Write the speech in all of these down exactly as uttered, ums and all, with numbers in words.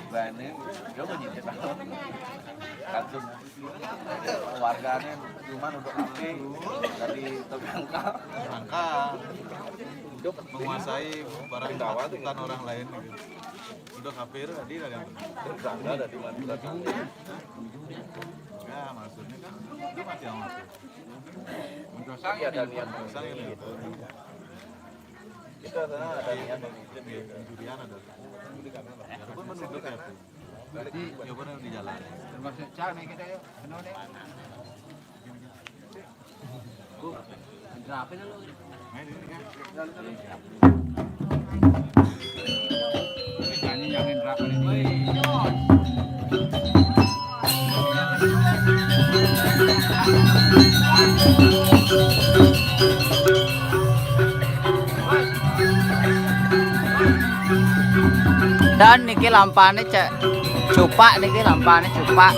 Bane, coba nyicip. Kagum. Wargane cuman untuk aktif dari tersangka. Tersangka. Menguasai barang bawaan orang lain gitu. Udah kafir tadi kan. Tersangka dari mana? Ya, maksudnya kan itu masih aman. Untuk saya ada niat. Saya ini. Kita sana ada niat. Pencurian ada. Ya, pun menunduk ya. Berarti ya benar di jalan. Termasuk cak nih kita yuk. Kenal deh. Bu, berapa lu? Dan niki lampane cek cupak, niki lampane cupak.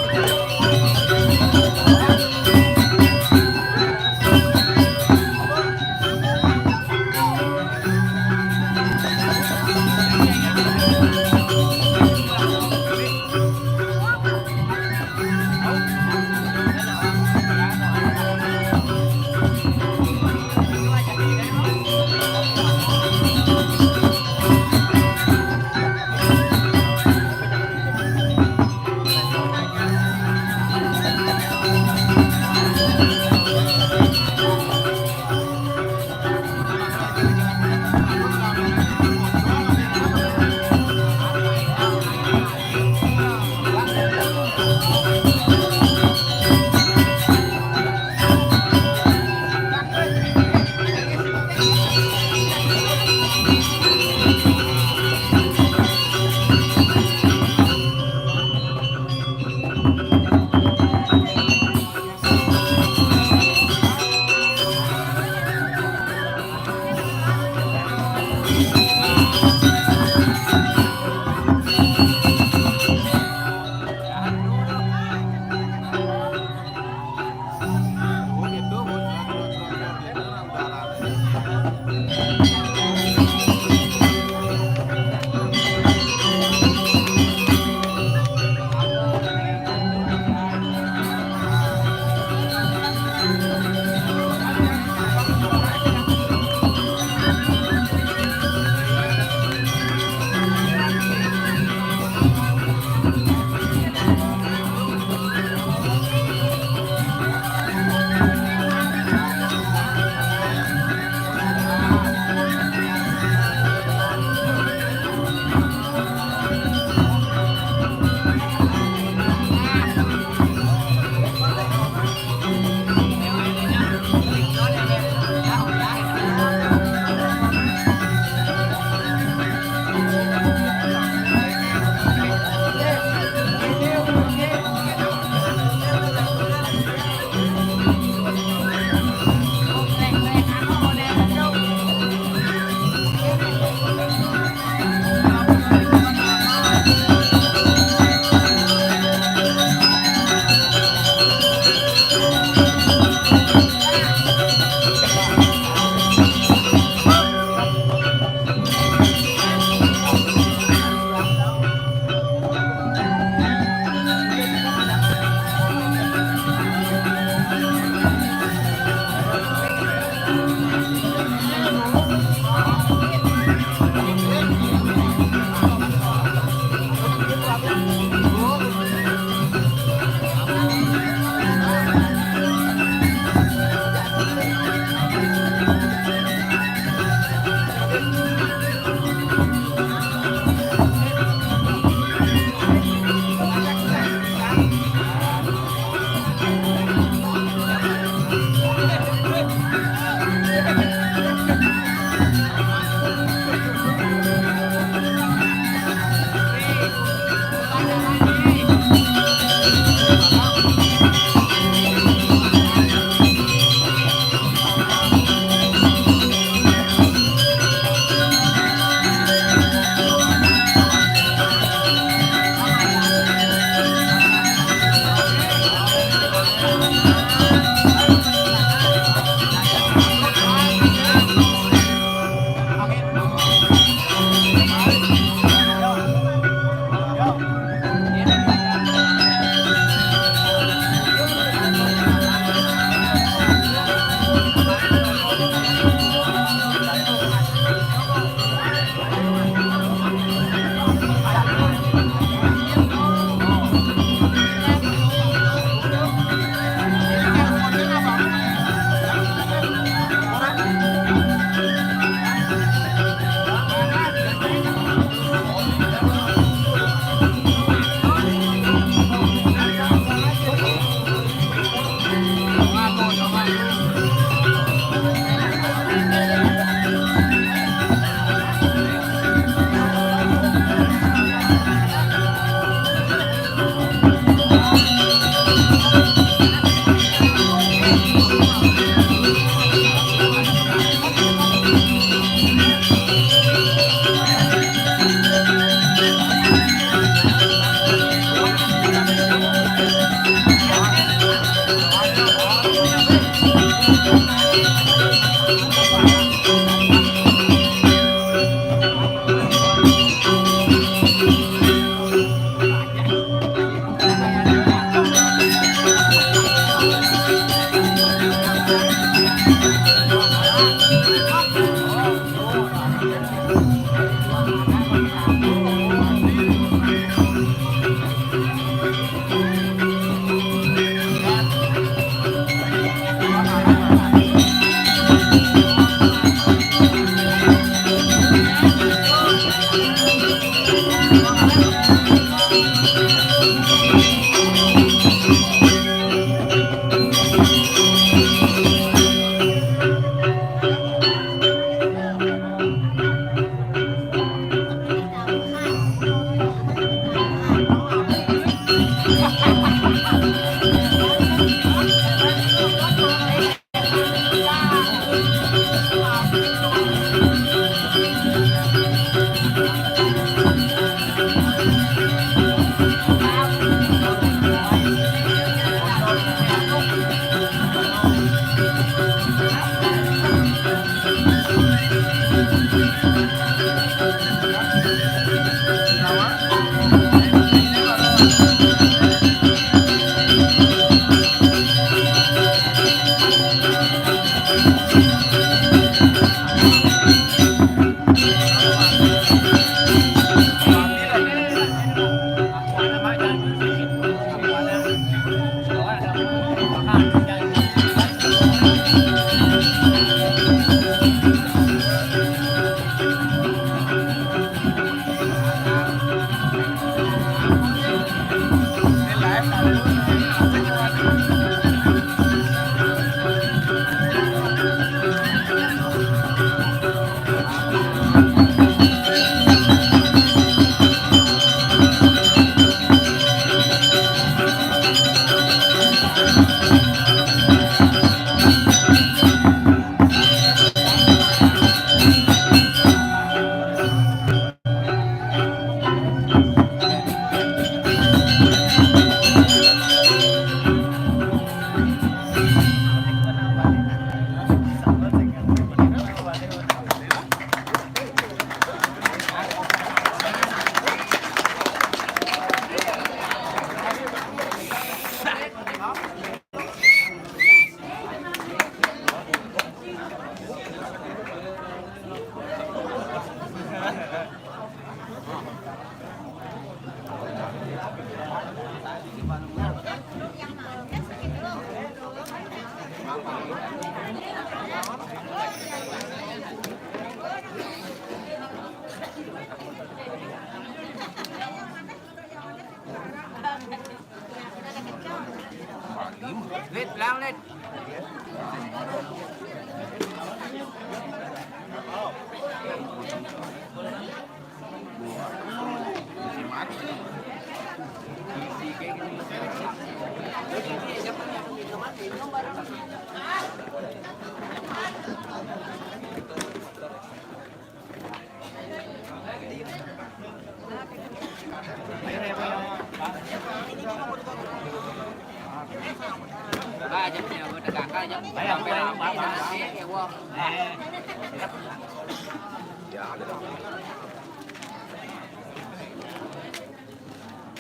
Lid, lang, Lid.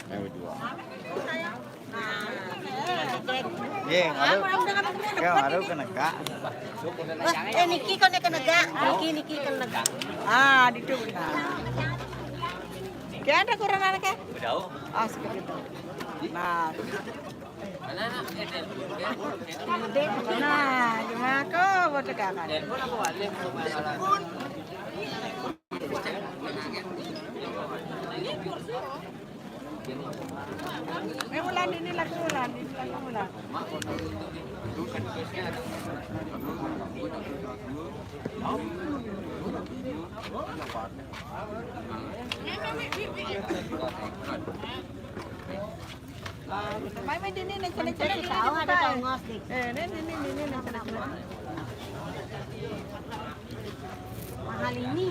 Yang kedua. Ye, ngalu. Ya, ngalu kena kak. Wah, eh, niki kau nak kena gak? Niki, niki kena gak? Ah, di tu. Nah. Kaya ada kurang anak ya? Udah. Ah, seperti itu. Nah. Nah, cuma kau buat tegangan. Eh, ulan ini lagu ulan, ini lagu ulan. Mai, mai, dini, nih, cene, cene, dini, tahu ada tahu ngos, dik. Eh, nih, dini, dini, nih, cene, cene. Mahal ini.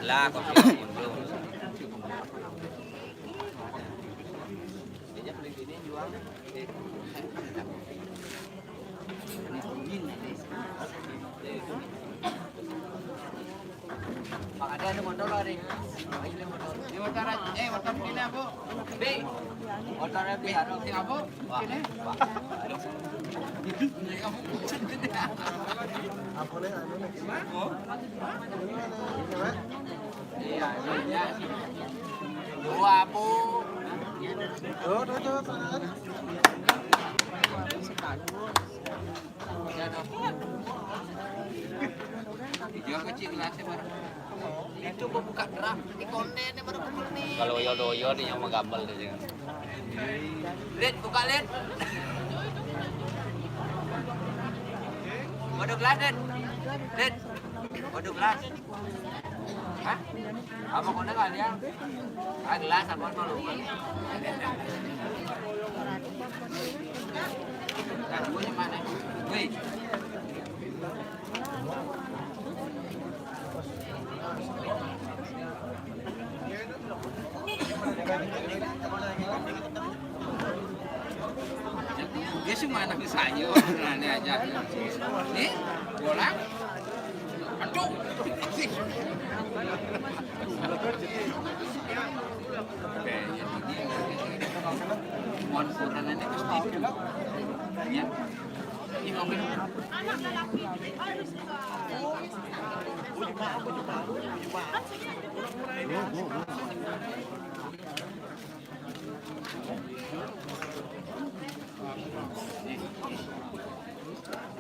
Lah, kok. Pak, ada, ada motor lari. Ini motor, eh, motor begini, Bu. Bi. Motornya Bi, aduh. Ini, Bu. Wah, ini. Pak. Iya, iya. Dua, Bu. Tuh, tuh, tuh, tuh. Hijau kecil gelasnya, Bang. Itu gua buka drum. Ini kontennya baru pukul nih. Kalau oyo-oyo nih yang menggambel deh, ya. Lid, buka, Lid. Waduh, gelas, Lid. Lid. Waduh, gelas. Hah? Apa kau dengar dia? Ah, gelas, apa kau lupa? Nah, gua yang mana? Wih. Dia cuma anak saya, aneh aja. Nih, bola. Aduh. Mon kurang ini pasti. Ya. Ini mobil.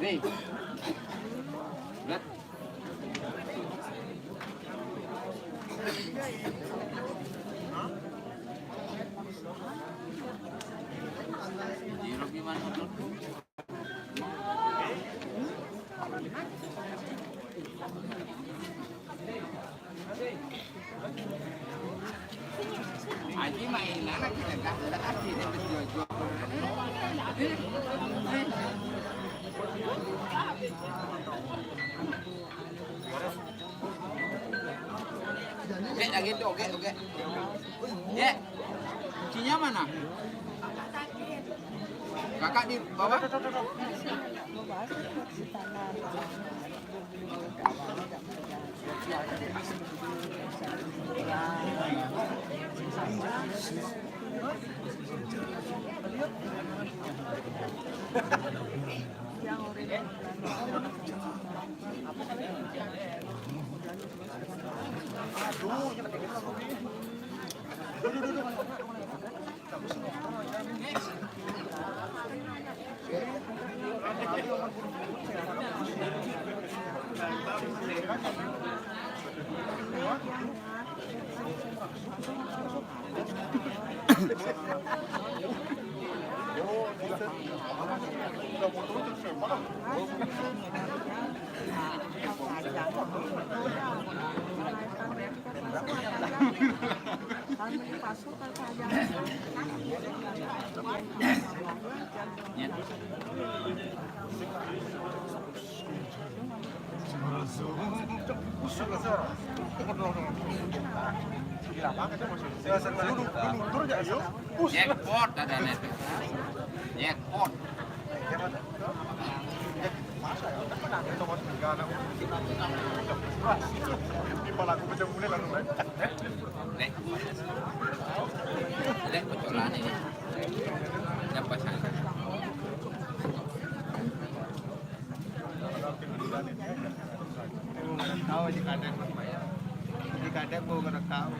Nih. Lihat. Jeruk gimana? Aji mainan kita gak ada kasih dia berjual-jual. Oke, lagi itu, oke, oke. Ya. Kuncinya mana? Kakak di bawah. Jackpot ada nih. Jackpot. Nek. Nek, bocoran ini. Yang pasangan. Tahu di kadek, di kadek mau kena tahu.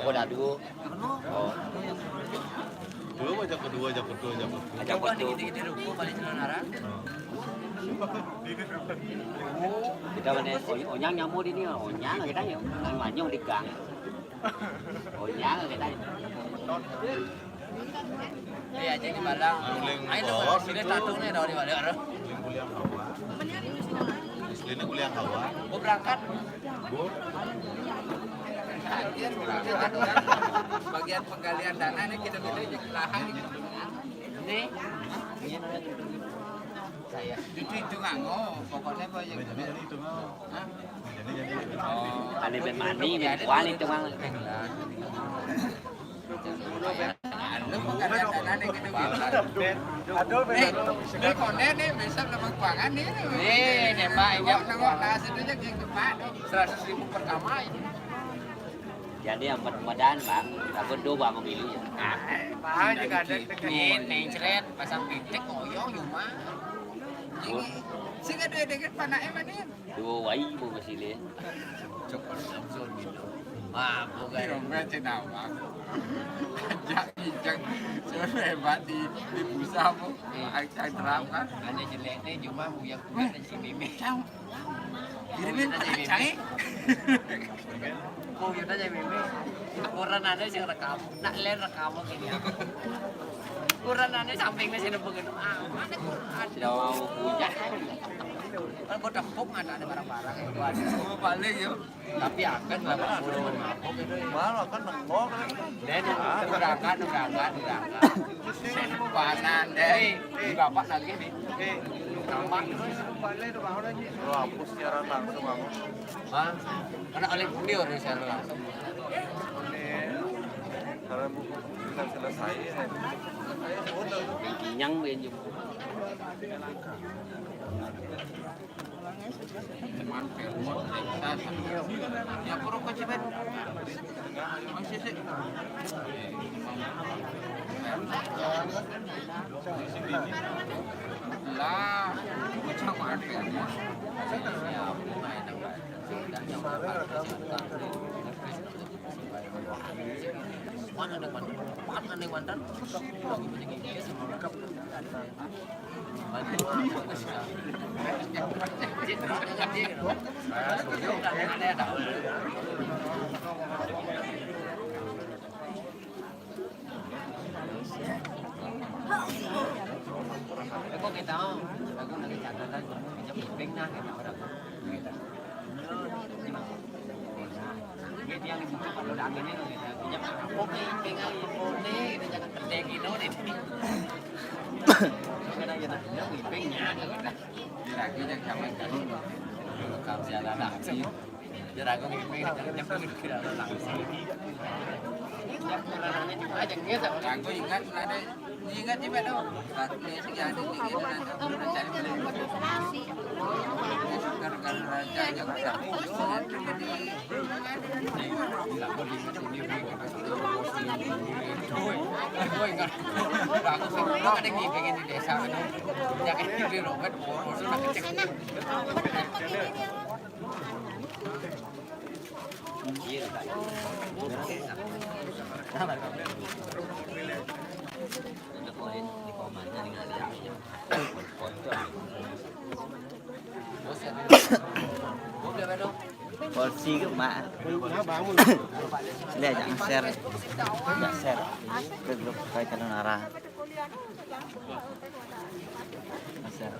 Aku dah dulu. Oh. Dulu aja kedua, aja kedua, aja kedua. Aja kedua. Dikit-dikit dulu, balik celana. Oh. Kita mana onyang nyamuk ini, onyang kita ya, manyung di gang. Onyang kita. Iya, jadi malah. Ayo, sudah satu nih, dari balik, bro. Kuliah hawa. Aslinya kuliah hawa. Mau berangkat? Bu? Bagian penggalian dana nih, kita beda aja lahan gitu. Ini. Saya. Itu, itu nganggo, pokoknya apa yang jadi itu nganggo. Hah? Jadi, jadi. Oh, ada band mani, band kuali itu, Mang. Lu bukan ada gitu, gitu. Aduh, nih, ini konten nih, besok nama keuangan nih. Nih, nembak, ini nengok, nengok, nah, situ aja yang cepat. Seratus ribu pertama ini. Jadi yang mudah-mudahan, Bang, aku doa, Bang, pemilu ya. Nah, paham juga ada. Ini, nih, ceret, pasang pitik, ngoyong, cuma. Ini, sing ada deket panaknya mana? Dua wai mau ke sini. Cok, langsung gitu. Mabuk kan. Iya, gue cina mabuk. Ajak ijak. Sudah hebat di, di pusat, Bu. Iya. Ajak terang kan. Ada jeleknya, cuma yang punya ada si Mimi. Kirimin aja, Cai. Mau kita aja, Mimi. Ukuran ada sih rekam. Nak, lain rekam gini. Ukuran ada sampingnya sini begini. Ah, mana Quran? Jauh hujan. Kan gua tepuk, nggak ada barang-barang yang gua ada. Gua balik, yuk. Tapi akan lah, Pak. Malu akan nengok. Dan berangkat, berangkat, berangkat. Panan deh. Ini bapak lagi nih. Nama. Lo hapus siaran langsung kamu. Hah? Karena oleh beliau nih siaran langsung. Karena buku kita selesai. Kenyang dia jemput. Cuman permot desa. Ya, kurang kecil, Ben. Masih sih. Lah, bocah mana permot? Ya, main apa? Mana ada mantan? Mana ada mantan? Lagi banyak yang sama. Kok kita, aku lagi catatan, pinjam kuping nah, kita orang. Jadi yang dibutuhkan udah anginnya, gitu. Punya apa? Oke, tinggal ini, kita jangan gede gitu deh. Kadang kita punya pipingnya, gitu. Dia lagi yang sama kan. Kalau siapa ada aksi, dia ragu piping, kita punya piping, tidak ada langsung. Yang kurang aneh, aja gitu. Aku ingat, ada Ingat juga dong, saat ini sih ada di ini, ada, ada cari beli. Gara-gara raja yang udah muncul, jadi nggak boleh ingat ini, ini, ini. Gue ingat, bagus sih. Lo ada yang pengen di desa, kan? Jangan di Robert, boros, udah kecil. Porsi ke mak. Lihat, jangan share. Jangan share. Ke grup kayak kenal arah. Share.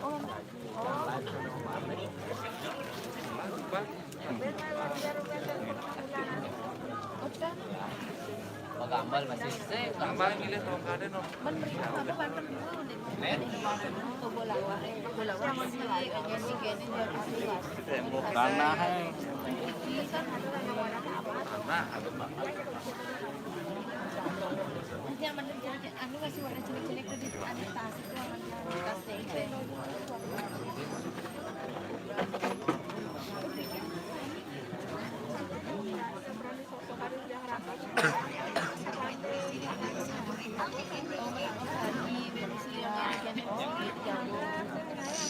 Magambal masih. Sing, tambal milih tong kade no. Tanah, eh. Tanah, ada. Nanti aman, anu, masih warna cilik-cilik tuh di, anu, tas itu, aman, tas itu.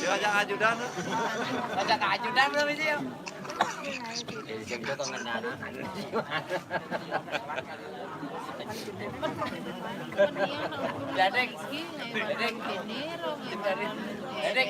Dia ajak ajudan. Ajak ajudan belum ini, ya? Jadi, jadi, jadi, jadi,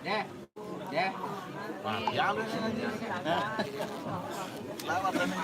Deh. Deh. Nah, ya lu ini aja. Nah. Lewat ini.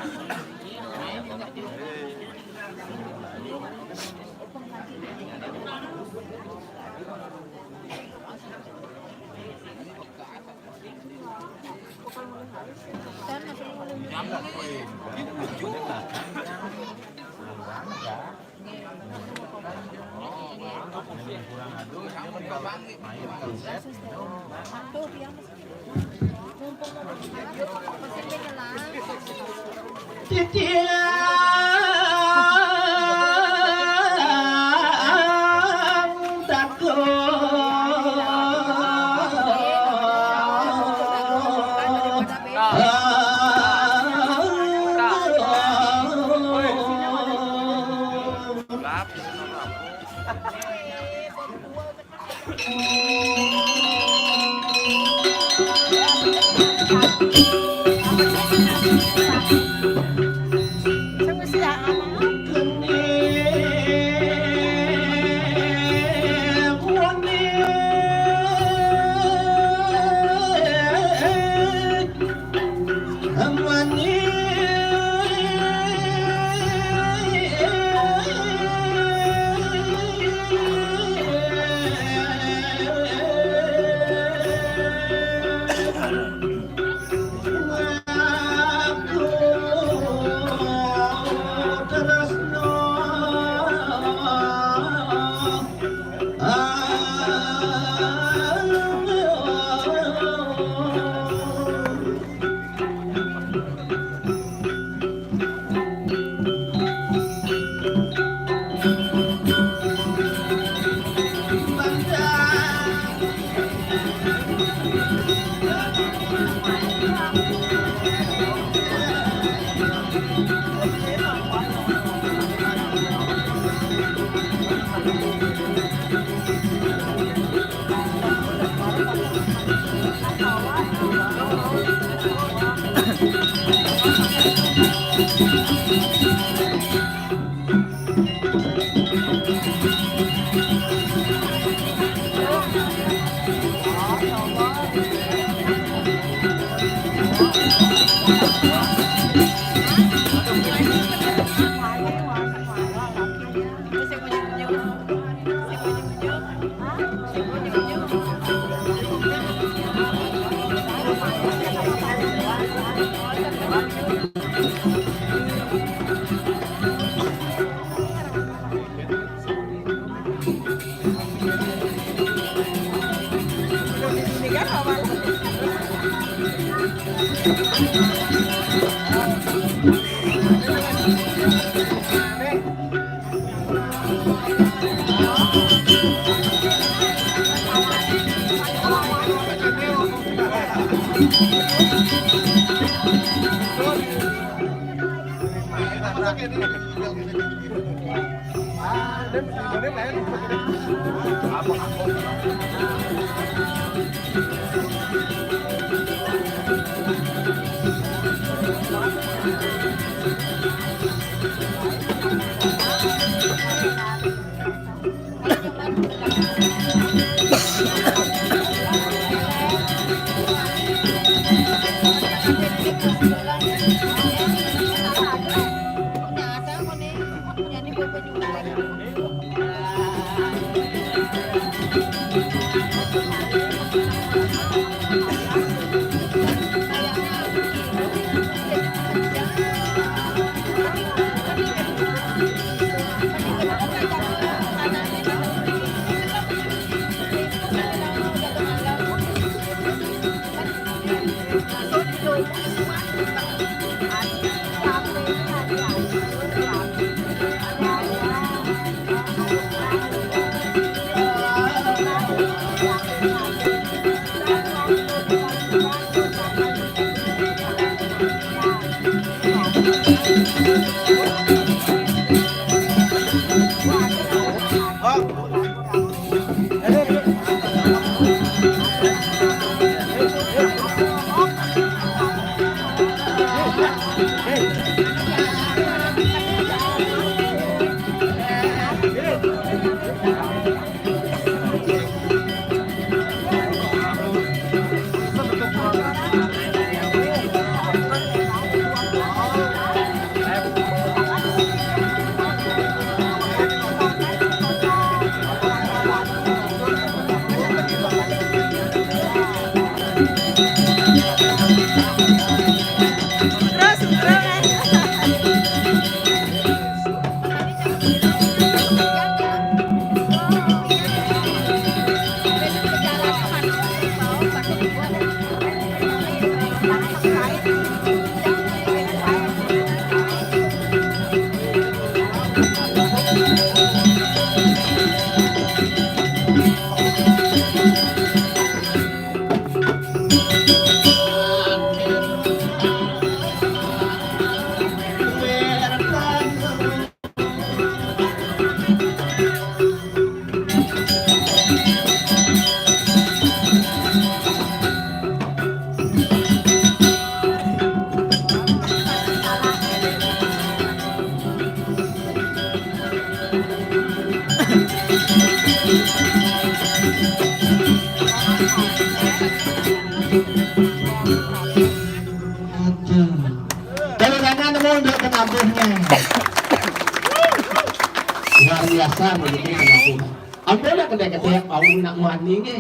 Aduh. Kalau nanya nemu untuk penabuhnya. Luar biasa begini penabuh. Ampun lah kedai-kedai, aku nak muani ni.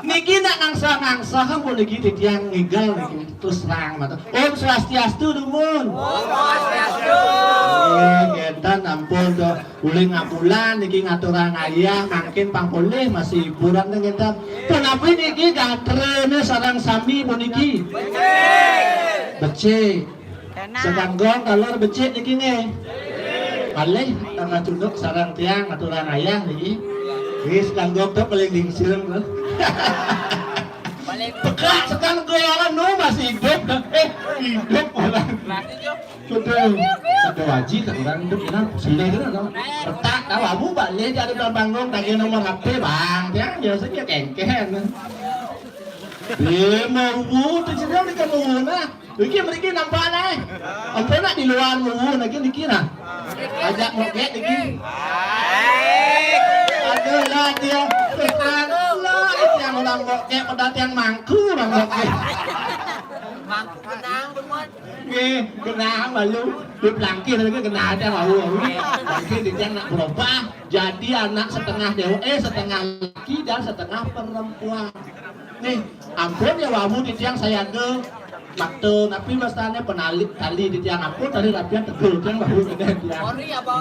Niki nak ngangsa-ngangsa, ampun niki titiang ngigel niki. Terus terang mata. Om Swastiastu, dumun. Om Swastiastu. Eh, ngenten ampun to. Ulih ngabulan niki ngaturang ayah, mangkin pang polih masih hiburan to ngenten. Punapi niki gatrane sareng sami puniki? Becik. Becik. Tenang. Sekanggo taler becik niki nggih. Malih tangah cunduk sareng tiang ngaturang ayah niki. Nggih, sekanggo to paling lingsir to. Paling pekak sekanggo anu masih hidup. Eh, hidup orang. Masih hidup. Betul. Ada wajib tak orang hidup enak. Sudah itu no. Retak tahu abu balik di ada panggung, tagih nomor H P, Bang. Tiang biasanya kengken. Dia mau bu, tu cerita ni kamu nah. Iki mriki nampak nah. Ampun nak di luar mu niki niki nah. Ajak mokek niki. Aduh lah dia. Lah tiang orang mokek pada tiang mangku orang mokek. Mangku kenang, betul. Nggih, kenang malu. Di pelangkir lagi kenal tiang malu. Mungkin di tiang nak berubah jadi anak setengah dewa, eh, setengah laki dan setengah perempuan. Nih, ampun ya wawu titiang sayaga makta napi wastane penali tali titiang ampun tali rapian tegul tiang wawu kene tiang. Ori apa?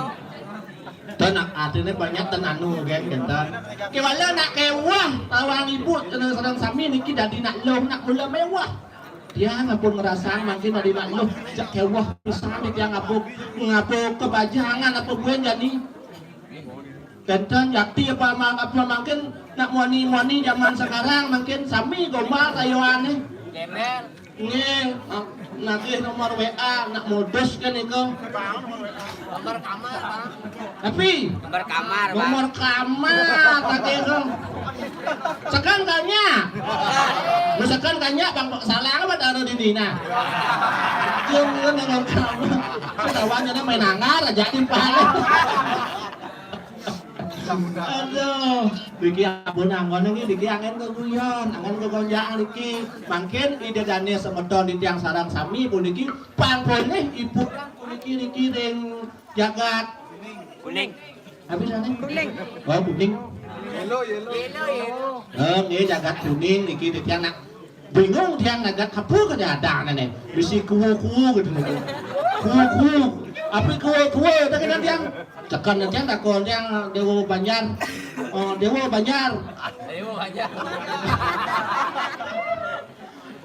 Ten atine banyak ten anu gen kenten. Kewala nak kewah tawang ibu kena sareng sami niki dadi nak loh nak mula mewah. Tiang ampun ngerasang mangkin dadi nak loh jak kewah pisan tiang ngabuk ngabuk kebajangan apa buen jani. Kenten yakti apa mang-, apa mangkin nak muani-muani zaman sekarang mangkin sami gombal kayuane. Gembel. Nggih, ah, nagih nomor W A nak modus kan itu. Nomor kamar, Bang. Tapi nomor kamar, Bang. Nomor kamar nagih itu. Sekan kanya. Misalkan kanya Bang salah apa taruh di dina. Jung kan nomor kamar. Ketahuan main anggar aja di paling. Aduh, niki ampun anggon niki, niki angin keguyon, angin kegonjang niki. Mangkin ida dane semeton di tiang sarang sami puniki pangkone ibu puniki niki ring jagat. Kuning. Habis ane? Kuning. Oh, kuning. Yellow, yellow. Yellow, yellow. Oh, nggih jagat kuning niki di tiang nak Bingung tiang nagat apa kene adane ne. Bisi kuwu-kuwu gitu ne. Kuwu-kuwu. Apa kuwu-kuwu tak kena tiang. Tekan tiang takon tiang Dewa Banjar. Oh, Dewa Banjar. Dewa Banjar.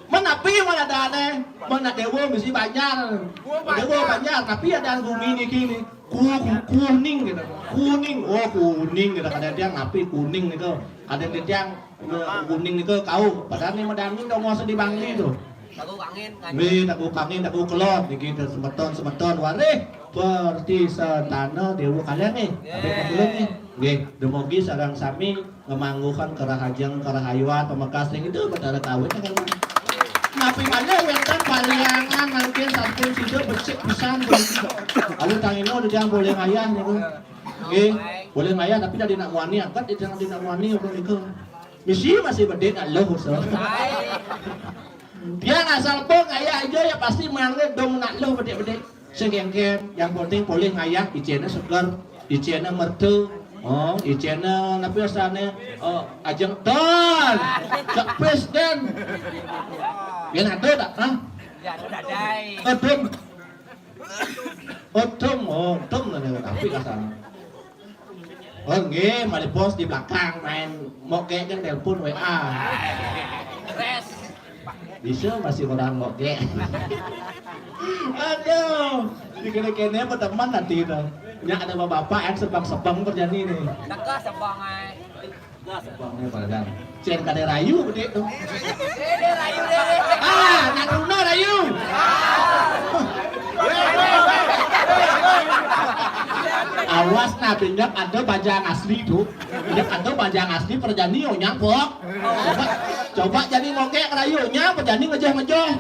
Men api men adane. Men Dewa bisi Banjar. Dewa Banjar, tapi ada bumi niki ni. Ku-, ku-, kuning gitu. Kuning. Oh, kuning gitu. Kadang tiang api kuning gitu. Kadang tiang Kuning niku kau, padahal ni medani dong masa di Bangli tu. Tahu angin kan. Wih, tahu angin, tahu kelot niki semeton-semeton warih perti sentana dewa kalian ni. Tapi belum ni. Nggih, demogi sareng sami ngemangguhkan kerahajeng kerahayuan pemekas ning itu betara kawin kan. Napi malih wenten pariangan mangkin sampun sida becik pisan. Lalu tangino dijang boleh ngayah niku. Nggih, boleh ngayah tapi dadi nak muani angkat dijang dadi nak muani apa niku. Misi masih bedik nak loh so. Dia asal pun kaya aja ya pasti mangga dong nak loh bedik-bedik. Sing kengken, yang penting boleh ngayah icene seger, icene mertu. Oh, icene napi asane? Oh, ajeng ton. Cepis den. Yen ada tak? Hah? Ya ada dai. Aduh. Otom, otom lah nih, tapi kasar. Oh nggih, malih bos di belakang main moge kan telepon W A. Bisa masih orang moge. Aduh. Di kéné-kéné apa temen nanti to. Nyak ada bapak yang sebang-sebang terjadi nih. Teka sebang ae. Sebang nih padahal. Cen kadé rayu gedé to. Éh, dé rayu dé. Ah, nak Bruno rayu. Awas nah, pindah ada bajang asli to. Pindah ada bajang asli perjani onyang pok. Coba, coba jadi mogek rayu onyang perjani ngejeh-ngejeh.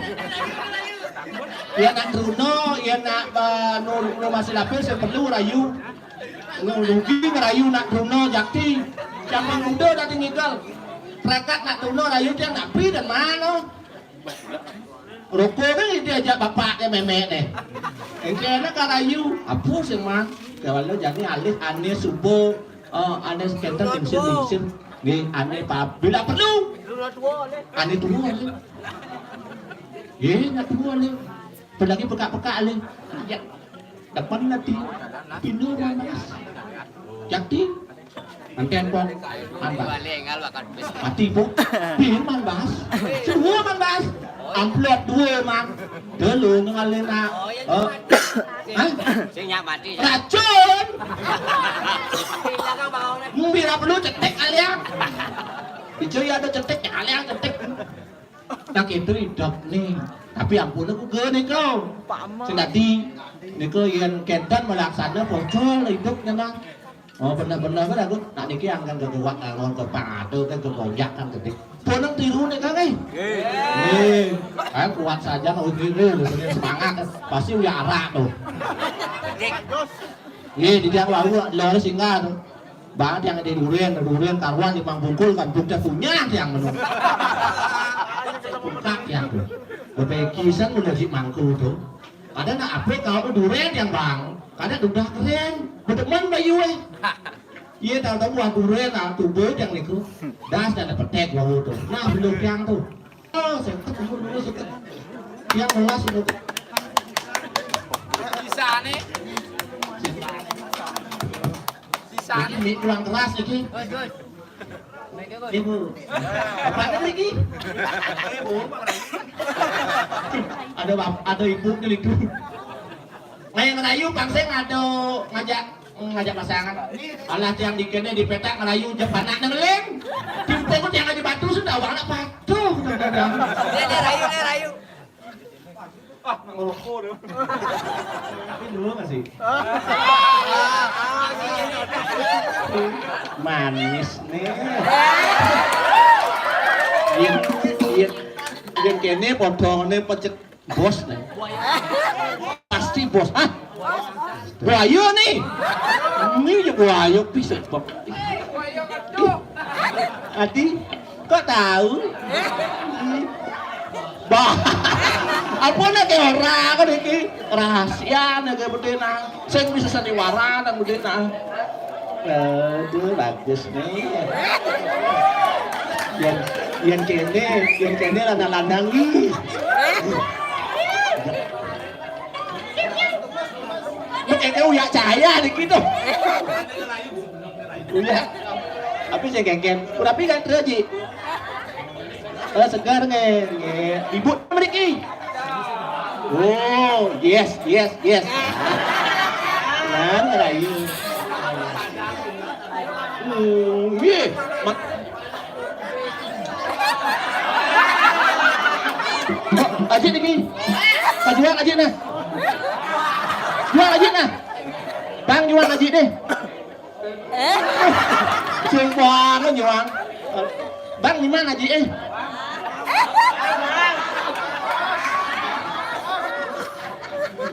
Yén nak Bruno, yén nak, eh, nu, nu masih lapis yang perlu rayu. Nu rugi ngerayu nak Bruno jakti. Siapa muda tadi ngigel. Prakat nak Bruno rayu tiang nak pi dan mana? Rokok kan dia ajak bapak ke memek nih. Engke enak kan rayu. Apa sih mah? Kalau jadi alih aneh subuh. Oh, aneh sekitar dingsir-dingsir. Nih, aneh pap-, bila perlu. Aneh dulu aneh. Ye, nak dulu aneh. Apalagi pekak-pekak aneh. Ya. Depan nanti. Pindah man bas. Jakti. Manten pok. Man bas. Mati pok. Pin man bas. Semua man bas. Amplop dua man. Dulu ngalena. Oh, iya, eh. Hah? Sing nyak mati. Racun. Mung bila perlu cetek kalian. Ijo ya ada cetek kalian cetek. Nah, itu hidup nih. Tapi ampun aku gé nih kau. Sing dadi niku yén kénten melaksana pocol hidup memang. Oh, bener-bener kan aku nak niki angkan ke kuat ngalon ke pangado kan ke konjak kan gedé. Boneng tiru nih kan eh. Nih, kan kuat saja mau diri semangat pasti uya arak tuh. Nih, di dia wau lho singgah tuh. Bang tiang di durian, durian karuan di Mang Bungkul kan bukti punya tiang menung. Buka tiang tuh. Bepeki san udah si mangku tuh. Kadang nak apa kau tuh durian tiang bang. Kadang udah keren. Bedemen bayu eh. Iya tahu-tahu buah durian ah tuh boy tiang niku. Das dan petek wau tuh. Nah belum tiang tuh. Oh, seket, umur dulu seket. Yang belas itu. Sisane. Sisane. Ini mik kurang keras iki. Gus, Gus. Ibu. Apa lagi? Ada bap-, ada ibu di situ. Main ngerayu, pangsing ada ngajak ngajak pasangan. Alah tiang di kéné di pétak ngerayu jep anak nang lem. Timpuk tiang aja batu sudah wala patuh. Dia, dia rayu, dia rayu. Ah, nang rokok deh. Tapi dulu masih. Manis nih. Iya, iya. Yang kéné potongnya pecek. Bos nih. Pasti bos. Hah? Buaya nih. Ini ya buaya bisa bok. Ih, Adi, kok tahu? Bah, apa nih kayak orang kan ini rahasia nih kayak betina. Sing bisa sandiwara nang gedé nah. Aduh, bagus nih. Yang, yang kéné, yang kéné lanang-lanang nih. Lu kayak uyak cahaya dikit tuh. Uyak. Tapi saya kengken. Udah pi kan terus, Ji? Eh, segar nggih, nggih. Ibu mriki. Oh, yes, yes, yes. Nah, ngerayu. Hmm, nggih. Mak-, kok aji niki? Kajuang aji nah. Juang aji nah. Bang juang aji deh. Eh? Sing banget juang. Bang di mana, Ji? Eh.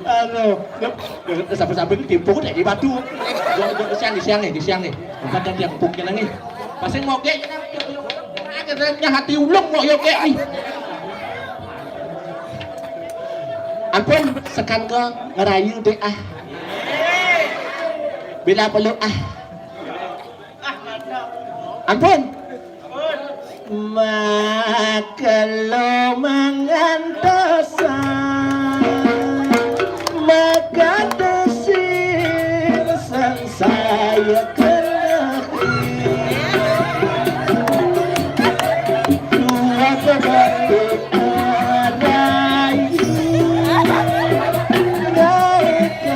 Aduh, sampai-sampai tipu deh di batu. Gua, gua siang di siang nih, di siang nih. Tempat yang tiang pukir nih. Pasti mau kayak ada hati ulung mau yo kayak nih. Ampun, sekan ke ngerayu deh ah. Bila peluk ah. Ampun. Makelo mangantosan, maka desir sansaya kenari. Dua kebalik arayu, naik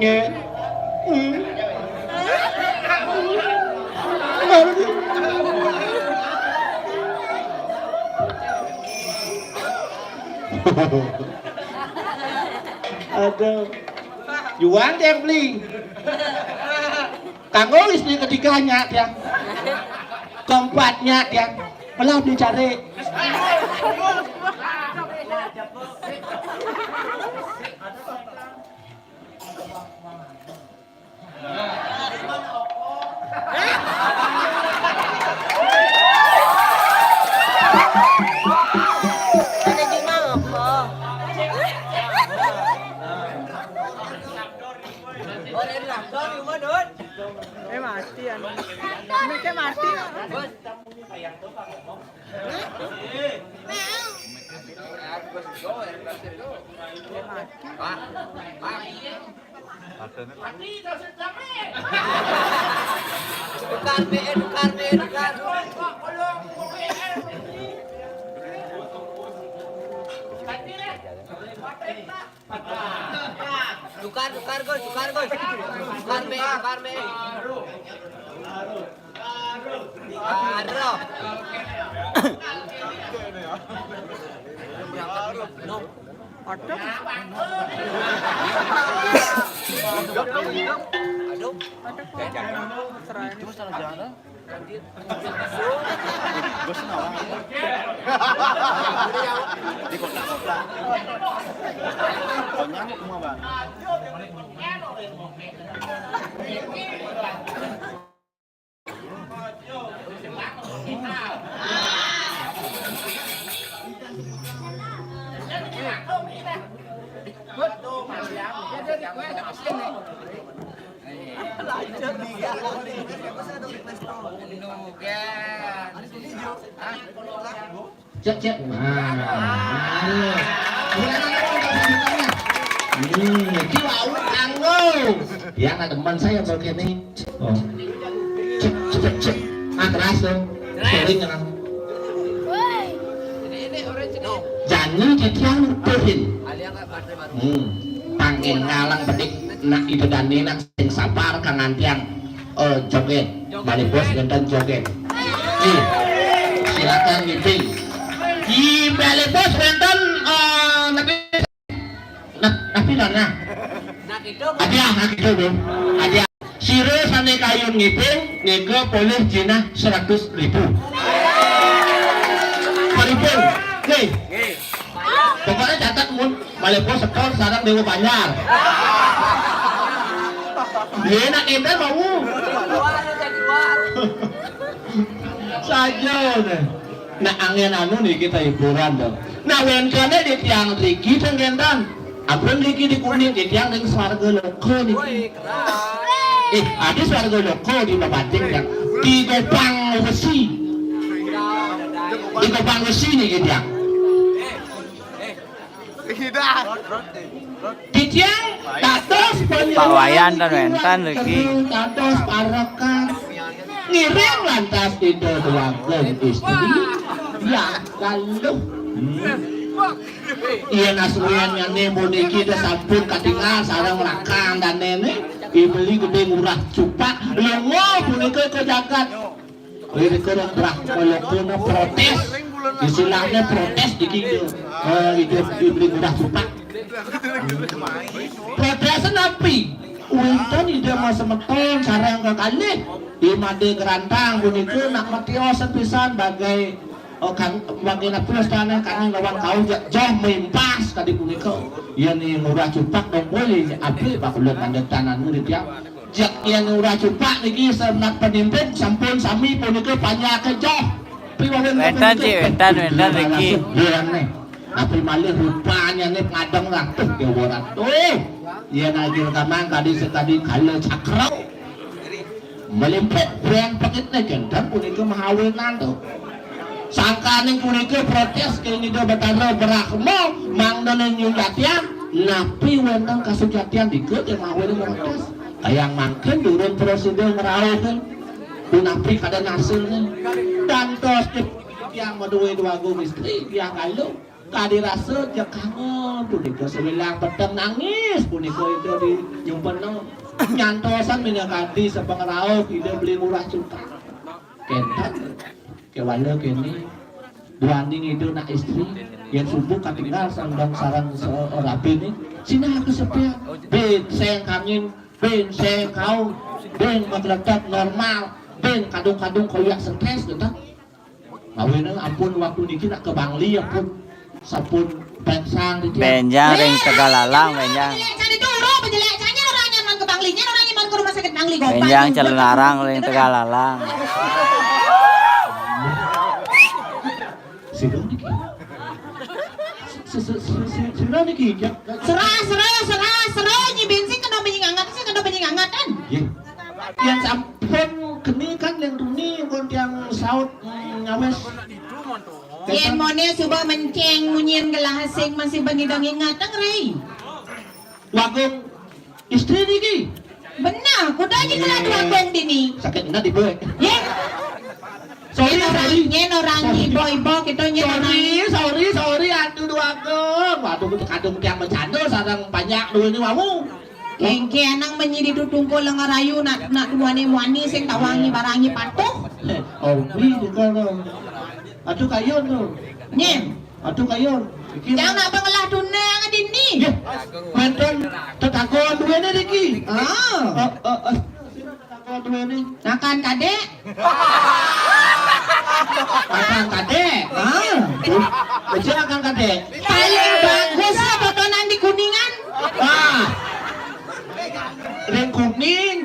Nggih. Hmm. Aduh. Juang tiang beli. Kanggo istri ketiganya tiang. Keempatnya tiang. Malah dicari. Eh, mati anu. Mikir mati. Tukar B, tukar B, tukar. Tukar, tukar, Gus, tukar, Gus. Tukar B, tukar B. Aduh. Ada. Aduh. Ada kok. Serain. Itu salah jalan. Bos nawang. Di kota-kota. Pokoknya mau ke mana? Cek, cek. Nah, nah, iya. Bukan apa, bukan apa. Hmm, iki wau kanggo. Ya, nah, teman saya begini. Oh. Cek, cek, cek. Ah, keras dong. Sering kan. Jani titiang nutuhin. Hmm. Pangin ngalang pedik nak itu dan nak sing sabar kangantiang. Oh, joget. Balik bos wonten joget. Nih. Silakan ngiping. Di balik bos wonten eh, tapi nah, tapi nah. Ada, nah gitu loh. Ada. Sira sane kayun ngiping nika polih jinah seratus ribu. Paripun. Nih. Pokoknya catat mun malih bos setor sareng Dewa Banjar. Dia nak enten mau. Saja deh. Nah, angin anu niki ta hiburan to. Nah, wentene di tiang riki teng kentan. Ampun niki di kuning di tiang ning swarga loka niki. Eh, ada swarga loka di Babating ya. Di Gopang Besi. Di Gopang Besi niki tiang. Titiang dados Pak Wayan ten wenten niki. Dados parekan ngiring lantas Ida Dwagung istri. Ya, lalu. Iya nasriyanyane puniki sampun katingal sareng rakan danene. Ibeli gedhe ngurah cupak. Lunga punika ke jagat. Rikala Brahma Lokana protes. Istilahnya protes iki. Eh, ibu ibu udah supak. Protes napi? Wonten ida mas semeton sareng kekalih. Di Made Gerantang punika nak matios pisan bagai oh kan bagai napi astane kanging lawan kau joh mimpas tadi punika. Yen ngurah cupak dong boleh api bakulut tanda tangan murid ya. Jek yen ora cupak niki senat penimpin sampun sami punika panjake joh. Piwawin Wénten, Cik, wénten, wénten niki. Tapi malih rupanya nih pengadeng ratuh ya ora tuh. Yen agil kamang kadi sekadi kala cakra. Melimpuk brang pekitne gendang punika mahawinan tuh. Sangkaning punika protes ke Ida Batara Brahma mangdane nyujatian napi wonten kasujatian dikut yang mahawinan protes. Kayang mangkin durung prosedur ngrauh kan. Punapi kada hasilnya. Dantos yang meduwe dua agung istri yang lalu. Kadi rasa ja kangen punika, sawilang peteng nangis punika Ida di nyumpena. Nyantosan minakadi sapangrauh Ida Beli Ngurah Cukang. Kénten, kéwala kéné, duaning Ida nak istri, yén subuh katingal sandang sareng sa-, rabiné, sinah kasepian. Bin seng kangin, bin seng kaum, bin makletek normal, bin kadung-kadung koyak stres, gitu. Mawinan ampun waktu niki nak ka Bangli ampun. Sampun péngsang di tiang. Bénjang ring Tegalalang, bénjang. Jelek cang itu urung, jelek cangnya orang nyaman ke Bangli, nya orang nyaman ke rumah sakit Bangli, Gombal. Bénjang calelarang ring Tegalalang. Sira niki. Si-, si-, si-, si-, sira niki, ya. Serah, serah, serah, serah, nyi bensin kena benyi ngangat, sih kena benyi ngangat kan? Nggih. Yén sampun keni kan yang tuni pun tiang saut, mm, nyawis. Yén moné suba menceng munyin gelah asing masih bani dong ingatang, Rai. Wagung istri niki. Benar, kuda aja gelah dua gong dini. Sakit enggak dibuat. Yé. Sorry, sorry. Nyén orang ibo-ibo kita nyén orang. Sorry, sorry, sorry, aduh dua gong. Waduh, kadung tiang bercanda sareng banyak dua ini wau. Kéngkén nang menyi di tutungkul lenga rayu nak, nak duané muani sing tawangi barangi patuh. Oh, wi, dikala. Atuh kayun tuh. Nyén. Atuh kayun. Iki. Jang nak bengelah tunang dini. Yeh, mantan tetagon duané niki. Ah. Eh, eh, eh. Tetagon duané. Nakan kadék. Akang kadék. Ah. Beja akang kadék. Paling bagus lah potonan di Kuningan. Ah. Ring Kuning.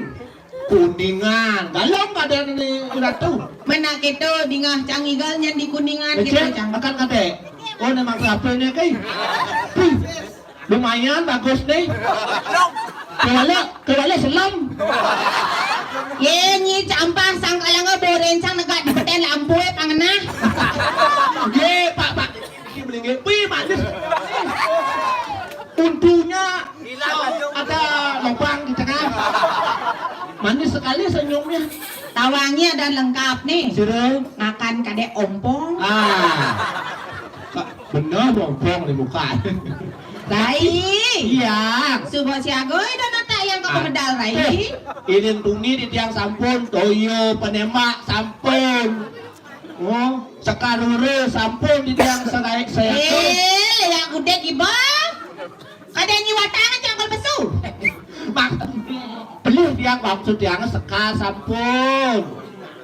Kuningan. Galong kadék ni Ratu. Mana kita dingah cang igal nyan di Kuningan kita cang. Akang kadék. Oh, memang siapa ni kai? Lumayan bagus nih. Kewala, kewala selam. Yé, nyi campah sangkalanga borencang negak di peten lampu, eh, pangenah. Yé, Pak, Pak. Ini melingge. Wih, manis. Untunya ada lubang di tengah. Manis sekali senyumnya. Tawangnya ada lengkap nih. Sira. Makan kadék ompong. Ah. Bener, bompong di muka. Rai. Iya. Suba siaga ida nata yang ka pemedal, Rai. Ini tuni di tiang sampun, toyo penembak sampun. Oh, sekarure sampun di tiang serai saya. Eh, leak gudeg iba. Kada nyiwatang aja angkol pesu. Mak, beli tiang maksud tiang sekar sampun.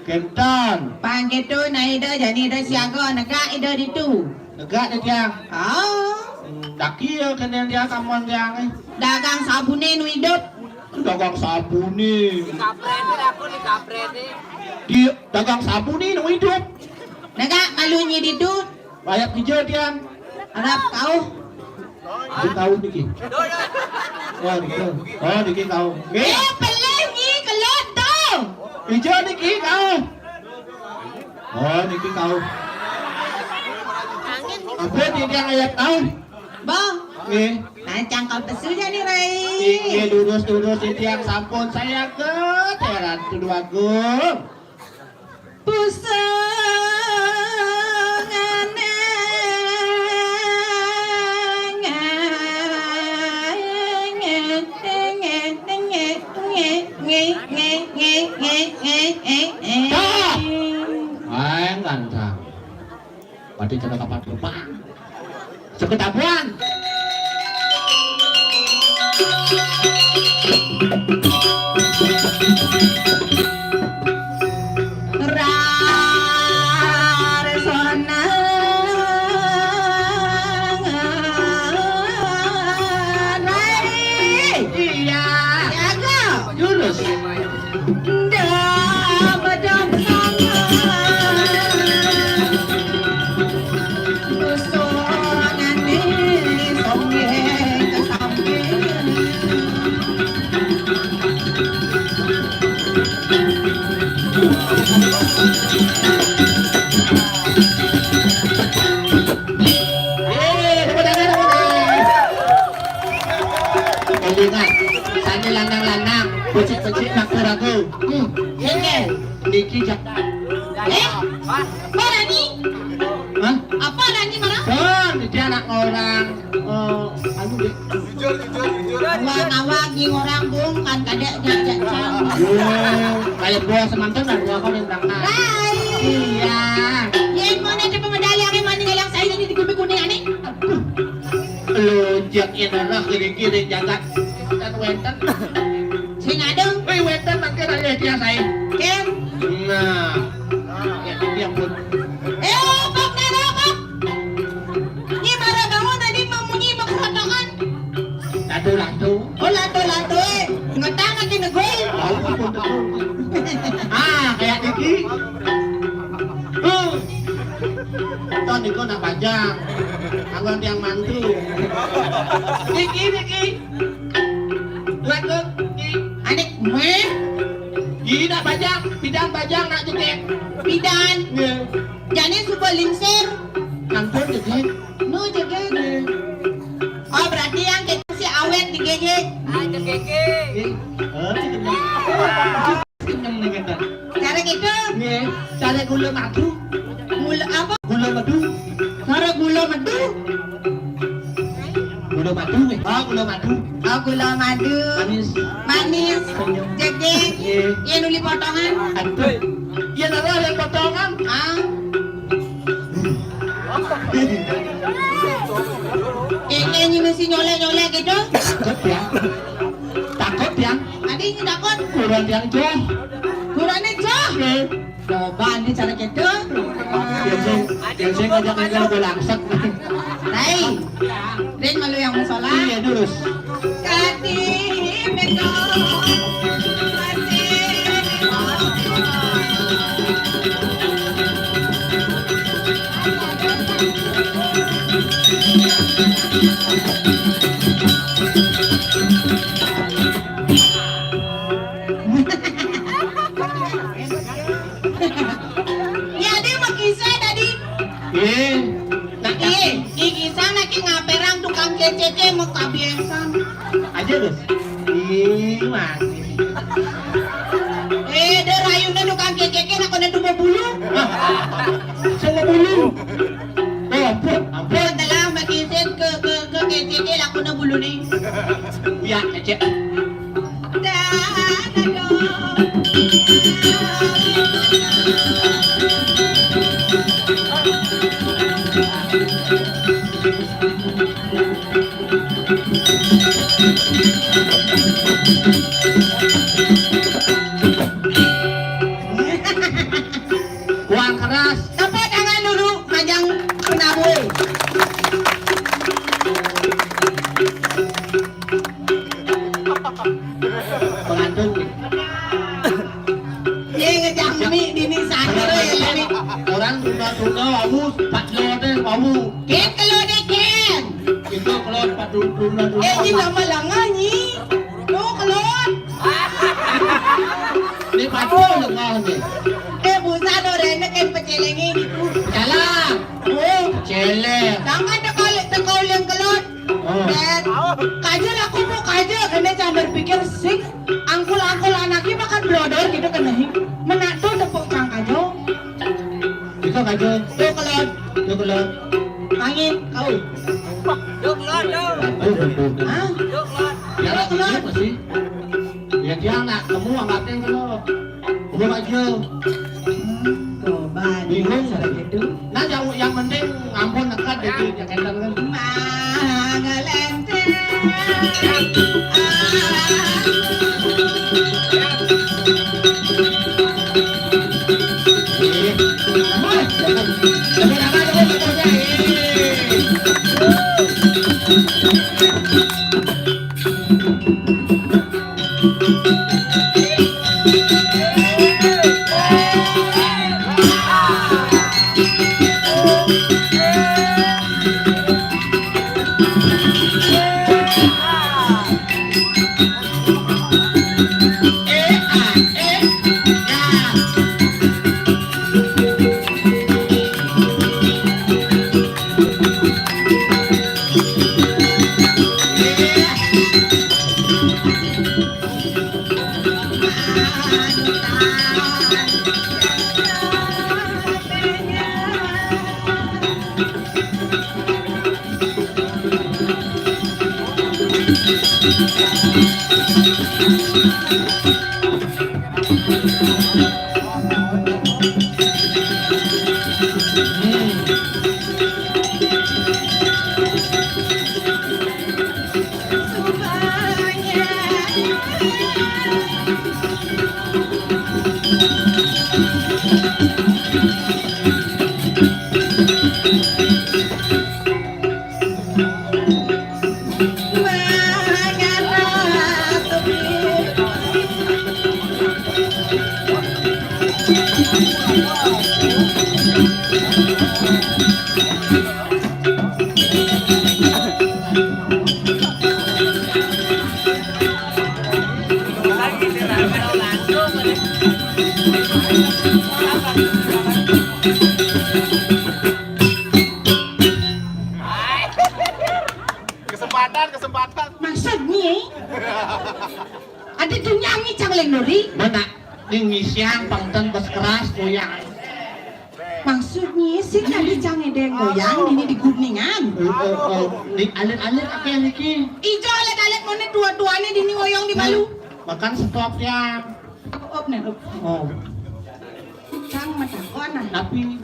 Kénten. Pang gitu, nah ida jani ida siaga, negak ida ditu. Negak deh tiang. Oh. Hmm, daki ya kéné tiang kamuan tiang eh. Dagang sabuné nu idup. Dagang sabuné. Di dagang sabuné nu idup. Negak malu nyi ditu. Rakyat hijau tiang. Arap kauh. Di kauh niki. Oh, niki. Oh, niki kauh. Nggih. Eh, pelih nyi kelut tu. Hijau niki kauh. Oh, niki kauh. Apa ni tiang rakyat kauh? Bang. Nggih. Nah, cangkal pesu ja ni, Rai. Inggih, lurus-lurus tiang sampun saya ke teran tu dua gong. Pusangane. Stop! Aeng gantang. Berarti kena kapan terbang. Seketabuan. Rar sonang. Rai. Iya. Jaga. Jurus. Dam, dam, dam. Ingat, sane lanang-lanang, becik-becik nak ragu. Hmm. Niki jak. Eh? Apa lagi? Hah? Apa lagi, Mara? Kan, Dia anak orang, eh, anu, Dek. Jujur, jujur, jujur. Awak, awak, jing orang bung, kan kadek jak, jak, cang. Yo, kayak bos mantan lah, gua kau yang berangkat. Hai. Iya. Yen mau nanti pemedali, aku mau ninggal yang saya ini di kuning kuning ani. Aduh. Lo jak yang darah kiri-kiri jagat. Dan wenten. Sing adem. Wih, wenten makin ada dia saya. Ken. Nah. Ya, dia pun. Eh, Pak Nero, Pak. Nyi baru bangun tadi, mamunyi makerotokan. Lado-lado. Oh, lado-lado, eh. Ngetang lagi negul. Tahu apa tuh? Ah, kayak Diki. Tuh. Ton, Diko nak bajang. Anggon tiang mantu. Diki, Diki. Buat lo, Diki. Adik, meh. Diki nak bajang. Pidan bajang nak jegek. Pidan. Nggih. Jane suba lingsir. Kantun jegek. Nu jegek. Oh, berarti yang kita si awet di G G. Ah, jegek. Nggih. Eh, kenyem nih kita. Cara gitu. Nggih. Cara gula madu. Gula apa? Gula madu. Cara gula madu. Gula madu nih. Oh, gula madu. Oh, gula madu. Manis. Manis. Senyum. Jegek. Nggih. Iya, nuli potongan. Aduh. Iya, nara ada potongan. Ah. Kayaknya ini masih nyolek-nyolek gitu. Takut ya. Takut ya. Adi ini takut. Kurang yang jauh. Kurangnya jauh. Nggih. Coba ini cara gitu. Biasa, biasa ngajak ngajak gue langsek. Hai. Rin malu yang musola. Iya, terus. Kati beko. Kati beko. Ya, dia mau kisah tadi. Eh, nak Iya, di kisah nak ngaperang tukang keceke mau kabiasan. Aja, Bos. Ih, masih. Eh, dia rayunya tukang keceke nak kena dua bulu. Sama bulu. Oh, ampun, ampun. Setelah makin ke, ke, ke keceke lah kena bulu nih. Ya, kecek. Uang keras. Tepuk tangan dulu, majang penabur. Pengantin. Ye ngejami dini sadar ya, dini. Orang tunda-tunda, wawu, empat kilo deh, wawu. Ken, kelo deh, Ken. Itu kelo empat tunda-tunda. Eh, ini lama-lama, Nyi. Tuh, kelo. Ini padu lengah nih. Eh, busa lo rene kan pecelengi gitu. Jalan. Oh, celeng. Jangan tekol tekol yang kelot. Oh. Dan kaja laku mau kaja kena jangan berpikir sing angkul-angkul anaknya makan brodor gitu kena hing. Menatu tepuk cang kajo. Itu kajo. Tuh kelot. Tuh kelot. Angin kau. Duk lot, duk. Aduh, aduh. Hah? Duk lot. Ya, Duk lot. Iya, masih. Ya, dia nak temu angkatin ke lo. Gua aja. Coba nih, bingung. Sudah gitu. Nah, yang, yang penting ampun dekat dikit, ya, kendang kan. Mangalente. Ah. Kesempatan, kesempatan. Maksudnya, ada dunia ni cang leng nuri. Mana? Ning misiang pangten bas keras goyang. Maksudnya, sing ada cang edeng goyang ini di Kuningan. Eh, eh, eh, ning alit-alit apa yang niki? Ijo alit-alit mone tua-tuane dini ngoyong di malu. Makan stop ya. Op, op, nih, op. Oh. Cang matakon, nah. Tapi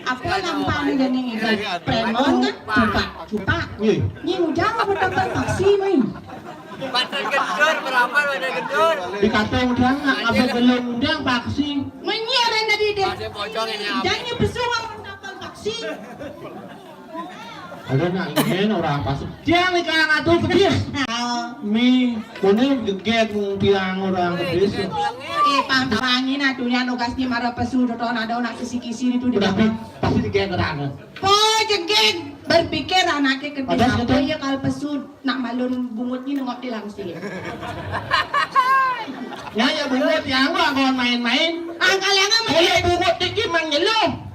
apa lampane jani ngiga? Premon kan? Cupak, cupak. Iya. Nyi ujang apa tampang taksi, main? Badan gendur, berapa badan gendur? Dikata ujang, apa belum ujang taksi? Menyi orang tadi deh. Ada pocong ini apa? Jangan pesu orang tampang taksi. Ada nak ingin orang pas. Tiang ni kan atuh pedis. Oh. Mi, kuning geget mung tiang orang pedis. Eh, pang-pangin atuh nya nugas ni mara pesu doton ada nak kisi-kisi itu di. Udah, belakang. Pasti digeget orang. Po jegeg berpikir anaknya ke. Ada apa situ? Ya kalau pesu nak malun bungut ni nengok di langsir. Ya, ya bungut ya, aku akan main-main. Angkal yang apa? Kalau bungut tiki mang nyeluh.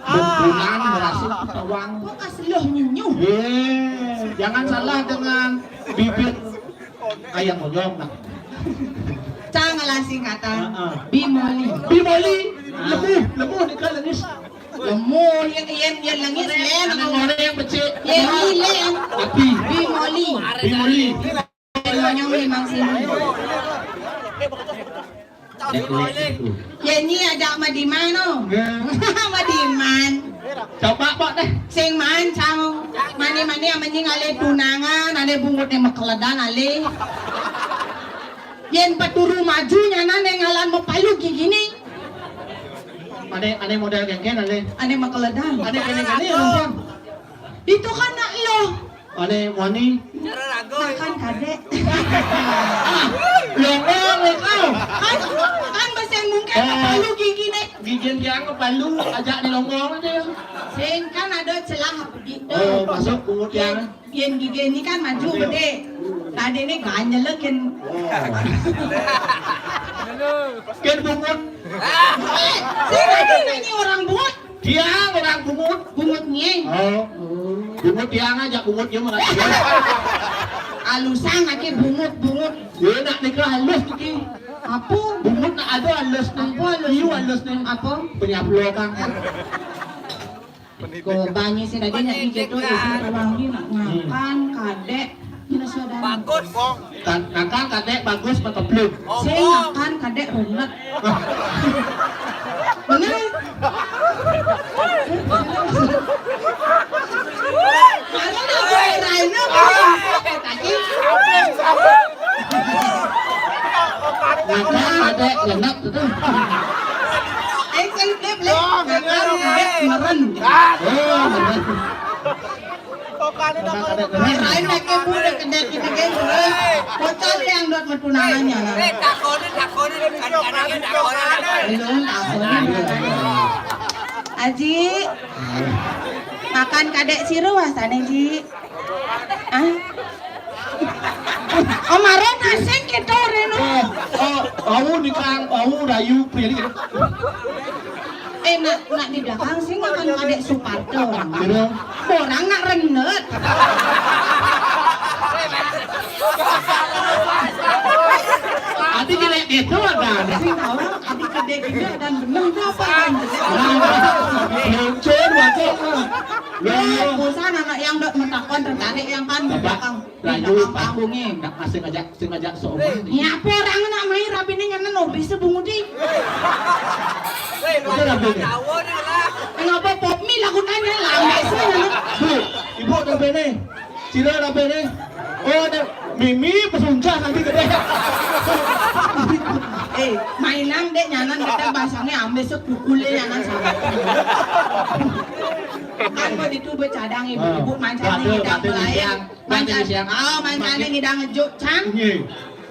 Bulan merasa kita wang. Kok kasih loh nyunyuh? Ye, jangan salah dengan bibir ayam onyong, nah. Cang lah singkatan. Heeh. Bimoli. Bimoli. Lemu, lemu ni kan lengis. Lemu, yang, yang, yang lengis, len. Ada orang yang becik. Yang ni, len. Api. Bimoli. Bimoli. Yang onyong memang sini. Yang ni ajak Madiman, oh. Ya. Madiman. Coba, Pak, deh. Sing man, cang. Mani-mani, amenying ale tunangan, ale bungut ne makeledan, ale. Yen peturu maju, nyana ne ngalan mapalu gigi ni. Ane, ane model genggen, ane. Ane makeledan. Ane, ane, ane, ane. Itu kan nak lo. Ane wani. Makan kadek. Ah, longong nih kau. Kan, kan besen mungkin. Eh. Palu gigi nih. Gigi yang palu, ajak di longong aja. Sing kan ada celah begitu. Oh, masuk bungut ya. Yen gigi ini kan maju gede. Tadi ini ganjel kan. Oh. Ken bungut. Eh, sing lagi nanya orang bungut. Dia orang bungut. Bungut nye. Oh. Bungut dia ngajak bungut dia mana? Alusan lagi bungut, bungut. Dia nak nikah halus iki. Apa? Bungut nak ada halus nih. Apa halus? Iu halus nih. Apa? Penyaplo kan. Ko banyi sing dadi nak iki tu isi tawang ni nak ngakan kadek. Bagus. Kan, kan kadek bagus mata belum. Sing ngakan kadek renet. Bener? Kalau nak buat lain, nak buat tadi. Ngakan kadek renet tu. Eh, kan dia beli. Ngakan kadek meren. Oh, meren. Lain nak ke budak kedek kita ke. Bocor yang dot metunangannya lah. Eh, takonin, takonin, kadang-kadang takonin. Belum takonin. Aji, makan kadek siru asane, Ji. Ah? Omaron asing kita reno. Oh, oh, au nikang, au rayu, pilih. Eh, nak, nak di belakang sing akan ada Suparto orang. Iya. Orang nak renet. Adi jelek gitu ada. Sing orang adi gede gede dan bener apa kan? Muncul wajah. Lah, bosan anak yang dot metakon tertarik yang kan di belakang, di belakang panggung ni. Ndak sengaja, sengaja seorang. Ya, apa orang nak main rapi ni nyanan obis sebungut ni. Betul rapi ni. Ngapa pop mi lagu tanya lambe sih. Bu, ibu rapi ni. Sila rapi ni. Oh, ada Mimi pesuncah nanti gede. Eh, mainan dek nyanan kita bahasanya ambil sekukule nyanan sama. Kan kau itu bercadang ibu-ibu mancane ngidang melayang. Mancane siang. Oh, mancane ngidang ngejuk cang.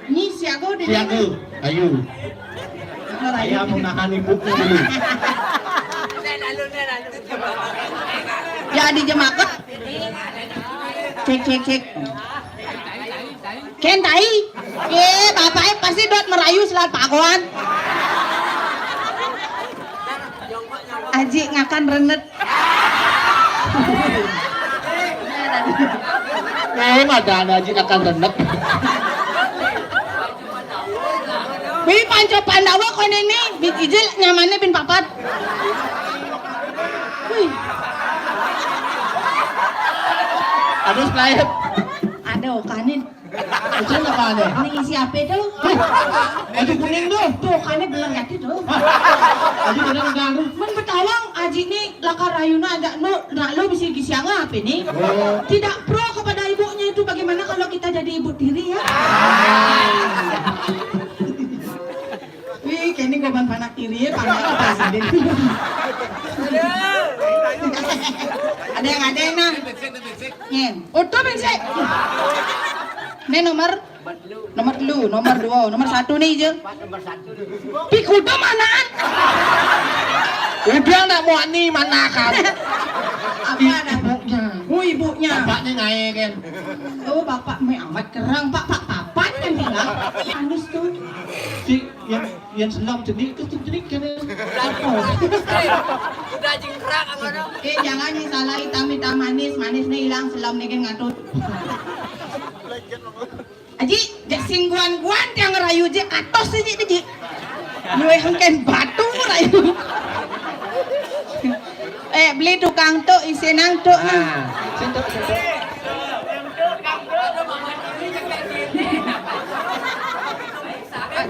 Ni siaga di siaga. Ayo. Saya mau nahan ibu dulu. Ya di jemaket. Cek cek cek. Ken tai. Eh, bapaknya pasti dot merayu selat pagoan. Aji ngakan renet. Eh, ada aji ngakan renet. Wih, Panca Pandawa kau ini, bin ijil nyamannya bin papat. Wih. Aduh, lain. Aduh, kanin. Itu apa nih? Ini isi apa tu? Baju kuning tu. Tuh, kanin belum ganti tu. Aji benar enggak tu. Men betawang, aji ni lakar rayuna aja nu, nak lu bisi gisianga apa ni? Oh. Tidak pro kepada ibunya itu. Bagaimana kalau kita jadi ibu tiri ya? Wih, kini goban panak tiri ya, panak apa sih? Ada yang ada yang nah. Nyen. Utuh bensek. Ini nomor nomor telu, nomor dua, nomor satu nih je. Pi kuda manaan? Udah nak muat ni mana kan? Apa ada? Ibunya. Oh, ibunya. Bapaknya ngae kan. Oh, bapak mai amat kerang, Pak, Pak, papat kan bilang. Anus tu. Si yang yang selam cenik ke cenik kan. Udah jingkrak apa tu? Eh, jangan ni salah hitam hitam manis, manis ni hilang selam ni kan ngatut. Aji, jak singguan-guan tiang rayu je katos aji tu ji. Luwe hengken batu rayu. Eh, beli tukang tu isi nang tu nah. Ah, sentuk sentuk.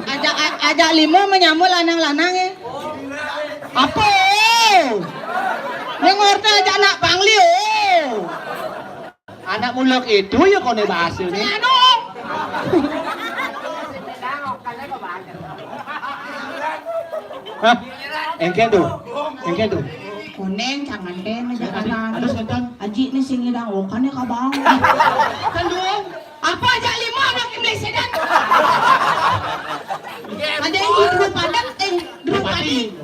Ajak ajak lima menyamul lanang-lanang eh. Apa? Yang ngerti ajak nak pangli oh. Anak mulak itu ya kone bahasa ni. Anu. Hah? Engke tu. Engke tu. Kuning jangan deh ngejak anak. Ada setan. Aji ni sing ngidang oh kane kabang. Kan dong. Apa aja lima anak yang beli sedan? Ada yang di Dru Padat, eh Dru Padi.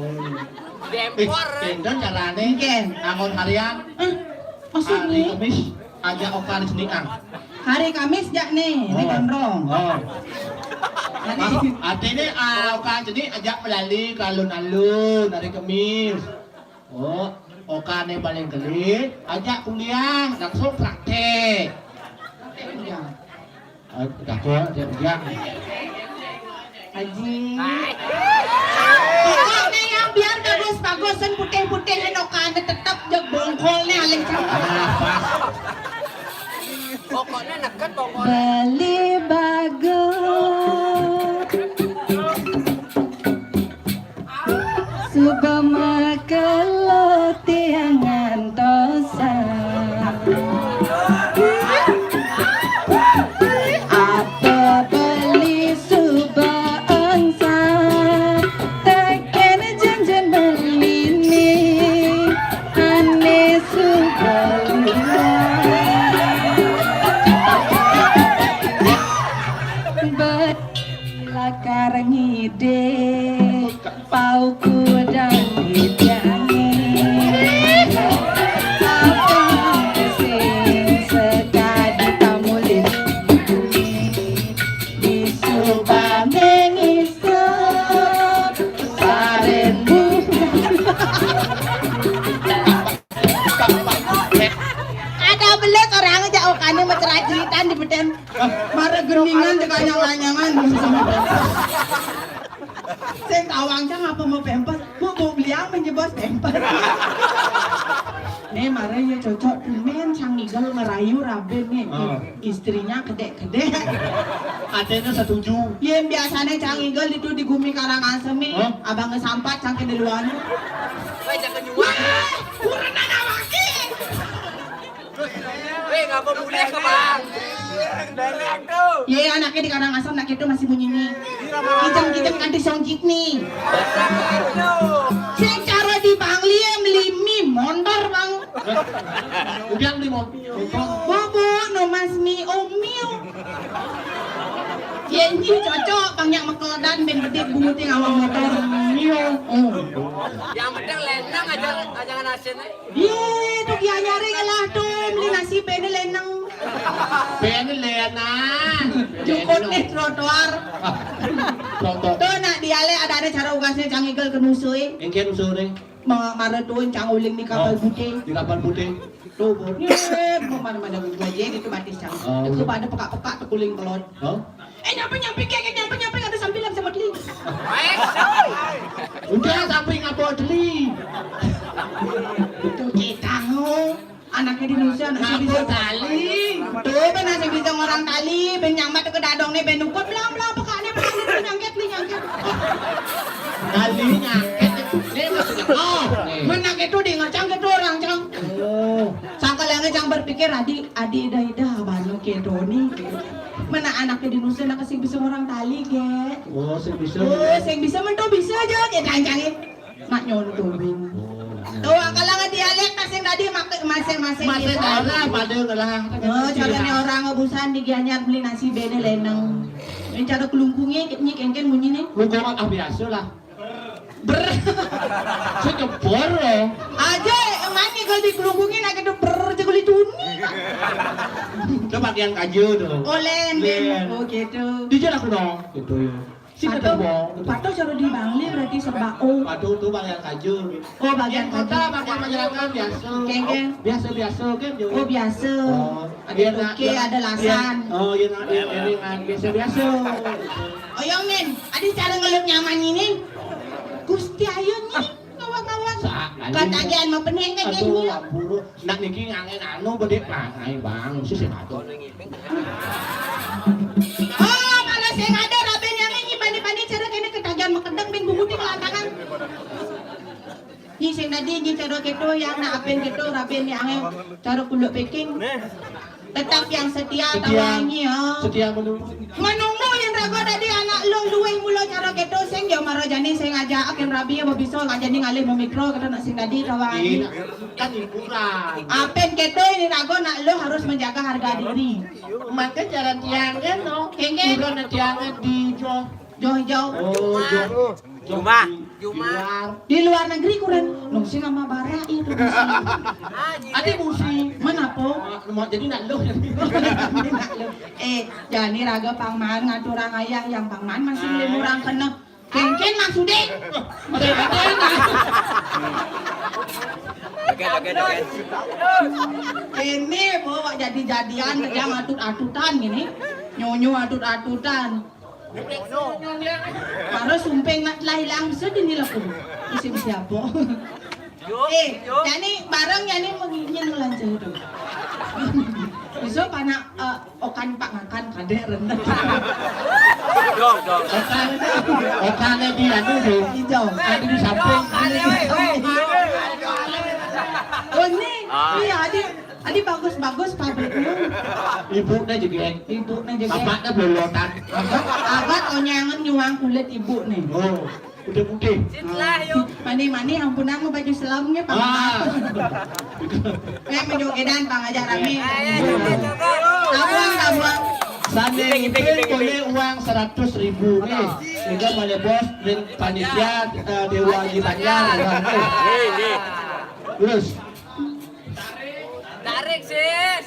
Dempor. Eh, dan carane. Engke. Angon harian. Hah? Hari Kamis aja oka di sini ah. Hari Kamis jak nih, ini gondrong. Oh. Masuk artinya ah, oka jadi ajak melali ke alun-alun hari Kamis. Oh, oka nih paling geli, ajak kuliah langsung praktek. Praktek kuliah. Aji. Pokoknya yang biar bagus-bagus dan putih-putih eno kane tetep jeg bongkol nih aling cakep. Pokoknya neket pokoknya. Beli bagus. Suba makelo tiang ngantosan. Apa beli suba angsa, teken janjan beli ni, ane suba lima. Lakar ngide, pauku dan idangi. Apa sing sekadi tamulin? Di Subang Mengisa, Sarenbu. Ada belut orang aja okane mecerah jeritan di beden. Mara geningan cek anyang-anyangan. Sing tawang cang apa mau pempes? Bu, bu beliang menjebos pempes. Né mara ya cocok, tumben Cang Igel ngerayu raben né. Ah. Istrinya kedék-kedék. Aténé setuju. Yén biasané Cang Igel itu di gumi Karangasem né, hah? Abang ngesampat cangké di luar. Wéh, jangan nyuwak. Wéh, kurenan awake. Wéh, ngapa boleh ke, Bang? Yé, anaknya di Karangasem, anak itu masih bunyi né. Kijang-kijang kanti songjit né. Sing cara di Bangli ya melimi mondor, Bang. Udah beli mobil. Bobo, no mas mi, omil. Ya ini cocok, Bang, yang mekeledan, ben gede bunguté ngawang motor. Mio. Oh. Yang penting lenang aja, aja ngerasain. Yé, tuh dia nyari lah tuh, beli nasi béné lenang. Béné lenang. Jukut nih trotoar. Contoh. Tuh, nak dialek ada-ada cara ugasnya Cang Igel ke nusué. Engké nusué. Ma-, mara tuun Cang Uling di kapal putih. Di kapal putih. Tuh, bor. Yé, mau mana-mana gua aja gitu batis Cang. Oh, itu pada pekak-pekak tuh kuling kelot. Hah? Eh, nyampe, nyampe, kayak nyampe, nyampe, ada sambilan sama Deli. Udah, sampai ngapa Deli? Itu kita, no. Anaknya di Indonesia, anak sing bisa tali. Tuh, kan anak sing bisa ngorang tali, ben nyambat ke dadong né, ben nukut, belang, belang, pekakné, belang, belang, nyangkét, nih, nyangkét. Tali nyangkét, nih, maksudnya, oh, nih. Menang itu di ngecang gitu orang, Cang. Oh. Sangka lagi Cang berpikir, adi, adi, ida, ida, abang, oke, Doni. Mana anaknya di Indonesia, anak sing bisa ngorang tali, gé. Oh, sing bisa. Oh, sing bisa, mentu bisa aja, gé, Cang, Cang, gé. Mak nyontoh. Oh, nah. Tuh, kalau nggak dialek masing tadi mak-, masing-masing. Masing gitu. Daerah pada ngelah. Oh, caranya orang ngebusan di Gianyar beli nasi béné lenang. Ini cara kelungkungnya, nyik engken bunyi nih. Kelungkung ah biasa lah. Ber. Saya jebor loh. Aja, emang nih kalau di kelungkungnya nak gitu ber, jeguli tuni. Itu bagian kaju tuh. Oh, lendeng. Len. Oh, gitu. Dijak aku dong, gitu ya. Sing ketemu. Patuh suruh di Bangli berarti serba O. Patuh tuh bagian kaju. Oh, bagian kaju. Kota, bagian masyarakat biasa. Kengkeng. Biasa-biasa kan, Jo. Oh, biasa. Oh, ada toke, ada lasan. Oh, iya, nah, iya, iya, nah, biasa-biasa. Oyong, Nen, ada cara ngeluh nyaman ini. Gusti ayo nih. Ngawang-ngawang. Katagihan mah peneng kan, aduh, gini. Ampun. Nak niki ngangen anu bedé pangai, Bang. Sisi matu. Oh, malah sing ada raben yang ini bani-bani cara kena ketagihan makedeng ben bungut di kelantangan. Ni sing tadi ni cara keto yang nak apen keto raben yang cara kuluk peking. Tetap yang setia. Setia. Tawangi, ya. Setia menunggu. Menunggu yang raga tadi anak lu luwih mula cara keto sing ya mara jani sing aja akhir rabi ya bisa ngajani ngalih memikro kata nak sing tadi tawangi. Iya, kan hiburan. Apen keto ini raga nak lu harus menjaga harga diri. Maka jalan tiangnya no. Kengke. Hiburan tiangnya di jo. Jauh-jauh. Oh, jo. Jumah. Jumah. Di luar negeri kuren. Nung sing sama bara itu musim. Ati musim. Mana po? Mau jadi nak lu. Eh, jani raga pangman ngaturang ayah yang pangman masih belum orang kena. Kengken maksudnya. Oke, oke, oke. Ini bawa jadi-jadian kerja atut-atutan gini. Nyonyo atut-atutan. Para sumping nak telah hilang sedih ni laku. Musim siapa? Eh, yani barang yani menginyin lancar tu. Bisa panak eh, okan pak makan kadek rendah. Dong, dong. Okan, okan di anu tu. Hijau. Ada di samping. Oh ni, ah. Iya ada. Adi bagus-bagus pabriknya. Ibunya juga. Ibunya juga. Bapaknya belolotan. Abad onyangan nyuang kulit ibu nih. Oh, putih-putih. Mani-mani ampunan mau baju selamnya, Pak. Ah. Kayak menjogedan, Pak, ngajak rame. Ayo, coba, coba. Tabuang, tabuang. Sandi boleh uang seratus ribu nih. Kita boleh bos dan panitia eh, Dewa di Banjar. Nih, nih. Terus. Tarik, sis.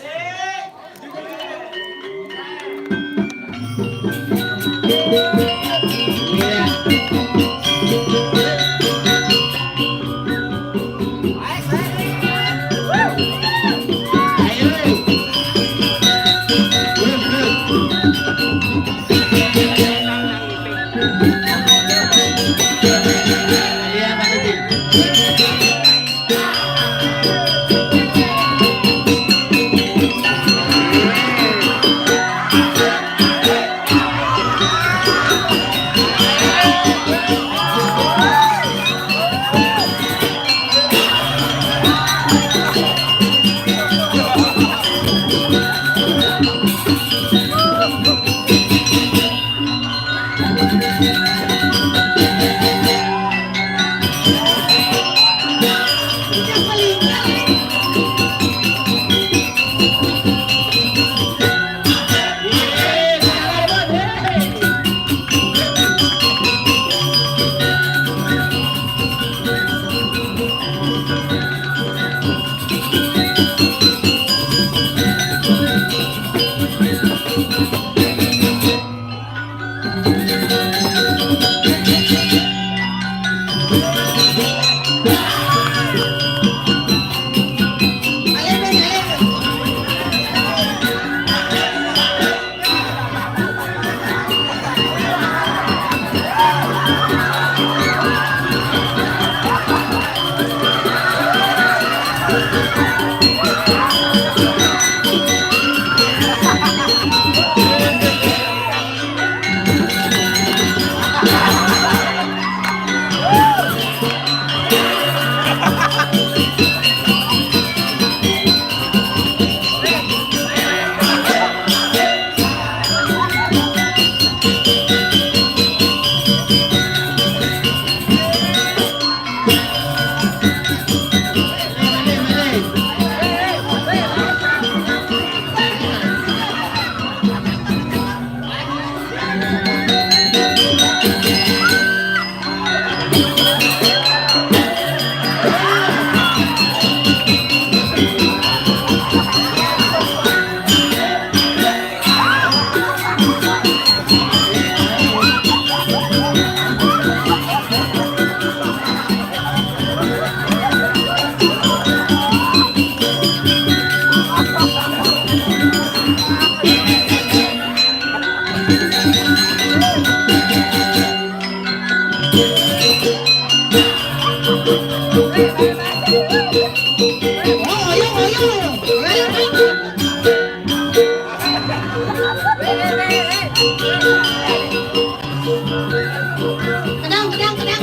Kedang, kedang, kedang.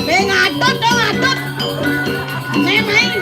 Be ngadot dong, ngadot. Saya main.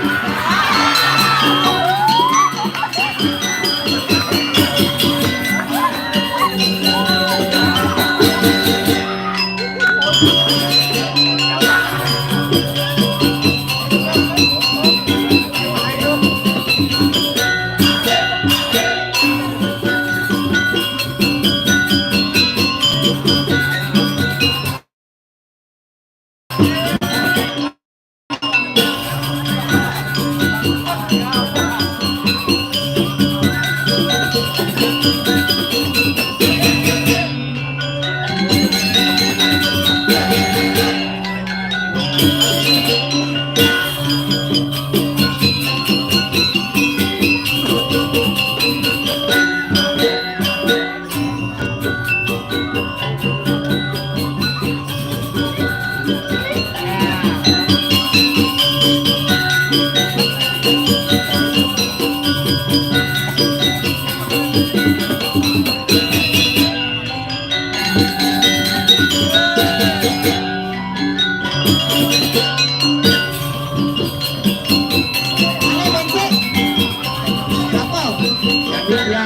Jadi dia,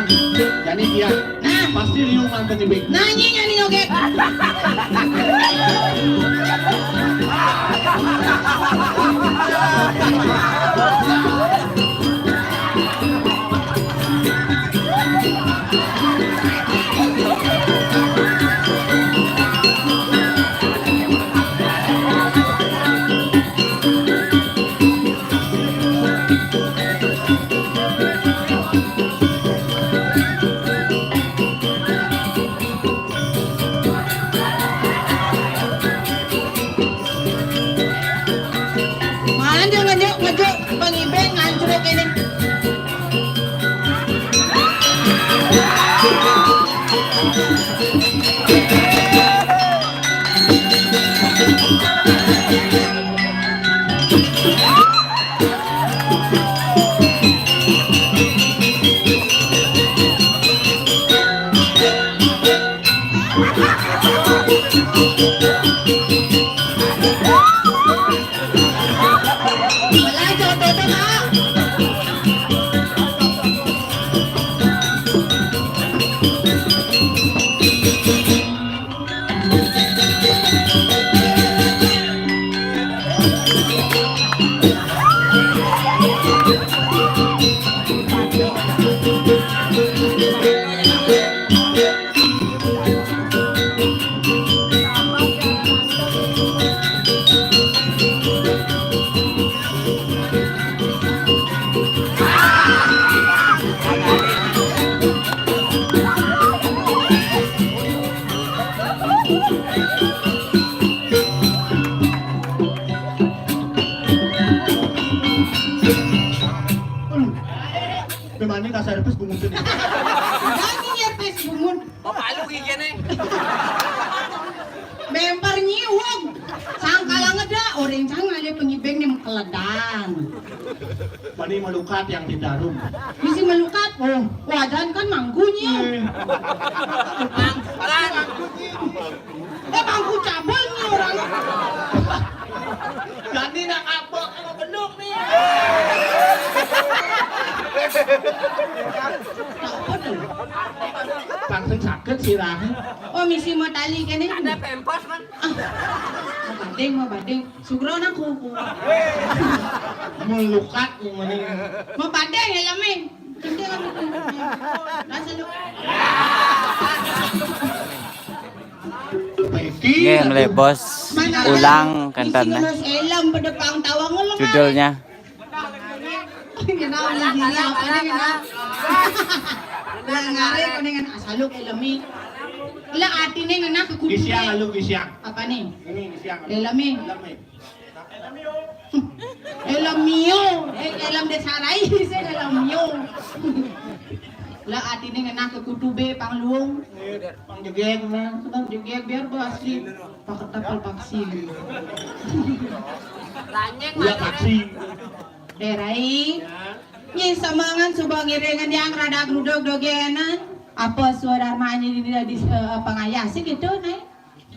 jadi dia. Nah, pasti liu mantan ibu. Nanya nyanyi oke. Manjo ngejuk ngejuk pengibeng ngancuruk ini. Pemane kasar pes bungutin. Dani ya pes bungut. Oh, malu gigene. Mempar nyiwung. Sangkala ngeda, orang cang ngale pengibeng ni mekeledan. Mani melukat yang di darum. Bisi melukat. Oh, wadan kan mangku nyiwung. Eh, mangku cabang ni orang. Dani nak apa? Kalau belum ni. Apa tu? Langsung sakit sirahnya. Oh, misi mau tali kene. Ada pempos, Man. Ah. Mau badeng, mau badeng. Sugro nak kuku. Mau lukat, mau mending. Mau badeng ya, Lamin. Nanti kan itu. Rasa lu. Nggih, melebos ulang kenten. Helm pada pang tawang lu. Judulnya. Kenal lagi apa nih, kenal? Lah, ngare kuningan asaluk helmi. Lah artine ngenah ke kudu. Gisiang, alu gisiang. Apa nih? Ini gisiang. Helm nih. Helm nih. Helm mio, eh, helm desa rai, sing helm mio. Lah artine ngenah ke kudu be pang luung. Pang jegeg, nah, sedang jegeg biar basi. Pakai tapal vaksin. Ulah vaksin. Derai. Nyi semengan suba ngiringan yang rada grudug dogenan. Apa swadarmane di, di, eh, pangayah sih gitu, Nai?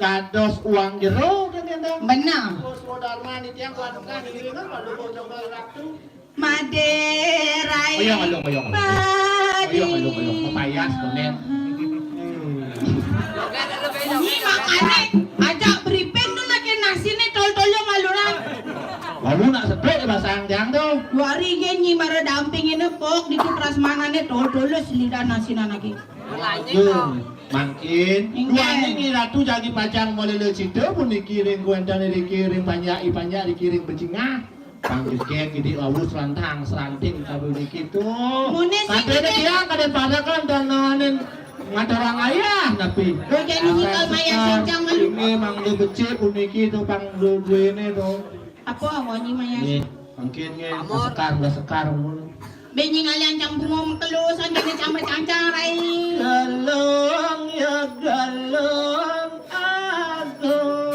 Dados uang jero kan ya, Ndang? Benar. Swadarmane tiang kuat kan ini kan kalau mau coba ratu. Maderai. Ayo, ayo, ayo, ayo. Ayo, ayo, ayo. Pepayas, konen. Ini makane ajak briefing tuh lagi nasine tol-tol maluran. Lalu nak sedek basang tiang tuh. Dua hari ge nyi mara damping ini pok di prasmanane tol-tol selidan nasinan lagi. Tuh, mangkin. Inggih. Duaning Ratu jagi pacang malele cita puniki ring kuentan riki ring panjak i panjak riki ring pecingah. Pang jegeg gidi awu serantang seranting kabe niki tuh. Mune sing kadene gede. Dia kadene pada kan dananin ngaturang ayah tapi. Oke, niki kalau maya sancang mah. Ini mangga becik puniki tuh pang duene tuh. Apa ngonyi maya? Nggih, mangkin nggih, sekar, nggak sekar. Benyi ngalian cang bunga mekelu, sanjane cang bercangcang, Rai. Galung, ya galung agung,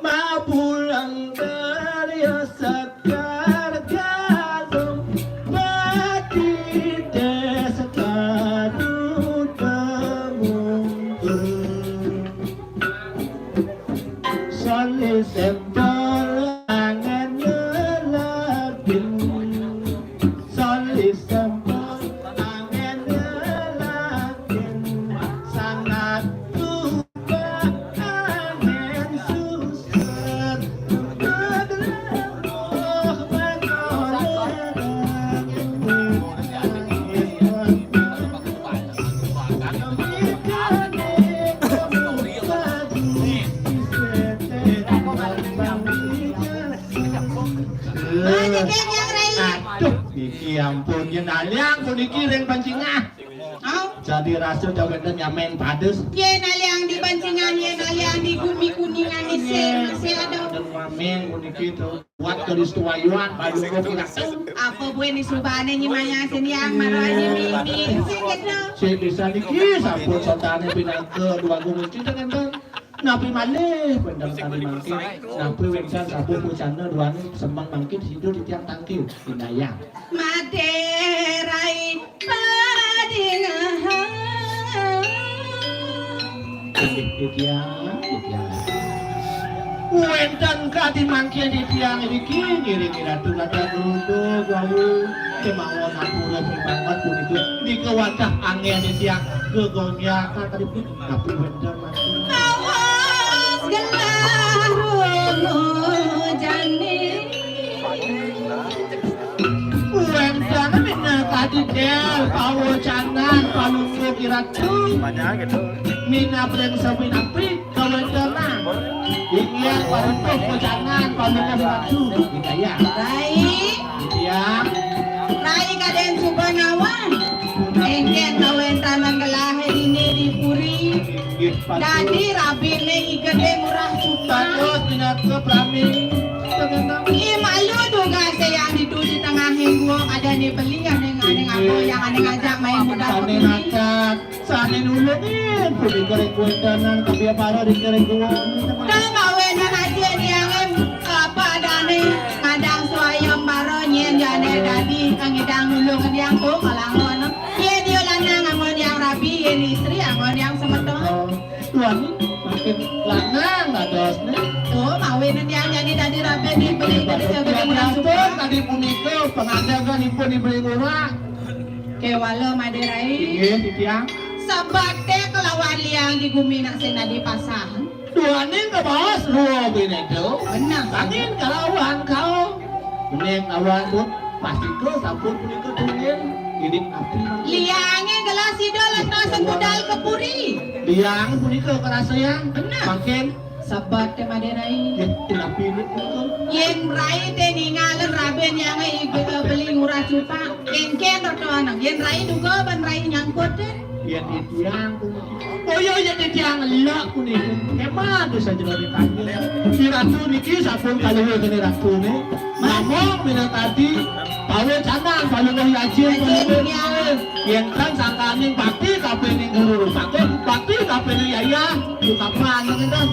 mabulang dari sekar galung, batide sekaru temungkul. Sali sempol angen lelabin. Sali sempol angen lelabin. Sangat lupa angen suset. Aduh, Aduh, iki ampun, yen aliang puniki ring pancingah. Au. Jadi rasa jawenten nyamen padus. Yen aliang di pancingah, yen aliang di gumi kuningan isih, masih ada. Dan mamen puniki to. Kuat keris tuwayuan, balungguh kirasing. Apa buin disubane nyi maya sini yang mara nyi mimi. Sing gitu. Sing bisa niki sampun sotane pinangka duagung cinta nenten. Napi malih wénten kadi mangkin? Napi wénten sabuh pucana duaning sembang mangkin sida titiang tangkil. Indayang. Mate rai padingahan. Inggih, titiang, titiang. Wénten kadi mangkin titiang ngriki ngiring Ratu Gajah Grudug wau kemawon ampura pimanget punika. Nika wantah anggén titiang gegonjakan tadi pun. Tapi wénten mangkin. Awas gelah rungu jani. Wénten minakadi dél pawacanan palungguh kiratu. Minab ring saminapi kawéntenan. Inggih parutuh pawacanan palungguh kiratu. Indayang. Rai. Indayang. Rai kadén suba nawang. Éngkén kawéntenan gelahé dini di puri. Inggih, patuh. Dadi rabiné I Gedé Ngurah Cukang. Patuh, pinaka prami. I malu tugasé yang ditu di tengahing gua, kadén beli, ané, ané ngapa yang ané ngajak main muda. Sané nulung, punika ring kuéntenan, tapi para ring kuéntenan. Tang awénan aja tiangé, apa adané ngadang suayam bara nyén jane dadi ngidang nulung tiang to kalangon. Yén dia lanang anggon yang rabi, yén istri anggon yang semeton. Oh, tuan ni makin lanang adosné. To, mawinan tiang jani dadi rabi di beli, beli, beli, beli, beli, tadi punika pangandagan ipun di beli ngurah. Kéwala Madé Rai. Inggih, titiang. Sabate kelawan liang di gumi nak sing dadi pasahan. Duaning kabaos rua bineka. Beneh. Angin kalawan kau. Menék lawan pun pastika sampun punika tunggil. Idik api. Liangé gelah sida leres budal ka puri. Liang punika karasayang. Beneh. Mangkin Sabate Madé Rai. Yén punapi niku. Yén Rai té ningalin rabi nyangé I Gedé Beli Ngurah Cukang, éngkén rata anang. Yén Rai duga ban Rai nyangkut té. Yén titiang puniki. Boya yén titiang elek puniki. Kémahan sajeroning kaki. Ih Ratu niki sampun kaluhur kéné Ratune. Namung minakadi pawecanan paluwih yajin. Yajin, punika. Yén tan sangkaning bakti kapining guru rupaku, bakti kapining yayah, utapan, ngénten.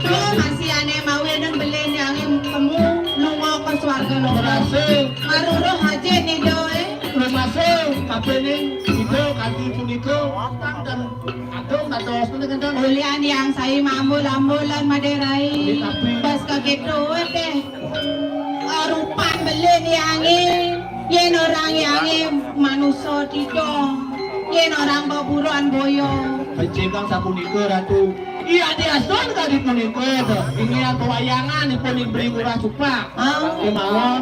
Tuh, masih ané mawinan belin yang kemu lunga ka swarga loka. Berhasil. Maruruh aja nih, doe. Rumasa kapining Ida kanti punika, wonten ten agung dados punika ten. Ulian yang sai mambul-ambulan Madé Rai. Nggih, tapi bas kakéto deh. Rupan belin yangé, yén orang yangé manusa tida, yén orang beburon boya. Becik kang sapunika, Ratu. Iya, diastun kadi punika, to. Inggihan pewayangan ipun ing Bri Ngurah Cupak. Ah. Kémawon,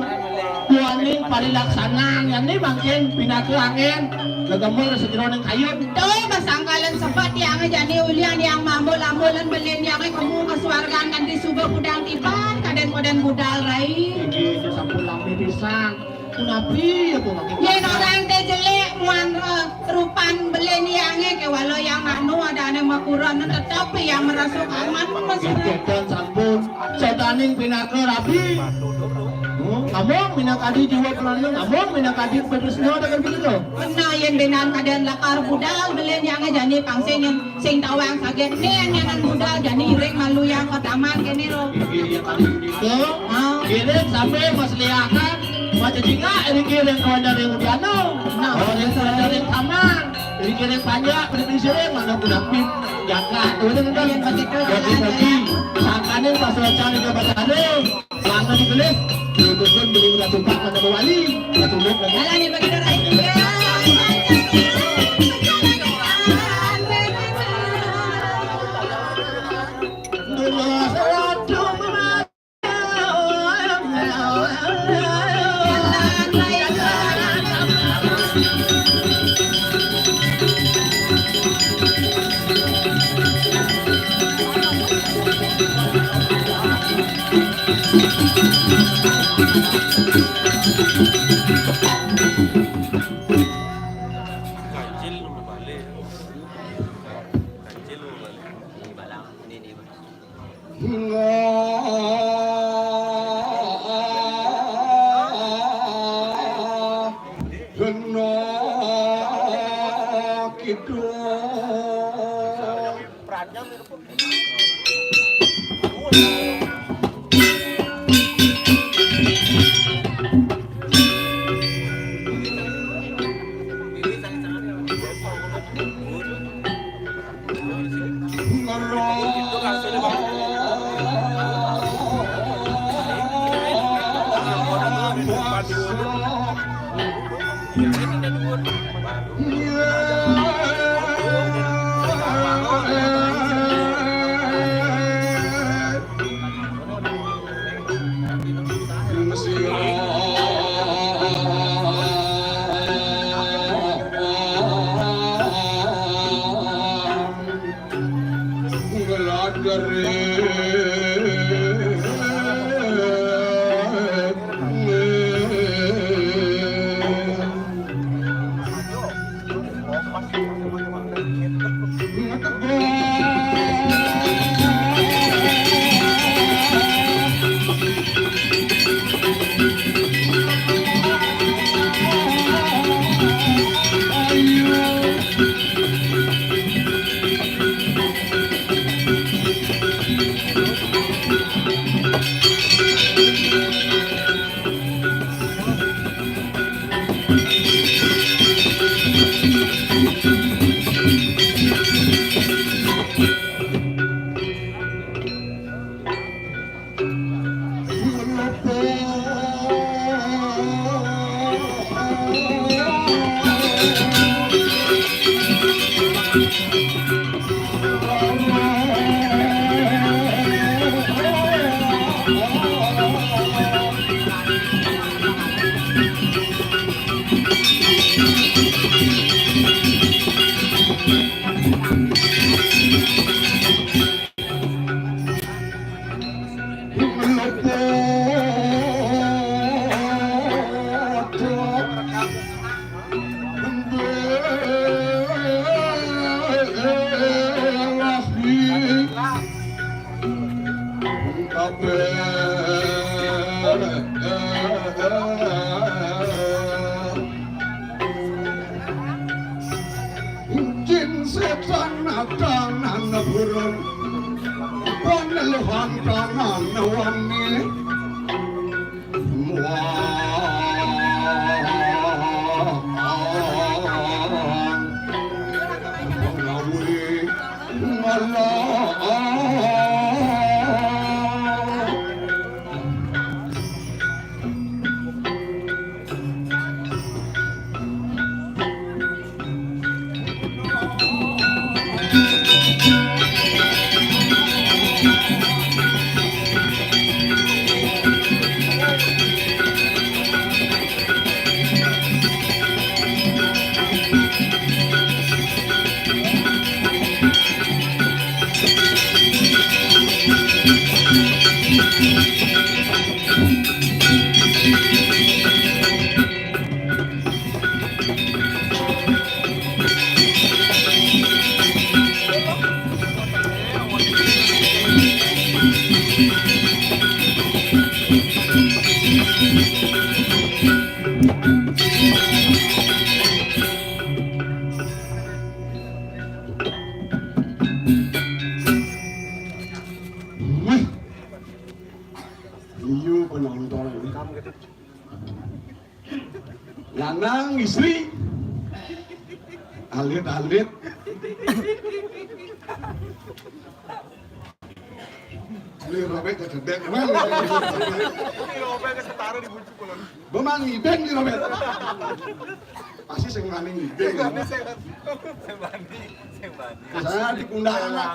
duaning parilaksanan yané mangkin pinaka anggén gegemur sajeroning kayun. Tuh, pasangkalan sebet yang jani ulian yang mambul-ambulan belin yang kemu ka swargan kanti suba kudang tiban, kadén-kadén budal rai. Inggih, sampun lami pisan. Punapi apa mangkin? Yén orang té jelék muan, eh, rupan belin yangé kéwala yang anu adané makuron tetep yang merasa aman, Mas. Kédan sampun. Setaning pinaka rabi. Hmm, ngomong minakadi jiwa pelanjung, ngomong minakadi pedesnya dengan begitu. Kena yén benan kadén lakar budal belin yangé jani pang sing, sing tawang saget né nyanan budal jani iring malu yang ke taman kéné ro. Inggih, ya kali punika. Ah. Iring sampai Mas Liakan, Mas Cicingak, iring kiring kawan dari Udiano. Nah. Oh, iring kawan dari taman. Iring kiring panjak, beri siring, mana pun apit. Jaga, tuh, tuh, tuh. Iya, begitu. Bagi-bagi. Sangkaning pas wacana di Jabat Hari. Mangga digelis, dudukun beli udah tumpak mana bawali, udah tunduk lagi. Jalan nih begitu, Rai. Iya. Dulu satu. Kancil balik. Kancil balik. Kena kidul. Kabeh jin setan natanan burung, paneluhan tangan wangi. Wah, pengawi malah. Wih. Iya, penonton. Lanang, istri, alit-alit. Beli robek ke gedek, emang. Beli robek ke setara di bujuk, kalau. Bemang ibeng di robek. Pasti sing wani ngibeng. Sing wani, sing wani, sing wani. Saya diundang anak.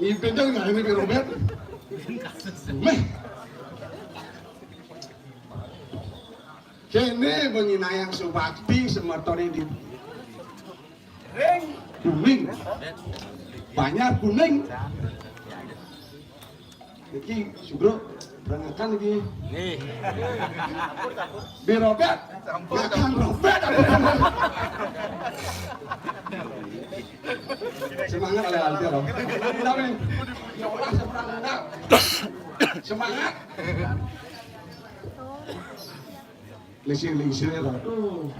Ngibeng kan nggak ini robek. Meh. Kene bengi nayang subakti semetone di Kuning. Banjar Kuning. Iki Sugro berangakan iki. Nih. Di robek. Sampun. Makan robek. Semangat oleh Aldi, Bang. Kenapa nih? Ya Allah, semangat. Semangat. Lisih-lisih, aduh.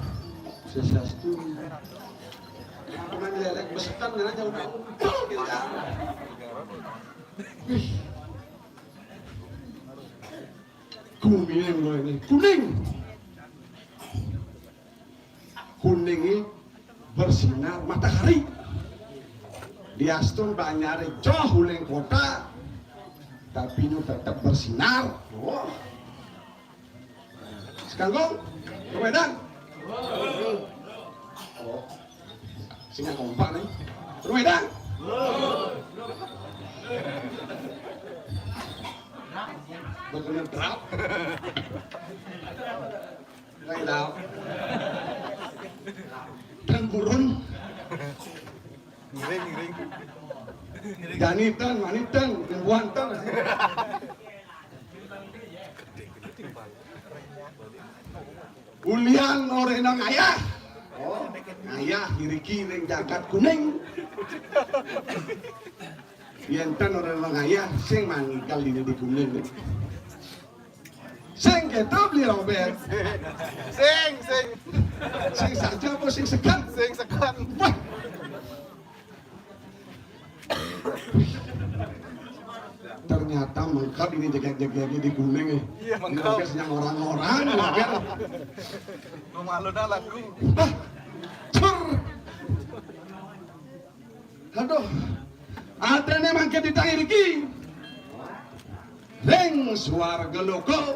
Sesastu. Aku main lelek besekan aja udah umpel gitu kan. Wih. Kuning loh ini. Kuning. Kuning ini bersinar matahari. Diastun banyare joh uling kota, tapi ini tetap bersinar. Wah. Sekangkung, Rumedang. Oh. Sing kompak nih. Rumedang. Betul drop. Rumedang. Dan burun. Miring, miring. Janitan, manitan, buantan. Ulian ora nang ayah. Oh, ayah iriki ning jagat Kuning. Yen ten ora nang ayah sing mangigal dine di Kuning. Sing keto beli Robert. Sing, sing. Sing saja apa sing segan? Sing segan. Wah. Ternyata mengkap ini jegek-jegeknya di Kuning nih. Iya, mengkap. Ini yang orang-orang, ya kan? Memalu dah lagu. Hah? Cur. Aduh. Ada nih mangke di tangi iki. Ring swarga loka.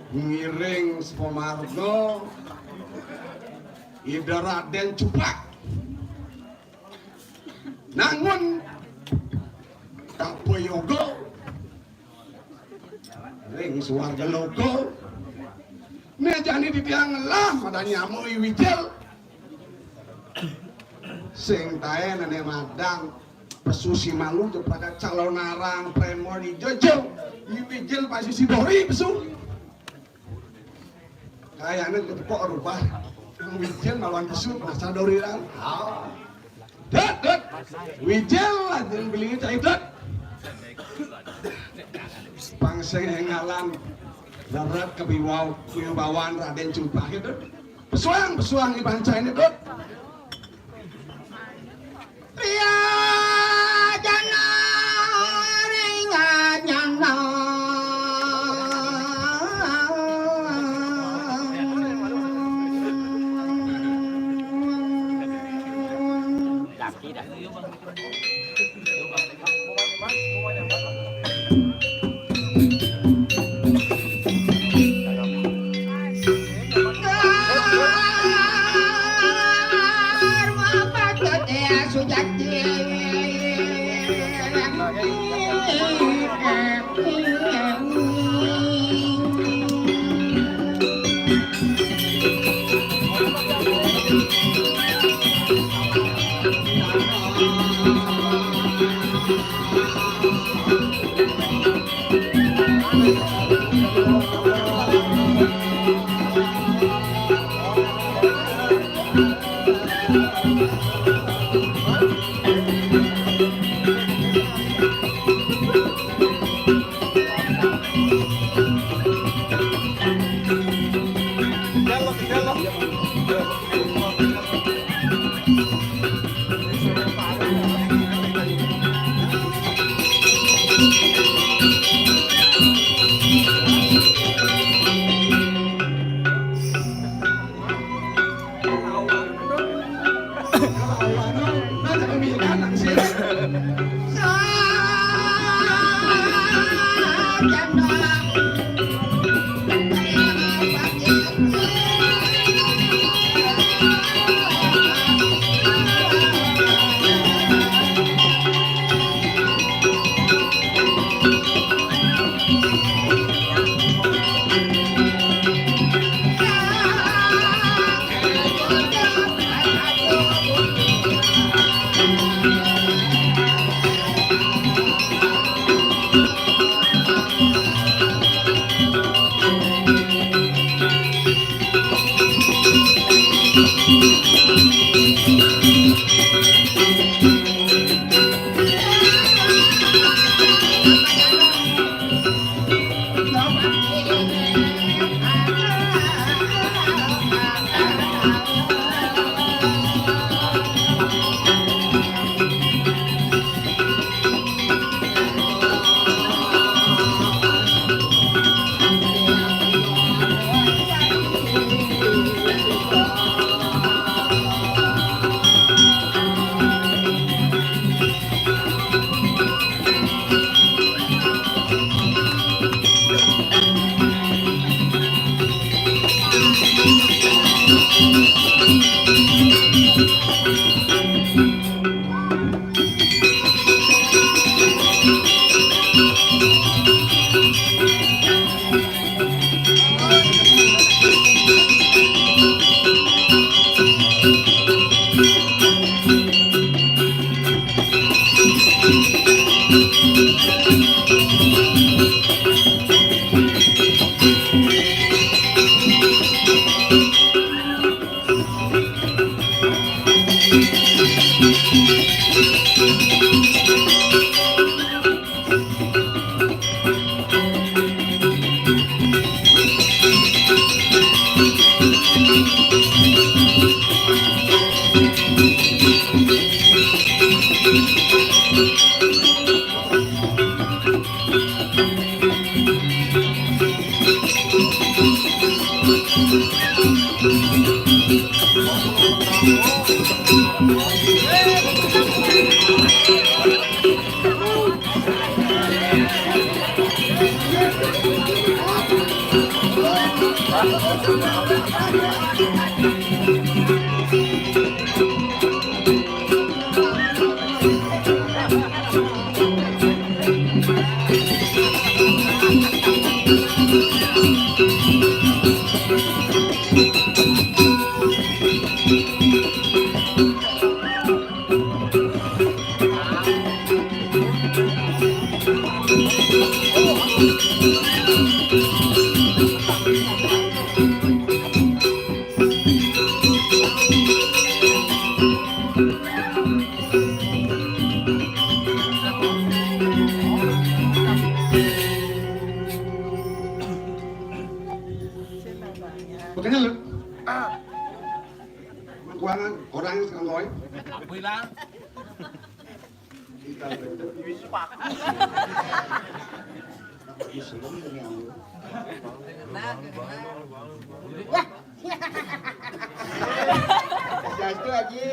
Ngiring sepamarga Ida Raden Cupak. Nangun tapa yoga ring swarga loka. Nek jani titiang ngelah madan nyamu I Wijil. Sing tae nene madan pesu si malu jepraka calon arang premon ijo jo. I Wijil pasti si bori pesu. Kayane ketepok rubah. Wijil melawan pesu masa dori lan. Ah. Dot, dot. Wijil, anjing beli cai dot. Sing ngalang leret kebiwau kuyubawan Raden Cempaka, Dut. Pesuang, pesuang iban cai ni, Dut. Ria jana ringat nyana. Laki dah. Aku seneng ini, aku. Wah. Sastu, Haji.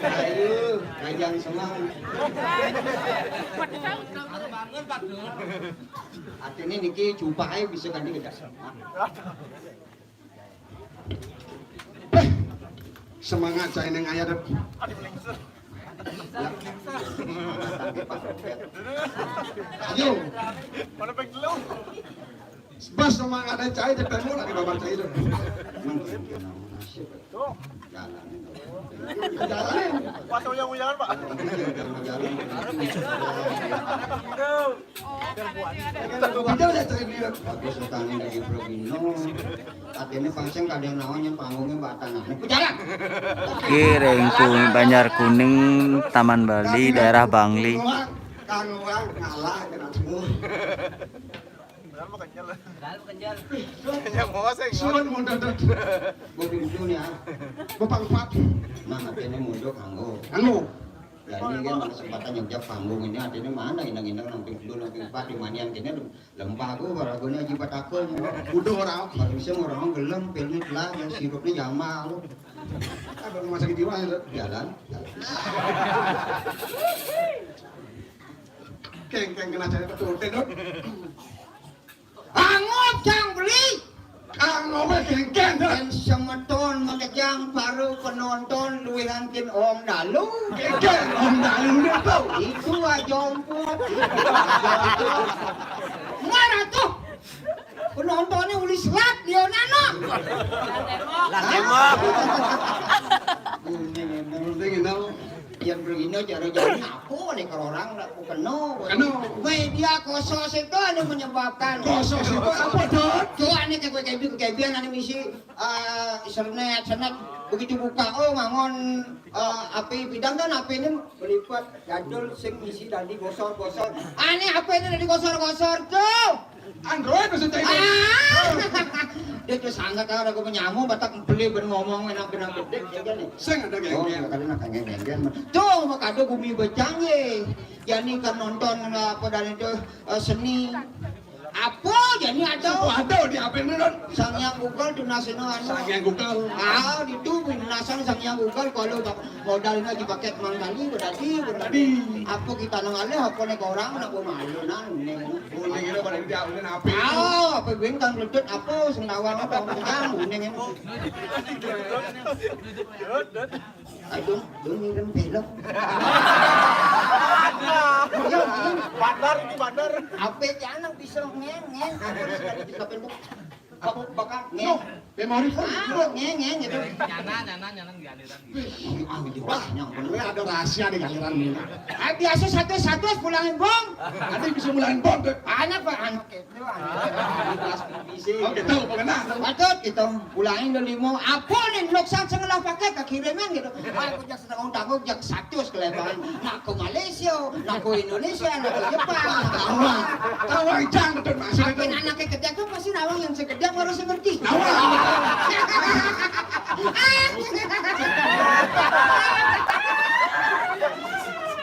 Ayo, kajang semang. Artinya niki cupak ae bisa ganti kerja semang. Beh, semangat saya neng ayah dep. Ayo. Mana peng dulu? Bas semangat ae cai dep temu lagi babar cai dep. Jalan. Jalan. Pas uyang-uyangan, Pak. Jalan. Kita udah cari dia. Bagus utangnya dari Bro Bino. Artinya pangseng kadang naonnya panggungnya batang. Bicara. Oke, Rengkung, Banjar Kuning, Taman Bali, daerah Bangli. Kang Wang ngalah kena tuh. Padahal mah kenyal. Padahal mah kenyal. Yang bawa saya. Suan mau dadat. Gua pintu nih, ah. Gua pangpat. Nah, artinya mundur kanggo. Kanggo. Lah ini kan kesempatan yang jawab panggung ini, artinya mana indang-indang namping dulu, namping empat di manian kene lempah gua, walaupun aja batakun. Udah orang. Kalau bisa orang gelem, pilnya telah, ya sirupnya jamal. Apa rumah sakit jiwa ya? Jalan. Keng-keng kena cari betul, teh, Dok. Angot cang beli. Angot keng-keng, Dok. Yang semeton makejang paru penonton luwihan kin Om Dalu. Keng-keng, Om Dalu, Dok. Itu aja omput. Mana tuh? Penontonnya uli selat dia nano. Lah tembok. Yang begini cara jalan aku nih kalau orang lah keno. Keno. Media kosos itu anu menyebabkan. Kosos itu apa, Dot? Coba nih kayak kayak kayak biar anu misi eh sernet sernet begitu buka oh ngangon eh api bidang kan api ini melipat jadul sing misi tadi gosor-gosor. Aneh apa ini tadi gosor-gosor tuh? Android maksudnya itu. Ah. Dia tuh sangat ada gue menyamu batak beli ben ngomong enak benar gede ya kan nih. Sing ada geng. Oh, ya kali nak geng geng. Tuh makanya bumi bejang ye. Jadi kan nonton apa dari itu eh, seni. Apa jadi ada? Apa ada di apa ini, Don? Sang Yang Google tuh nasino anu. Sang Yang Google. Ah, itu nasang Sang Yang Google kalau modalnya dipakai mangkali berarti berarti. Apa kita nang alih apa nih orang nak malu nang nih. Boleh kira pada dia udah apa? Ah, apa gue kan ngeledut apa sing nawang apa orang kuning ini. Aduh, lu ngirim belok. Bandar ini bandar. Apa anak bisa ngeng ngeng apa sekali di kapan tuh? Apa bakal ngeng? Memori full. Ah, ngeng ngeng gitu. Nyana nyana nyana di aliran. Wih, ah, gitu. Wah, yang bener ada rahasia di aliran ini. Ah, biasa satu satu pulangin bom. Nanti bisa mulai bom tuh. Anak pak anak. Oke, tahu pengenal. Patut gitu. Pulangin dulu limo. Apa nih nuksan sengelah paket kekiriman gitu. Ah, aku jak sedang tanggung jak satu kelebihan. Nak ke Malaysia, nak ke Indonesia, nak ke Jepang. Tahu, tahu yang jang betul maksud itu. Anak kecil tuh pasti nawang yang sekedar harus ngerti. Nawang.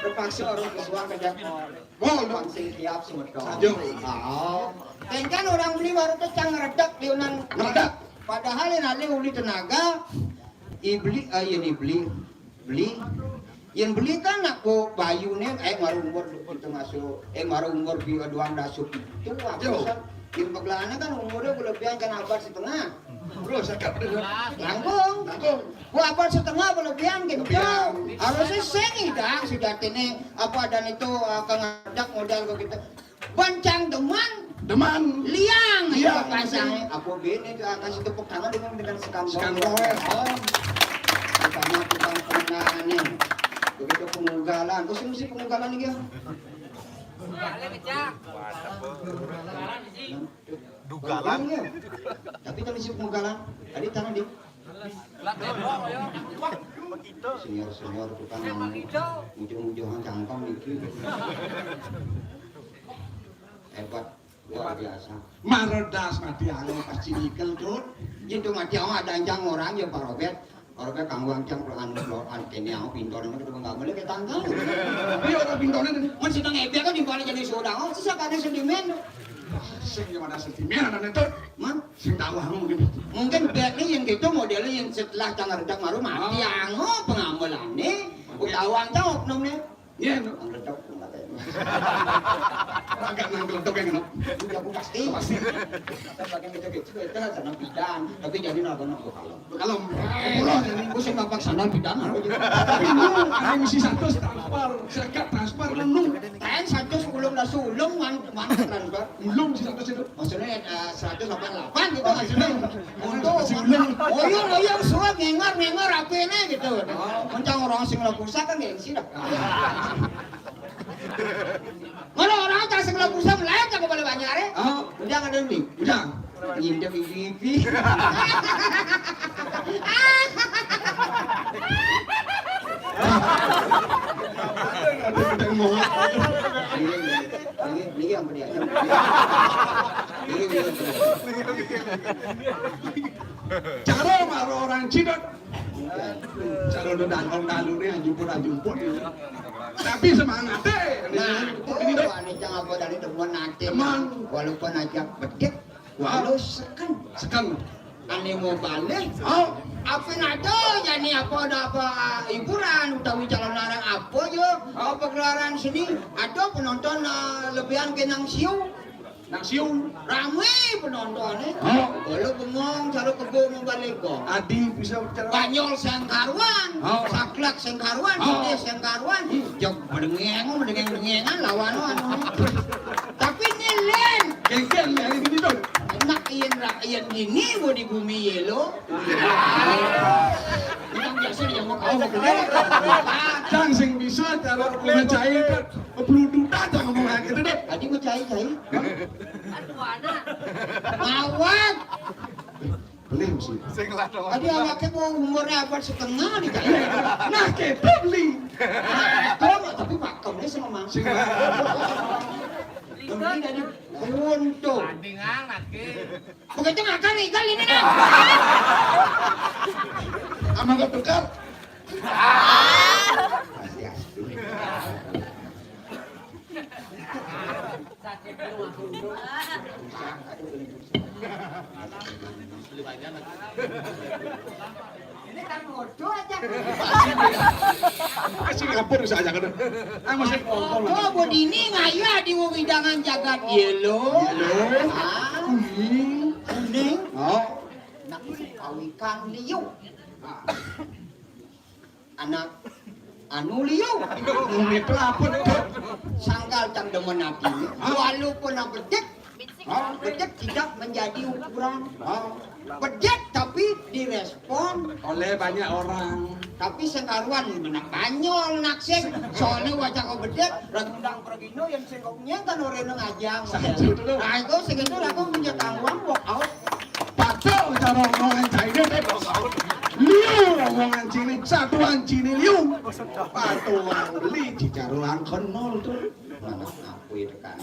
Terpaksa orang kesuang kerja. Wah, sing tiap semeton. Sajo. Oh. Kan orang beli baru tuh cang ngeredak di unan. Ngeredak. Padahal yang ada uli tenaga, ibli, eh, yang ibli, beli, yang beli kan aku bayune, eh, baru umur itu masuk, eh, baru umur dua belas itu aku yang pegelana kan umurnya kelebihan kan abad setengah. Bro, cakap bener. Langkung. Langkung. Ku abad setengah kelebihan gitu. Harusnya sing idang sudah ini apa dan itu uh, kangadak modal kok gitu. Bancang deman. Deman. Liang. Liang. Pasang. Aku bini itu akan tepuk tangan dengan dengan sekantong. Sekantong. Oh. Pertama tukang pengenaan nih. Begitu pengugalan. Kau sih mesti pengugalan lagi ya. Dugalan. Tapi tadi si pemugalan, tadi tangan di senior-senior tukang anu, ujung-ujungan cangkong niki. Hebat, luar biasa. Maredas mati anu pas cinikel tuh. Itu mati awak ada ancang orang ya Pak Robert. Ora kang wong cang anu lho, an kene aku pintor ngono kudu ngamel ke tanggal. Iya, ora pintor ini. Men sedang epic kan timbal jadi seorang. Oh, terus apa ada sentimen? Sing yo ana sentimen ana itu. Mah, sing tahu aku mungkin. Mungkin baiknya yang gitu modelnya yang setelah cang redak maru mati ango pengamelane. Utawa cang oknum ne. Iya, no. Nang redak nang kata. Agak nang redak yang no. Iya, aku pasti. Pasti. Kita pakai meja kecil, kita senang bidang, tapi jadi nonton aku kalau. Kalau pulau jadi aku sing papak sana bidang aku juga. Tapi lu ada misi satu transfer, zakat transfer lu. Kan satu sepuluh belas ulung man man transfer. Ulung si satu itu. Maksudnya eh, seratus delapan puluh delapan gitu maksudnya. Untuk si ulung. Oh iya, oh iya, surat ngengar ngengar apa ini gitu. Mencang orang sing lagu kan gengsi dah. Mana orang tak sing lagu lain tak boleh banyak eh. Oh, udah ada nih. Udah. Ngintip ibu-ibu. Ini, ini, ini yang beri aja. Ini, ini. Cara marang orang Cina. Cara udah dangkal dalure anjumput-anjumput. Tapi semangatnya. Nah, ini tuh. Ane cang apa tadi temuan nanti. Teman. Walaupun aja bedik, walau seken. Seken. Ane mau balik. Oh. Apa ada jadi apa ada apa hiburan utawi calon larang apa yo? Apa gelaran seni? Ada penonton eh, lebihan ke nang siu. Nang siu. Rame penontonnya. Oh. Kalau bengong cara kebo mau balik kok. Adi bisa bicara. Banyol sengkaruan, Oh. Saklak sengkaruan, Oh. Sini sengkaruan. Jok berdengeng, berdengeng-dengengan lawan anu. Tapi ini len. Genggen ya ini tuh. Enak iyan ra iyan gini mau di bumi yelo. Yang biasa dia mau kau gede. Cang sing bisa cara ngecai kan. Beluduk aja ngomong kayak gitu deh. Tadi mau cai-cai. Mawat. Beli mesti. Sing lah dong. Tadi awaknya mau umurnya abad setengah nih cai. Nah, kita beli. Nah, tapi pakem nih sama Mang. Sing lah. Beli dari Buntu. Tandingan lagi. Begitu makan ikan ini nah. Sama gue tukar. Pasti asli. Ini kan bodoh aja. Singapura bisa aja kan. Ah, masih Bodoh bodini ngaya di wewidangan jagat yelo. Yelo. Ah, Kuning. Kuning. Oh. Nak kawikan liu. Ah. Anak anu liu. Ngomit laput. Sangkal cang demen hati. Hah? Walaupun nak bedik, Hah? Bedik tidak menjadi ukuran. Hah? Bedik tapi direspon Oleh banyak orang. Tapi sengkaruan menang banyol naksir. Soalnya wajah kau bedik, ragundang pergino yang sengkoknya kan orang yang ngajang. Satu dulu. Nah itu segitu aku punya tanggung walk out. Patuh cara omongan China deh. Liu omongan Cina, satuan Cina liu. Patuh beli cicaruan kenol tuh. Mana aku itu kan.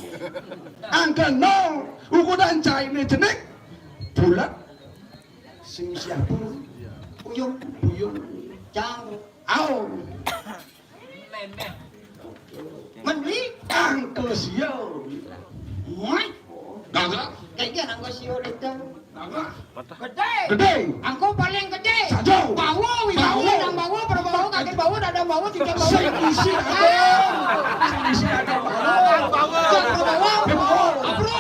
Angka nol, ukuran China jenik bulat. Sing siapa? Puyung. Puyung. Cang. Au. Mending. Angka sio. Wah. Gagah. Kayak dia angka sio itu. Gagah. Gede. Gede. Angko paling gede. Sajo. Bawo, wi bawo, Bawo. Nang bawo, para bawo, kakek bawo, dada bawo, cucu bawo. Sing isi ada. Sing isi ada. Bawo. Bawo. Bawo. Bro.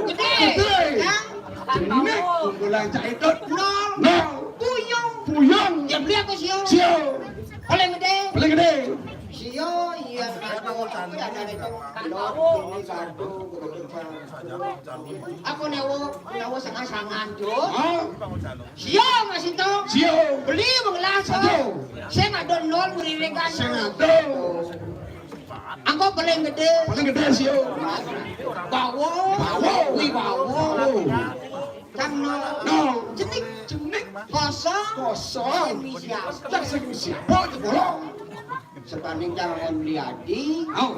Gede. Gede. Yang Jenik kumpulan cah itu. Nol. Nol. Puyung. Puyung. Ya beli aku sio. Sio. Paling gede. Paling gede. Sio, iya, aku, aku ada itu. Lord, ini satu, begitu, Bang. Aku nyawa, nyawa sangat-sangat, Jo. Oh. Sio, Mas itu. Sio. Beli mengelas, Jo. Satu. Saya nggak ada nol, merirekan. Saya nggak ada. Angko paling gede. Paling gede, sio. Bawo. Bawo. Wi bawo. Oh. Cang no. No. Jenik. Jenik. Kosong. Kosong. Sing siapa? Cak sing siapa? Bolong. Sepaning jangan beli adi. Au.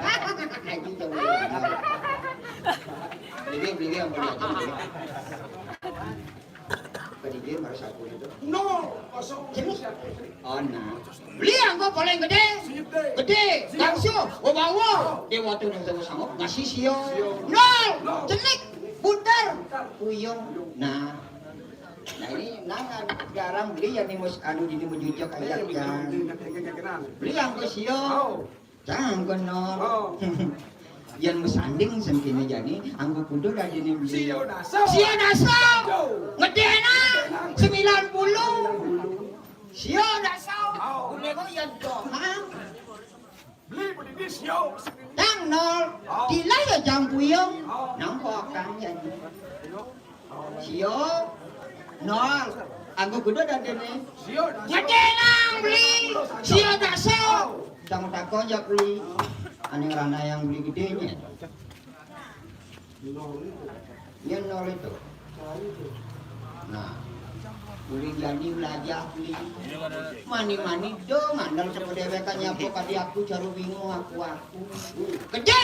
Aji jauh. Beli, beli yang beli aja. Beli. Beli dia marasa aku itu. No, kosong. Jenis. Oh, nah. Beli yang gua paling gede. Gede. Langsung. Gua bawa. Dia waktu yang sama-sama. Ngasih sio. Nol. Jenik. Putar. Puyung. Nah. Nah, ini nangan garang beli ya nih mus anu ini mujujak aja kan. Beli yang gua sio. Jangan kenal. Yang mesanding sentini jani, anggo kudu dadi ni beli. Sio daso. Sio daso. Ngedena sembilan puluh. Sio daso. Kudu kok yang doang. Beli beli sio. Yang nol. Dilai ya jam puyung. Nampak kan jani. Sio nol. Anggo kudu dadi ni. Sio daso. Ngedena beli. Sio daso. Tang takon ya beli. Ane rana yang beli gedenya. Yen nol itu. Nah, beli jani belajar beli. Mani-mani dong, andal sepedewek kan nyapo kadi aku jaru bingung aku aku. Gede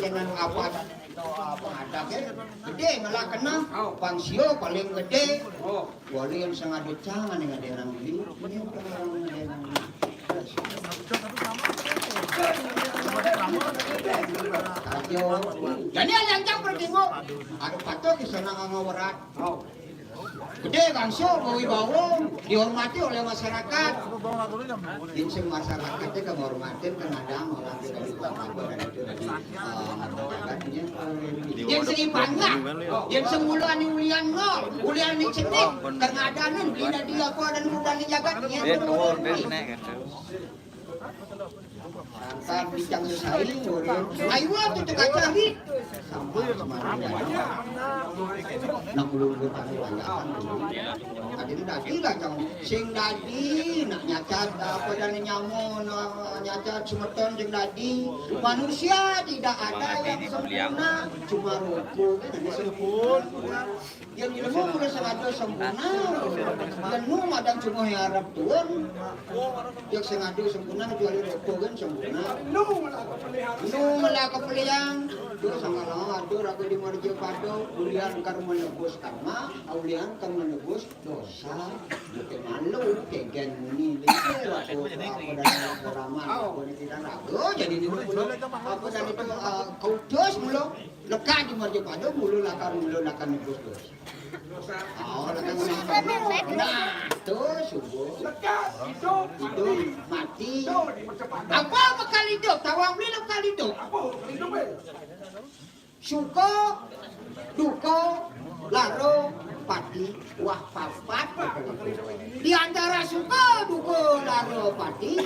dengan apa itu apa ada ke? Gede malah kena. Bang Sio paling gede. Wali yang sangadu jangan yang ada yang beli. Ini orang ada yang beli. Ayo. Jadi ada yang campur tengok. Ada patut di sana ngawurat. Gede kan so bawi bawong dihormati oleh masyarakat. Yang sing masyarakat itu menghormati kan ada orang kita di bawah apa dan itu tadi. Yang seimbangnya, yang semula ni ulian nol, ulian ni cenik, karena ada nun, beli dari apa dan udah ni jagat, yang Dia turun, dia naik kan. Santap bicang sesai, ayo tuh tukang cari. Sama semuanya. Nak ulun gue tadi banyak. Tadi itu dadi lah, Cang. Sing dadi, nak nyacat apa dan nyamu, nak nyacat semeton sing dadi. Manusia tidak ada yang sempurna, cuma ruku kan yang sempurna. Yang ilmu udah sengaja sempurna. Yang nu madang cuma harap tuan. Yang sengaja sempurna kecuali ruku kan sempurna. Nu malah kepelian. Tuh sama lah, aduh ragu di marja pada. Ulian kar menebus karma, ulian kar menebus dosa. Bukan malu, kegen muni. Aku dan drama, aku ini tidak ragu. Jadi ini dulu. Aku dan itu, eh, kau dos mulu. Lekat di marja pada, mulu lakar, mulu lakar nebus dosa. Oh, lakar nebus dosa. Nah, tuh, subuh. Lekat, hidup, Hidup, mati. Mati. Tuh, di marja pada. Apa bekal hidup? Tawang beli bekal hidup. Apa bekal hidup, eh? Suka, duka, lara, pati, wah papat. Di antara suka, duka, lara, pati,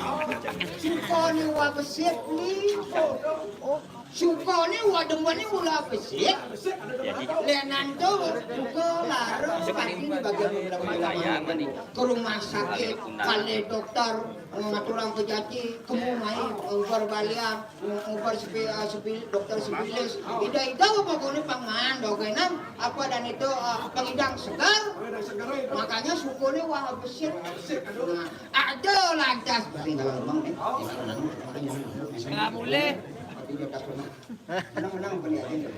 suka ni wah besit ni. Suka ni wah demen ni mula besit. Lenan tu duka, lara, pati ni bagian mula-mula. Ke rumah sakit, kali dokter, ngaturang pejati, kemu mai, eh, berbalian. Ngukur sepi, eh, sepi, dokter sipilis. Ida-ida pokoknya pangan dogenan apa dan itu, eh, pengidang segar. Makanya sukune wah besit. Nah, ada lantas. Nggak boleh. Menang-menang apa ni aja ni?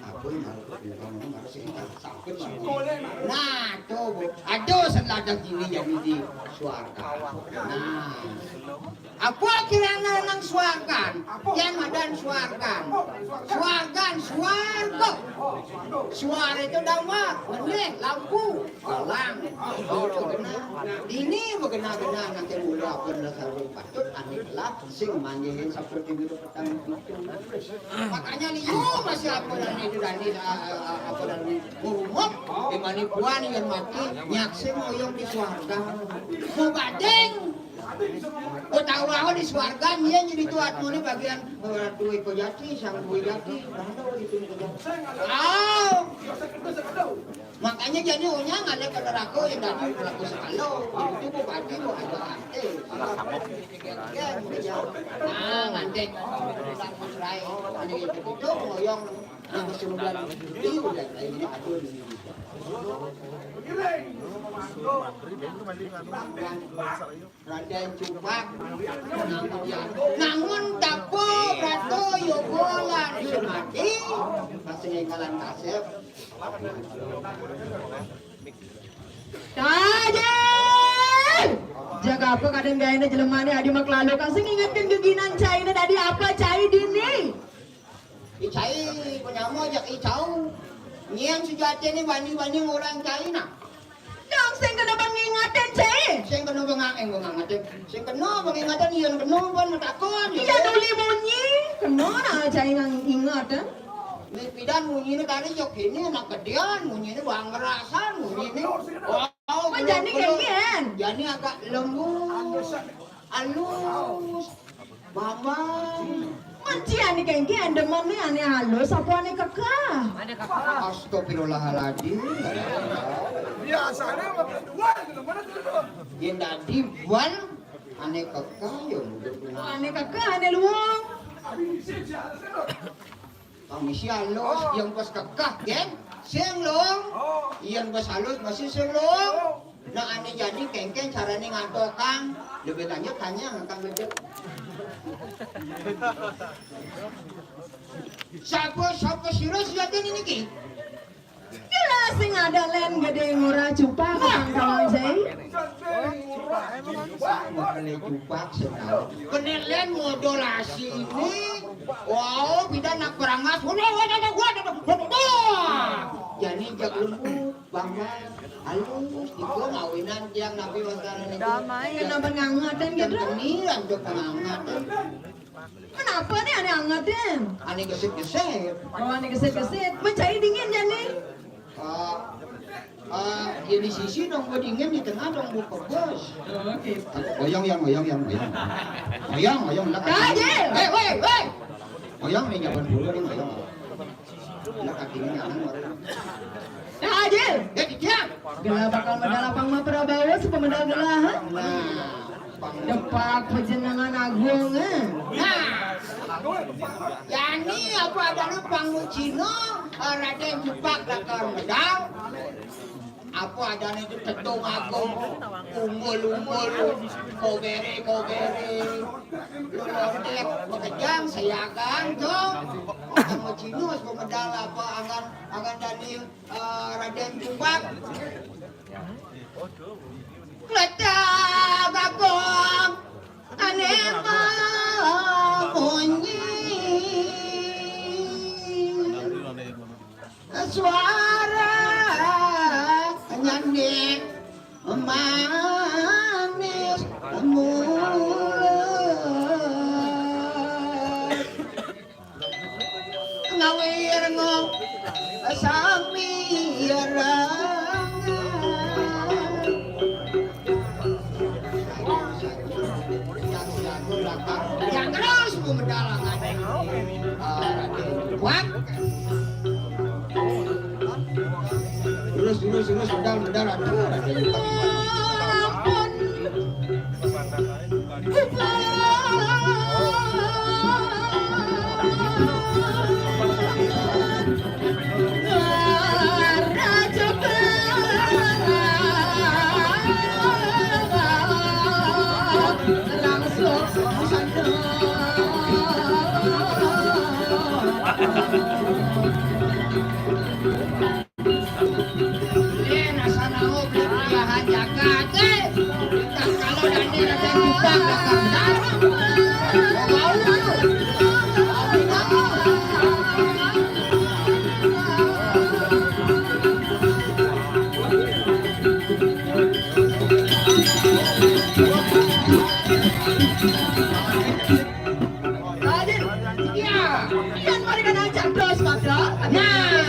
Apa ni malu? Nah, tuh, Bu. Aduh, seladah gini jadi di suarga. Nah. Apa kirana nang suargan? Yan madan suargan. Suargan, suarga. Suara itu dama, benih, lampu, galang. Itu kena. Ini begena-gena nanti mula apa nang sarung patut, ane lah sing manjihin seperti itu petang itu. Makanya liu masih apa dan itu dan ini, ah, ah, ah, apa dan ini. Ngurumuk, di mana puan yang mati, nyaksi moyong di suarga. Mau badeng. Utawa di suarga, iya jadi tuat muni bagian, eh, duwe kejati, sang duwe jati, rano gitu kejati. Oh. Makanya jadi unyang ada ke neraka yang dari neraka sekalo. Itu bupati, bu ada ante. Nah, nanti. Ada itu moyong. Nah, sudah. Iya, udah. Ini aku. Raden Cupak. Nangun tapo rato yogolan sumati. Pas ngengkalan kasep. Tajil! Jaga apa kadang gaene jelema ne adi mak lalu kasih ngingetkan geginan cai ne tadi apa cai dini? Icai penyama jak icau. Nyian sujati ni bani-bani orang cai nah. Dong sing kena pengingetan cai. Sing kena pengang-, eh, pengingetan. Sing kena pengingetan, iya kena pun takon. Iya, nuli munyi. Kena nah cai nang ingetan. Ni pidan munyi ni tadi jok ini nak kedian, munyi ni bang ngerasan, munyi ni. Wow, jani kengken. Jani agak lembut. Halus. Bambang. Menci ane kengken demen ni ane halus apa ane kekeh? Astagfirullahaladzim. Biasanya pakai dua gitu, mana tuh? Yang tadi bal ane kekeh ya. Oh, ane kekeh, ane luang. Kang misi halus, yang pas kekeh, geng. Sing long. Yang pas halus masih sing long. Nah, ane jadi kengken carane ngatokang. Lebih lanjut tanya kang gede. Siapa, siapa sira sejati ini ki? Jelas sing ada len gede ngurah cupak kang kawang jai. Kene cupak sekali. Kene len modulasi ini. Wow, bida nak berangas. Wah, wah, wah, wah, wah, wah, wah. Jadi jak lembut, bambang, halus, itu ngawinan tiang nabi wasaran itu. Damai. Kena pengangetan gitu. Keniran ke pengangetan. Kenapa nih ane angetan? Ane gesit-gesit. Oh, ane gesit-gesit. Mencari dingin ya nih. Ah, ah, ya di sisi dong gua dingin, di tengah dong gua kebos. Oh, gitu. Goyang yang, goyang yang, goyang. Goyang, goyang, lah. Tajil. Eh, weh, weh. Goyang nih, nyaban dulu nih, goyang. Lah, kakinya nyaman, goyang. Tajil. Ya, di tiang. Gela bakal medal apa mah Prabowo, si pemedal gela, ha? Nah. Depak pejenengan agung, eh. Nah, yani apa adana pangmu Cina, eh, Raden Jupak lakar medal. Apa adana itu tetung agung, umbul-umbul, kobere-kobere, lolontek, bekejang, seyagan, jong. Pangmu Cina, apa medal apa angan, angan Daniel. Eh, Raden Jupak. Kletak agung ane munyi. Suara nyanding manis mulut. Ngawir ngo sami ireng. Yang terus ku medal angane. Ah, Raden Jupak. Terus, terus, terus, medal, medal, aduh, Raden Jupak. Ampun. Raden, iya, iya, mereka nang cerdas, Pak. Nah,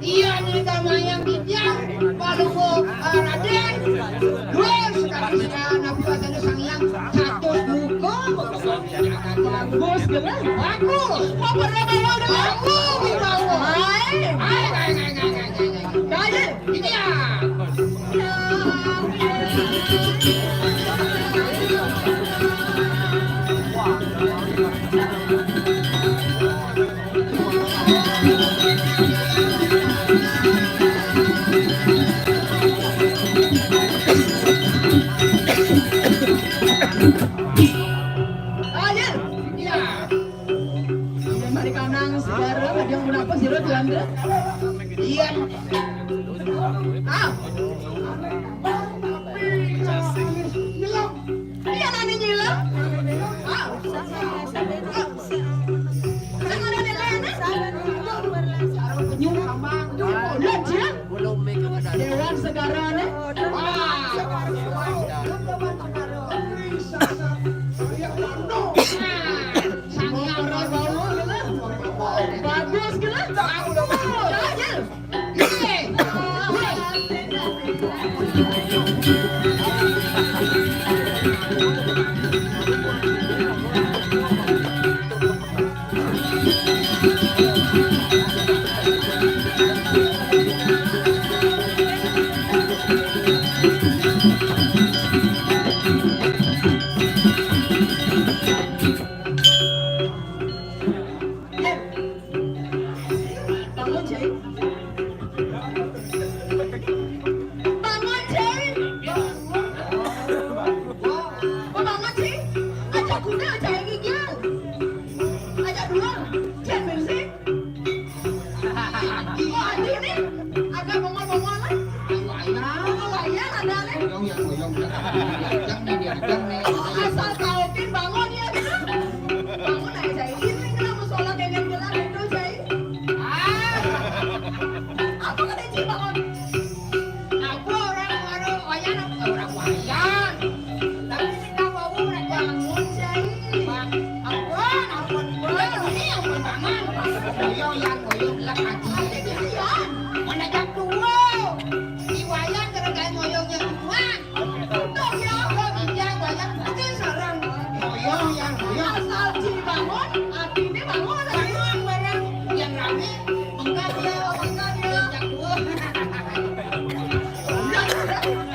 iya, mereka mayang titiang, Palungguh, eh, Raden, dua sekali saya, nabi wacana Sang Hyang, satu buku. Bagus, gelah. Bagus. Mau berapa lo, gelah? Bagus, bagus. Hai. Hai, hai, hai, hai, hai, hai, hai. Raden, iya. Ayo. Iya. Iya, mari kanang segara, ada yang kenapa sih, Rod, Yandra? Iya. Ah. Iya, nani nyilem? Ah. Sing ada nilainya? Nyumbang. Dewan segara nih. Wah. Bagus, gila. Bagus. Bangun, Cai. Bangun, Cai. Mau bangun, Cai? Ajak kuda, Cai, gigil. Ajak dua. Cai, bersih. Oh, Adi nih. Agak bongol-bongolan. Bongol-bongolan ada nih. Asal taukin bangun ya, gitu. Bangun aja, Cai. Ini kenapa sholat dengan gelar itu, Cai? Ah. Apa kata Cai bangun? Apa orang baru wayan, apa orang wayan? Tapi kita bawa orang bangun, Cai. Ampun, ampun, ampun. Ini ampun bangun. Boyong, yang boyong, gelap hati. Hati kesian. Mana jam dua? Di wayan gara-gara boyong yang duluan. Untung ya, gua ginjal, gua yang putih sarang. Boyong, yang boyong. Asal Cai bangun, hatinya bangun. Bangun bareng. Yang rame, bengkak dia, bengkak dia. Yang dua.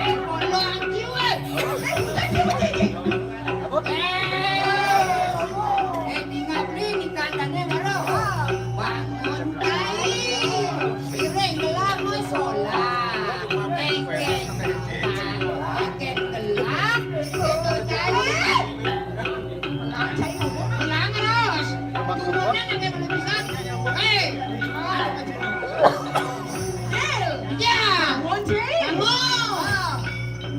Eh, bodoh, anjing, weh. Eh, eh, eh, eh. Eh, tinggal beli di kandangnya baru. Bangun, tai. Piring gelah, musola. Engkeng, engkeng gelah, itu tai. Gelah terus. Turunnya nang kayak belum bisa. Hei. Hei. Ya. Bangun, Cai. Bangun.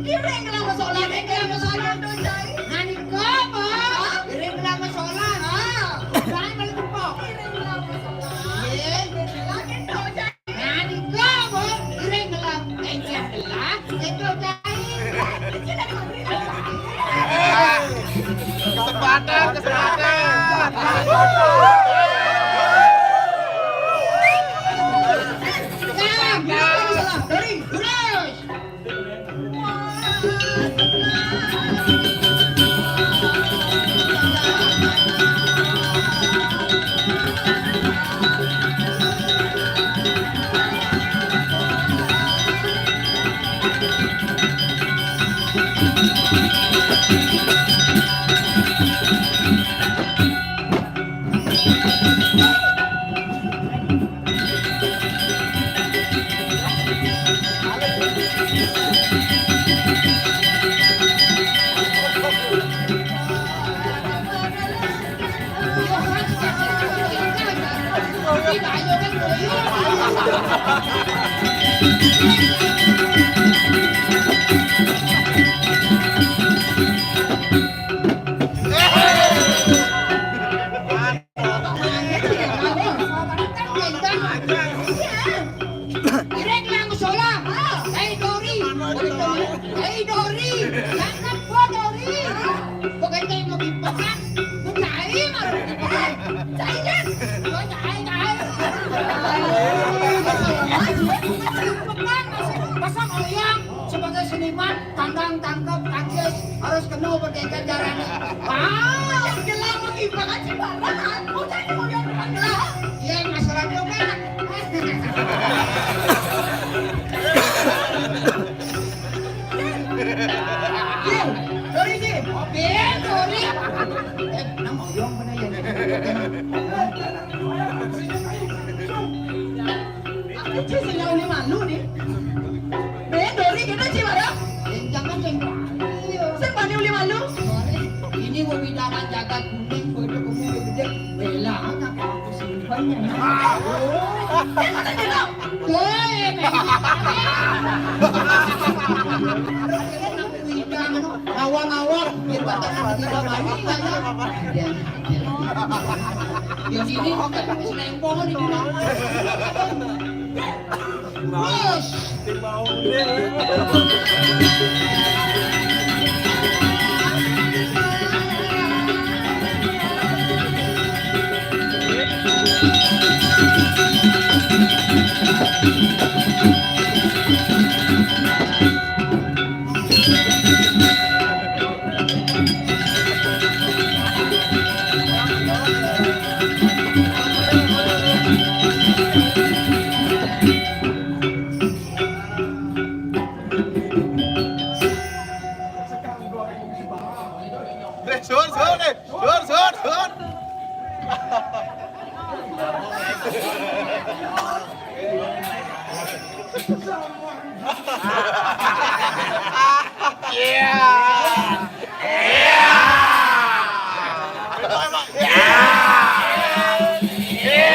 Piring gelah, musola. Piring gelah, musola. Tuh, tai. Nani kopo? Hah? Piring gelah, musola. Ah. Jangan balik tepok. Piring gelah, musola. Ye. Lagi tuh, tai. Nani kopo? Piring gelah. Eh, piring gelah. Itu, tai. Kesempatan, kesempatan. Ya, terus. Tangkap gua, Dori. Gua kata mau dipegang. Gua cari, malah dipegang. Cari, kan? Gua cari, cari. Pegang, masuk. Masa Oyong sebagai seniman, tandang, tangkep, tangkis, harus kena berdekat jalannya. Wah, gelar mau dipegang sih, Bang. Mau cari mau yang bukan gelar. Iya, masalah dia, Bang. Sorry, Ji. Oke, sorry. Eh, nama Oyong mana ya? Aku Ji sing uli malu nih. Ben, Dori kita Ji mana? Eh, jangan sing bani. Sing bani uli malu. Sorry. Ini mau bidangan jagat kuning, bodoh kuning gede. Bela, anak aku simpan ya. Eh, mana Ji, Dok? Woi, awang-awang, kita tak mau tiba lagi, nggak ya? Ya, ya. Ya, sini, kita pakai selempong di sini. Terus. Eh, sur, sur, eh. Sur, sur, sur. Iya. Iya. Iya. Iya.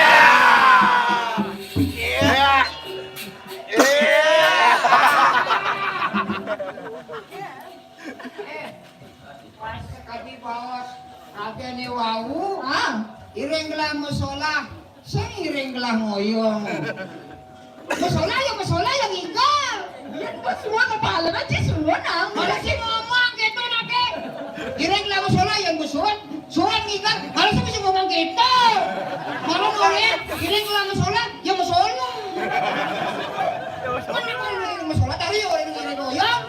Iya. Pas sekali baos, kabéh né wau. Ah. Iring gelah musola, sing iring gelah ngoyong. Musola ya musola ya ngigel. Yén bos semua kepala aja semua nang. Malah sing ngomong gitu nanti. Iring gelah musola ya musuhan, suhan ngigel. Malah sing mesti ngomong gitu. Malah ngomong iring gelah musola ya musola. Kan ini kan ini masalah tadi orang ini doyong.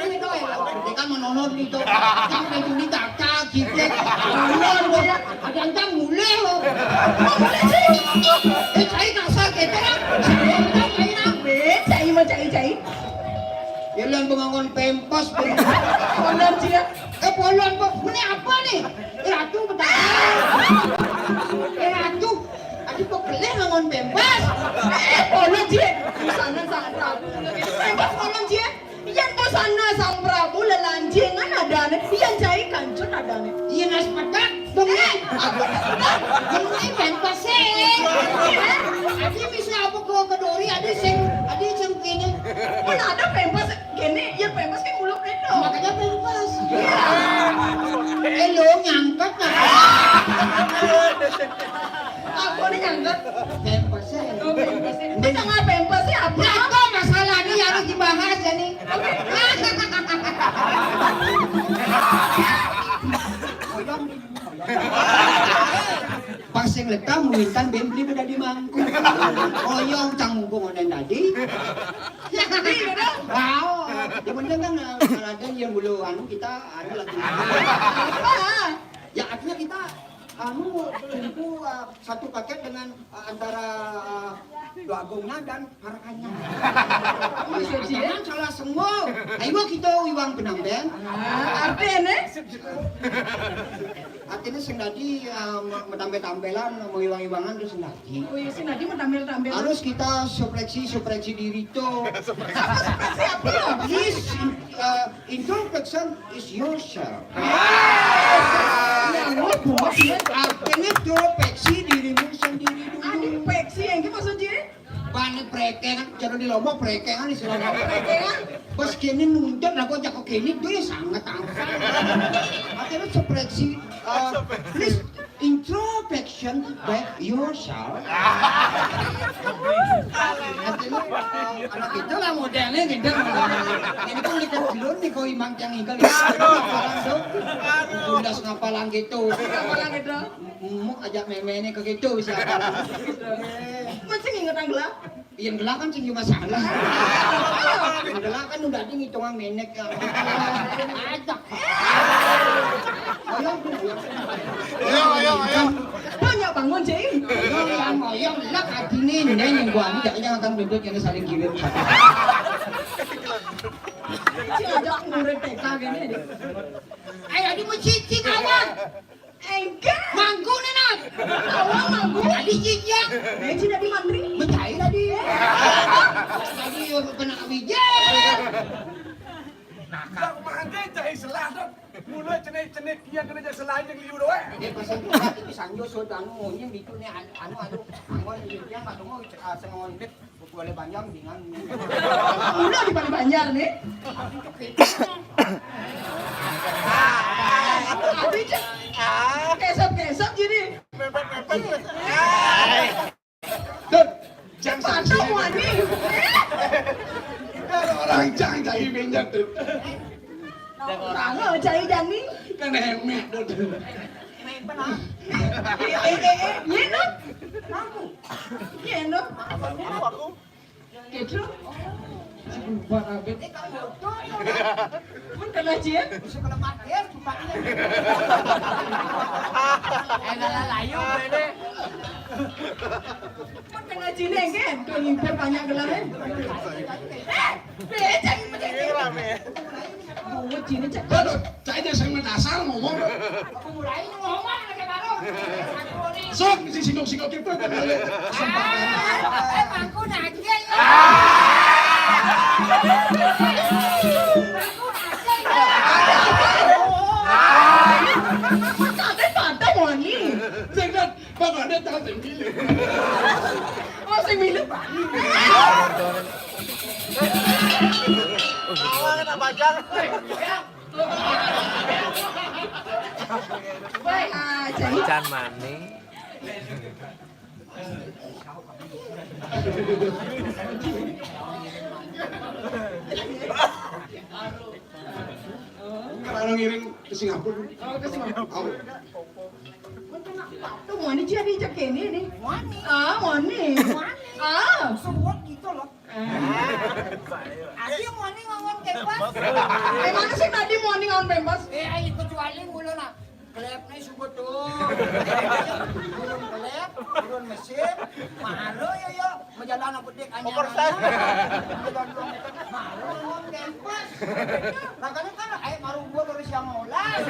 Ini doyong. Ini kan menonton gitu. Kan ini kakak gitu. Menonton dia. Ada yang mulai loh. Mulai sih. Eh, cai kasar gitu kan. Cai kan cai nang. Eh, cai mah cai cai. Ya, lu yang bangun pempas, pempas. Konon dia. Eh, polon, Bos. Ini apa nih? Eh, ratu, bentar. Eh, ratu. Aduh, kok geleh ngangon bebas? Eh, polon, Ji. Busana Sang Prabu. Bebas, polon, Ji. Yén busana Sang Prabu lelancingan adané, yén cai kancut adané. Iya, nas pedak. Bengi. Eh, apa nas pedak? Bengi, bebas, sih. Iya. Adi bisa apa ke kedori, adi sing, adi sing ini. Mana ada bebas? Kéné, ya pempes kan muluk itu. Makanya pempes. Iya. Eh, lo nyangkut, nah. Apa nih nyangkut? Pempes, ya. Oh, pempes. Ini tengah pempes sih apa? Nah, kok masalah ini harus dibahas, ya, nih? Oke. Pas sing letah muintan bén beli beda di mangkuk. Oyong cang mumpung onen tadi. Wow. Ya bener kan, eh, ada yang dulu anu kita anu lagi. Ya artinya kita anu, eh, satu paket dengan, eh, antara, eh, Dua Agungnya dan Harakannya. Maksudnya? Jangan salah semua. Ayo kita iwang penamben. Ah, artinya? Artinya sing dadi, eh, me-, metambel-tambelan, mengiwang-iwangan terus sing dadi. Oh iya, sing dadi metambel-tambelan. Harus kita seleksi, seleksi diri tuh. Apa seleksi apa? This, eh, introspection is yourself. Yes. Yang lu buat dia. Artinya introspeksi dirimu sendiri dulu. Introspeksi yang itu maksudnya? Bane prekengan, cara di Lombok prekengan istilah Lombok. Prekengan? Pas kene nuntut lah kok jago kene tuh ya sangat apa. Akhirnya seleksi, eh, please introspeksi. Can back yourself. Artinya, anak itu lah modelnya gitu. Ini kan udah kecil nih, kau imang yang igal. Bundas ngapalang gitu. Ngapalang gitu. Muk ajak meme ini ke gitu, siapa? Masih inget yang gelap? Yang gelap kan sing masalah. Yang gelap kan udah di ngitungan menek ya. Ajak. Ayo, ayo, ayo. Banyak bangun, Cing. Ayo, yang, yang gelap hati ini, ini yang gua ambil, jangan, jangan kan duduk yang saling kirim. Cing ajak murid T K gini. Ayo, di masjid, Cing, awan. Enggak. Mangku nih, Nat. Awal mangku. Tadi jijak. Eh, Cina di mantri. Mencari tadi. Tadi kena bijak. Nah, kau mangke cai selah, Dot. Mula cenik-cenik dia kena jadi selah yang liu doang. Dia pasal juga itu sanjo so anu, ini bitu nih, anu, anu, anu, anu, dia nggak tunggu, ah, sengon. Boleh Banjar mendingan. Udah di Bali Banjar nih. Tapi cek kesep-kesep jadi. Mepet-mepet. Dut, jangan Pantau sampai wani. Kalau orang jangan cari minyak tuh. Orang cari jani. Kan emek, Dut. Main pernah. Eh, eh, eh, eh, iya, Dut. Kamu. Iya, Dut. Apa aku? Gitu. Aduh, Pak Abed. Eh, kamu tuh, tuh. Pun kena cie. Bisa kena mati, ya, sumpah ini. Eh, lala layu, bede. Pun kena cie, kan? Tuh, impor banyak gelar, ya. Eh, beda, ini. Iya, rame. Duit sini cek. Aduh, saya aja sering menyasar ngomong. Aku mulai ngomong aja baru. Sok, si singkong-singkong kita kan ada kesempatan. Eh, mangku nagih ya. Mangku nagih ya. Tapi pantang wani. Sing kan, Bapak ada tahu sendiri. Oh, sing milik. Bawa kita bajang. Baik, ah, jadi Can mani. Kalau ngiring ke Singapura. Oh, ke Singapura. Tuh, wani jadi cek ini nih. Wani. Ah, wani. Wani. Ah. Semua gitu loh. Adi wani nganggon kempas. Eh, mana sih tadi wani nganggon kempas? Eh, ayo kecuali mulu nah. Klepne suku tuh. Turun klep, turun mesin. Malu yo yo. Majalan aku dik anyar. Oversize. Majalan dua meter. Malu nganggon kempas. Makanya kan ayo maru gua baru siang molas.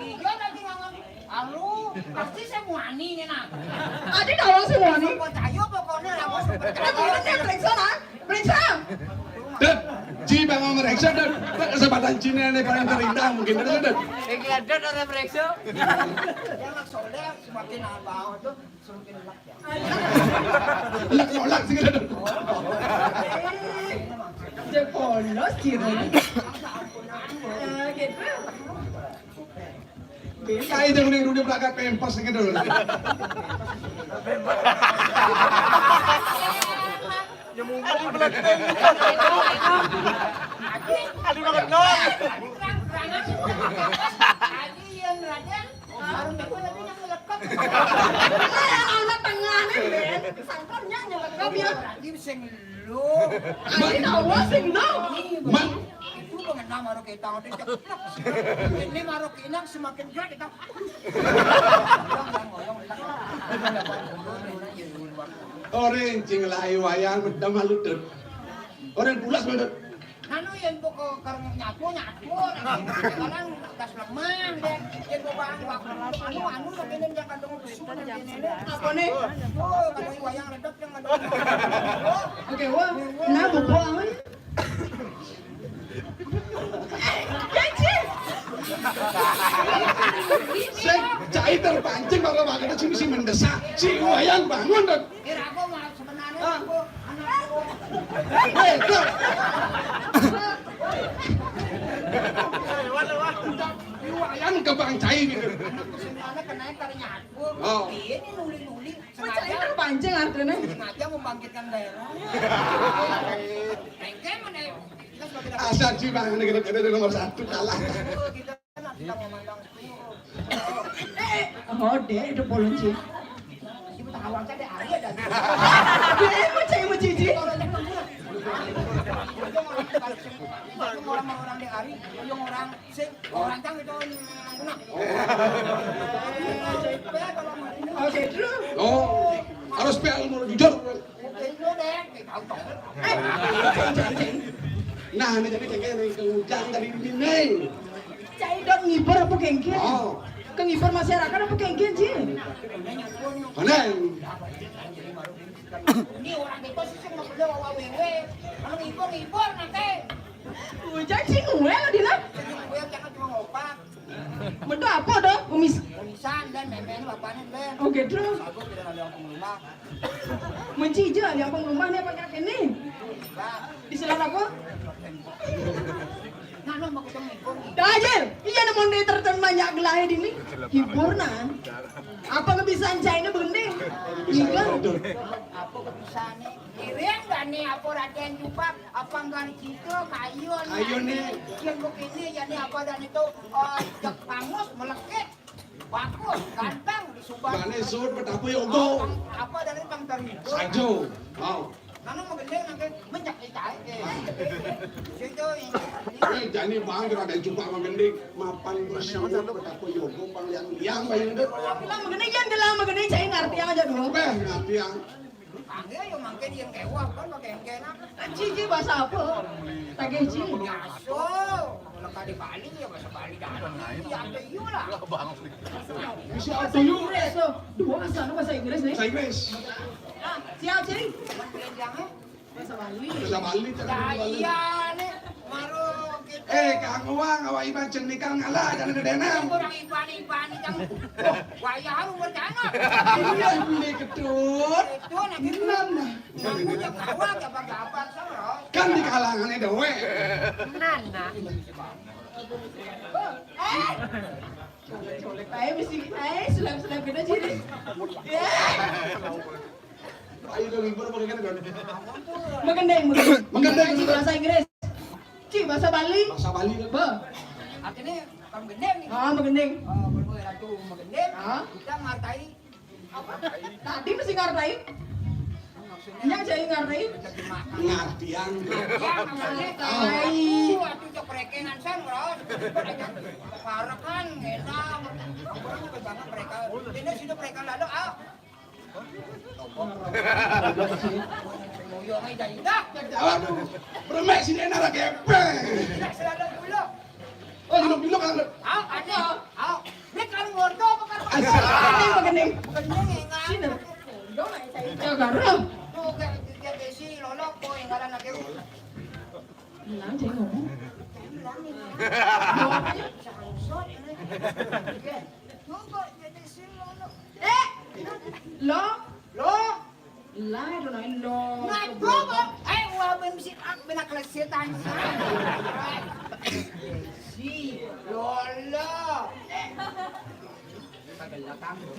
Iya lagi nganggon Alu, pasti saya wani nih, nah. Adi tahu sih wani. Percaya pokoknya lah, bos. Kita mau periksa, nah. Periksa. Dut, Ci bang mau meriksa, Dut. Kesempatan Cina ini paling terindah mungkin, Dut. Dut. Yang kelihatan orang periksa. Dia nggak soleh, semakin abang tuh, semakin enak ya. Enak nolak sih, Dut. Jepolos, Ci. Eh, gitu. Kayak jangan yang udah berangkat pempas gitu. Nyemumuk beleteng. Aduh, makan doang. Aji yang raja, baru itu lagi yang ngelekep. Anak tengah nih, Ben. Sangkornya ngelekep ya. Aji sing lu. Aji tahu sing lu. Man. Itu pengenal baru kita ngerti. Ini baru kinang semakin gerak kita. Ora encing lai wayang medem malu, Dut. Ora pulas, Dut. Anu yen pokok karo nyatu, nyatu, sekarang gas lemah, deh. Yen pokok anu, anu, anu, tapi ini yang kandung pesu, dan ini, ini. Apa nih? Oh, kalau wayang redep yang ada. Oke, wah. Nah, buku awan. Sing cai terpancing kalau makan itu mesti mendesak. Si wayang bangun, Dut. Kira aku mau sebenarnya aku anak aku. Hei, Dut. Udah, iwayan ke Bang Cai gitu. Anak kesenangan kena yang tadi nyaku. Oh. Ini nuli-nuli. Mencari terpancing artinya. Sengaja membangkitkan daerah. Engke mana? Asal sih Bang, negeri kita nomor satu kalah. Kita ngomong Bang. Eh, eh, oh, dek, itu polon sih. Ibu tak awang kan dek Ari ada. Dek, mau cai mau cici. Orang-orang di Ari, orang sing orang tang itu menang. Oke, true. Oh, harus pel mau jujur. Itu deh, tahu toh. Nah, ini jadi kayak ini ke ujang dari ini. Cai dot ngibur apa kengken? Oh. Ke ngibur masyarakat apa kengken, Ji? Mana? Ini orang itu sih mau kerja wawa wewe. Kalau ngibur, ngibur nanti. Ujang sih ngewel, Dina. Jadi ngewel jangan cuma ngopak. Metu apa dah? Kumis. Kumisan dan meme ini bapaknya, Ben. Oke, terus? Sago tidak ada orang rumah. Mencija yang pengrumah ni apa kaki ni? Di selar apa? Nah, no, mau ketemu ngibur. Dah aja. Iya, nemu ni tertentu banyak gelah di ni. Hibur nah. Apa kebiasaan China bending? Iya. Apa kebiasaan ni? Kirim dah ni apa Raden Jubab? Apa enggak di situ? Kayu ni. Kayu ni. Yang begini, jadi apa dan itu? Oh, Jepang melekit. Bagus, ganteng, di Subang. Bane sud betapa yoga. Apa dari Bang Tari? Sajo. Wow. Nanu magending nangke menjak itai. Eh. Situ ini. Eh, jani bang kira ada jumpa magending. Mapan bersyukur betapa yoga bang yang yang bayang deh. Bilang magending, yang dalam magending, saya ngerti aja dulu. Eh, ngerti yang. Panggil yo mangke yang kewah kan pakai yang kena. Cici bahasa apa? Tagih Ci. Biasa. Kalau di Bali ya bahasa Bali dah. Ya ada iyo lah. Bisa apa yuk? Inggris tuh. Dua bahasa, bahasa Inggris nih. Bahasa Inggris. Nah, siap Ci. Jangan. Bahasa Bali. Bahasa Bali, jangan bahasa Bali. Iya nih. Baru gitu. Eh, Kang Wang, awak iban cenikal ngalah, jangan gedenan. Orang iban-iban yang wayah harus bercana. Iya, beli ketut. Itu nanti. Gimana? Aku yang awak apa gabar sama. Kan di kalangannya dewe. Nana. Eh. Ayo mesti, ayo sulap-sulap kita jadi. Ya. Ayo dong, ibu apa kan? Magending, magending. Magending bahasa Inggris. Ci, bahasa Bali. Bahasa Bali. Be. Artinya, magending nih. Ah, magending. Oh, kalau ratu magending, ah, kita ngartai apa? Tadi mesti ngartai. Iya, jadi ngartai. Ngartian. Ya, maksudnya, ngartai. Waktu cek perekengan san, bro. Parekan, ngenang. Kurang juga banget mereka. Ini sudah mereka lalu, ah. Aduh, remek sini enak lah kepeng. Oh, duduk dulu kan. Ah, ada. Ah, ini kan ngordo apa kan? Asik. Ini begini. Begini enggak. Sini. Yo, saya jaga roh. Tuh, kayak dia besi lolok kok yang ngaran lagi. Bilang saya ngomong. Bilang nih. Sangsot ini. Tuh kok jadi si lolok. Eh, lo, lo, lah, lo, lo. Nah, coba. Eh, wah, ben si, ah, ben akal setan. Si, lolo. Kagak kamu.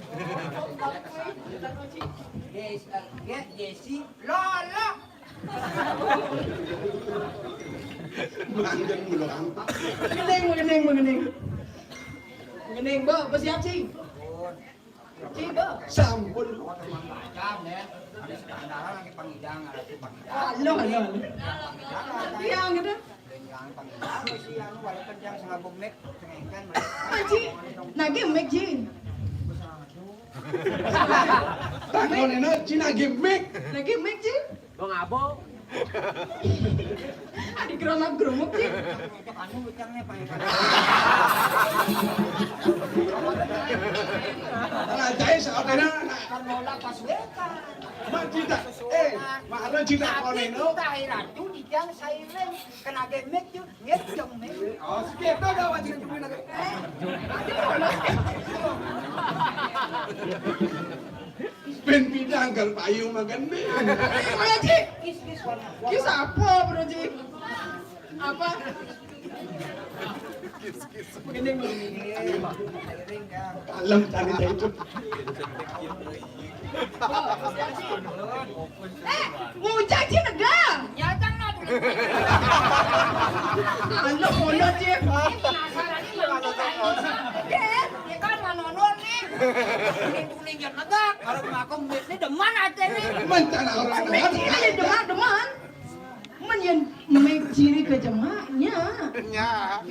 Yes, eh, ya, Jesse, lolo. Bulangan, bulangan. Mengening, mengening, mengening. Mengening, Bo, bersiap, Cing. Cing, Bo. Sampun. Macam, ya. Ada sekarang lagi pangidang, ada pangidang. Halo, halo, halo. Iya, gitu. Dengan pangidang, si anu, walaupun dia setengah bomek, setengah ikan, Aji, nagih mic, Ji. Takon ini, Ji, nagih mic. Nagih mic, Ji. Bang Abo. Adi geromak-geromok, Ji. Anu, ucangnya, Pak. Lah, jai, saudara, nak. Kan mau lapas, weka. Mak, Ji, tak. Eh, Mak, Ji, tak. Tapi kita heran, tuh, di jang silent. Kena gemek tuh, ngecong nih. Oh, skip tuh, gak wajib cuma lagi. Ben bidang kal payung makan nih. Ayo, Ji. Kis, kis, warna. Kis apa, Bro Ji? Apa? Kalem tadi itu. Eh, ngucak ci negah. Nyatang lah tuh. Anu pondok ci. Penasaran nih, Mang. Oke, ya kan, Mang Nonor nih. Kuning-kuning yang negak. Kalau ngaku duit nih demen aja nih. Mencana orang. Demen, demen. Men yén mik ciri kejemaknya. Nya.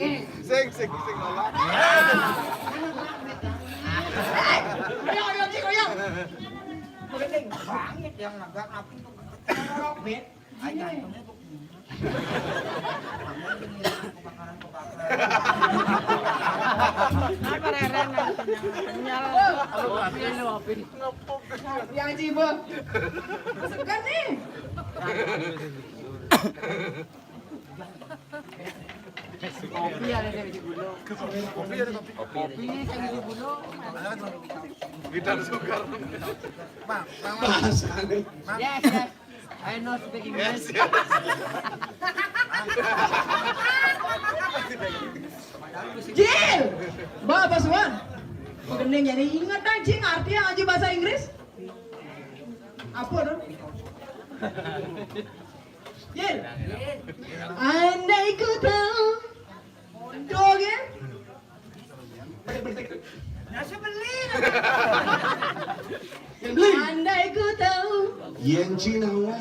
Sing, sing, sing, Lola. Hei, oyong, oyong, cik, oyong. Mending banget yang negak, tapi itu keterok, Bet. Ayo, jantungnya tuh. Kebakaran, kebakaran. Apa, Reren? Nyala. Ya, Ji, Bu. Segan nih. Kopi ada dari dulu. Kopi ada, kopi. Kopi saya dulu. Kita sugar. Bahasa nih. Yes, yes. I know speak English. Yes, yes. Jil, Bapak Suwan. Bening jadi inget dah, Jing, arti yang aja bahasa Inggris. Apa tuh? Jil. Andai ku tahu. Tuh, ya. Nah, sebelin. Andai ku tahu. Yen Cinawa.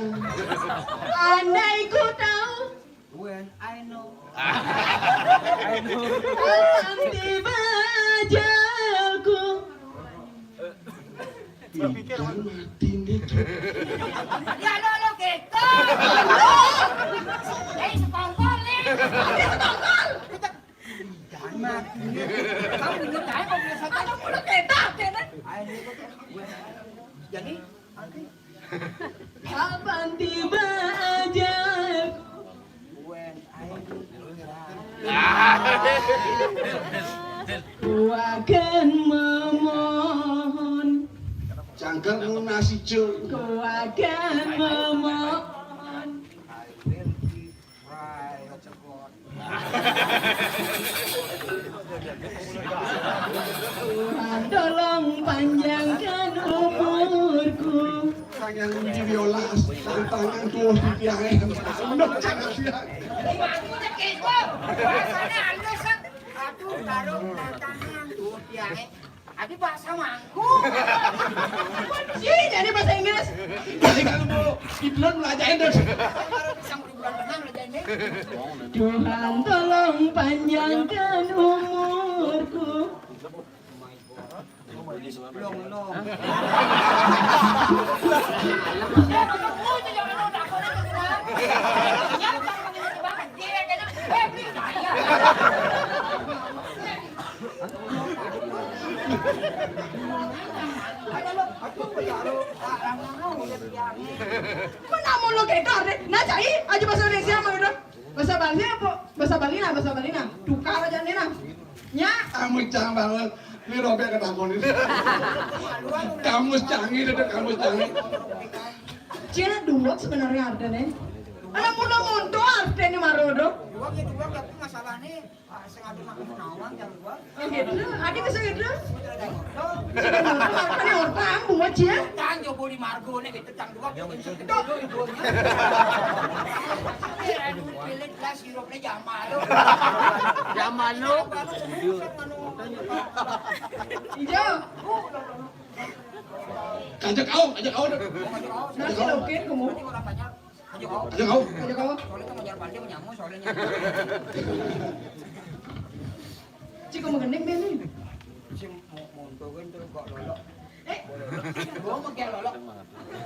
Andai ku tahu. When I know. Kapan tiba ajalku. Tidak mati nih. Ya lo, lo gitu. Eh, sekongkol nih. Sekongkol. Jangan mati. Kamu ingat aja kalau biasa. Ada mulut kita, kena. Ayo, ini kok. Jadi, nanti. Kapan tiba ajalku. When I do. Ku akan memohon. Cangkem nasi cuk. Ku akan memohon. I will be right. Tuhan, tolong panjangkan umurku. Tangan di biolas, tangan tuh di tiangnya. Unduk jangan dia. Di mangkunya kepo. Rasanya halus, kan? Aduh, taruh tangan tuh tiangnya. Adi bahasa mangku. Sih, jadi bahasa Inggris. Jadi kalau mau di bulan belajarin dong. Yang di bulan tenang belajarin deh. Tuhan, tolong panjangkan umurku. Belum, belum. Mana mau lo kita deh? Nah, cai aja bahasa Indonesia mah udah. Bahasa Bali apa? Bahasa Bali nah, bahasa Bali nah. Tukar aja nih nah. Nya. Kamu cang banget. Ini robek ke tangkon ini. Kamu canggih deh, kamu canggih. Cina dua sebenarnya artinya. Anak muda monto artinya marodo. Dua gitu, dua gitu masalahnya. Ah, sing adu makan nawang jam dua. Oh, gitu. Adi bisa gitu. Sudah ada itu. Sudah nonton, makanya orang buat ya. Kan Jogo di Margo nih gitu, jam dua gitu. Itu itu. Pilih gelas sirupnya Jamal lo. Jamal lo. Ijo. Kajak kau, kajak kau. Nasi oke kamu. Aja kau. Aja kau. Aja kau. Soalnya kan ngajar pandai menyamu soalnya. Cik, kamu gendek deh nih. Si mau monto kan terus kok lolok. Eh, gua mau kayak lolok.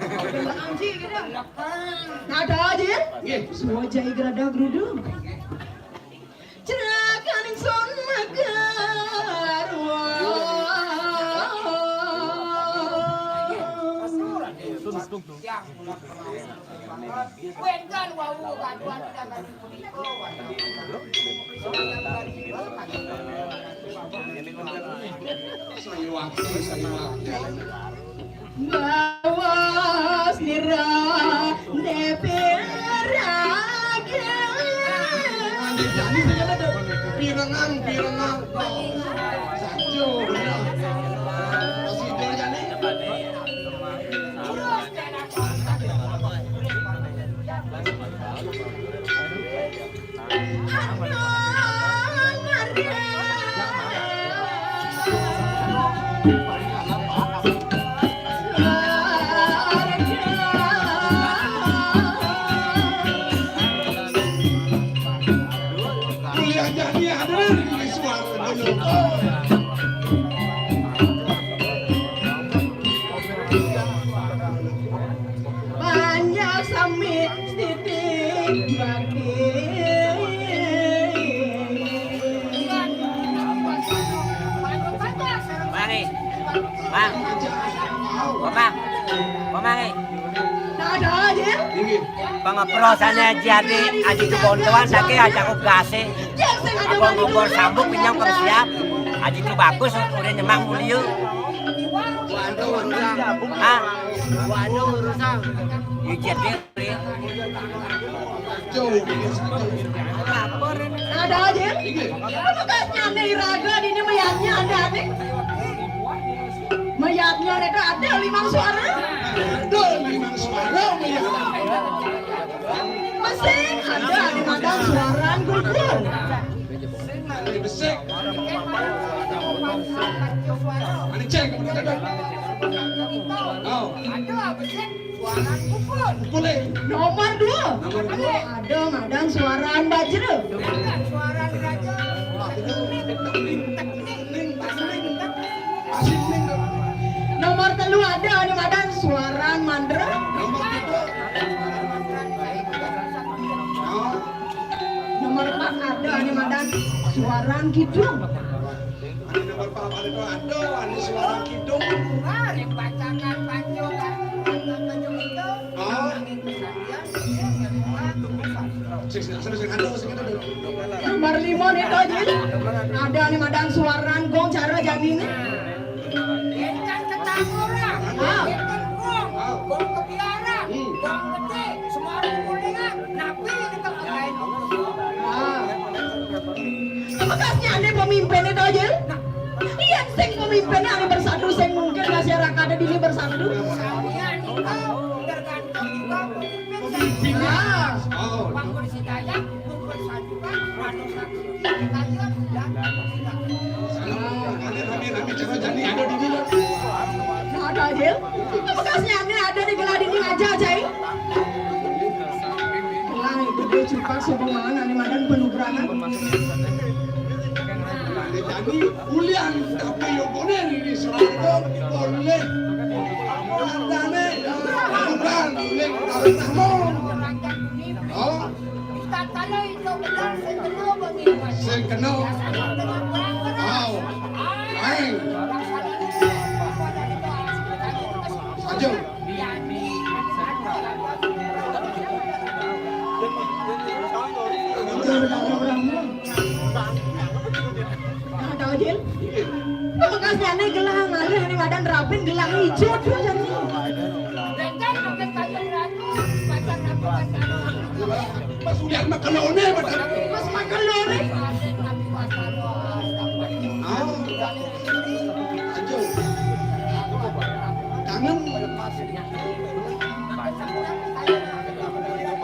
Gendek anji gitu. Lekan. Nada aja ya. Nggih. Semua jai gerada gerudu. Cerakan ingsun makarwa. Kuwi kan wau bantuan tidak punika. Sayu waktu, sayu waktu. Bawas nira neperake. Pirengang, pirengang. Saja, bener. Masih ada jane. Kuliah jadi hadir di suara dulu. Banyak sami siti bati. Mari. Bang. Komang. Komang, eh. Ada aja. Ini. Pangaprosane Aji Adi, Aji Kebontoan, sake aja aku gase. Apa ngobor sambuk pinjam ke siap. Aji itu bagus, udah nyemak mulia. Waduh, urusan. Hah? Waduh, urusan. Iya, Ji Adi. Ada aja. Bekasnya nih raga ini mayatnya ada nih. Mayatnya itu ada limang suara. Ada limang suara mayat. Masih ada limang suara gugur. Besik. Mana cek? Oh. Suara gugur. Gugur, eh. Nomor dua. Nomor dua. Ada madan suara bajra. Suara bajra. Teknik, teknik, teknik. Nomor telu ada anu madan suaran mandra. Nomor empat ada anu madan suaran kidung. Anu nomor empat ada anu suaran kidung. Mari bacakan panjang, panjang itu. Oh. Nomor lima nih, Tojil. Ada nih madan suaran gong cara jani nih. Intan ketangguran, ah. Intan gong, gong kebiaran, hmm, gong gede, semua orang kuliah, napi ini kok lain. Ah. Bekasnya ada pemimpinnya, Tojil. Nah. Iya, sing pemimpinnya ada bersatu, sing mungkin masyarakat ada di ini bersatu. Iya, nih, Kak. Tergantung juga pemimpin. Pemimpin. Ah. Oh. Pak Kursi Dayak, Pak Kursi Dayak, Pak Kursi Dayak. Nah, ada aja. Bekasnya ini ada di gelah dinding aja, Cai. Gelah itu dia cepat sehubungan, ada madan penugrahan. Jadi, ulian tapi yo boleh di Serato, boleh. Andane, bukan, boleh, Namun. Oh. Sing kena. Wow. Aing. Ajo. Ada, Jil. Bekasnya nih gelang, alih nih madan rapin gelang hijau tuh, jadi. Pas udah makan lone, makan. Pas makan lone. Ah. Aduh. Kangen.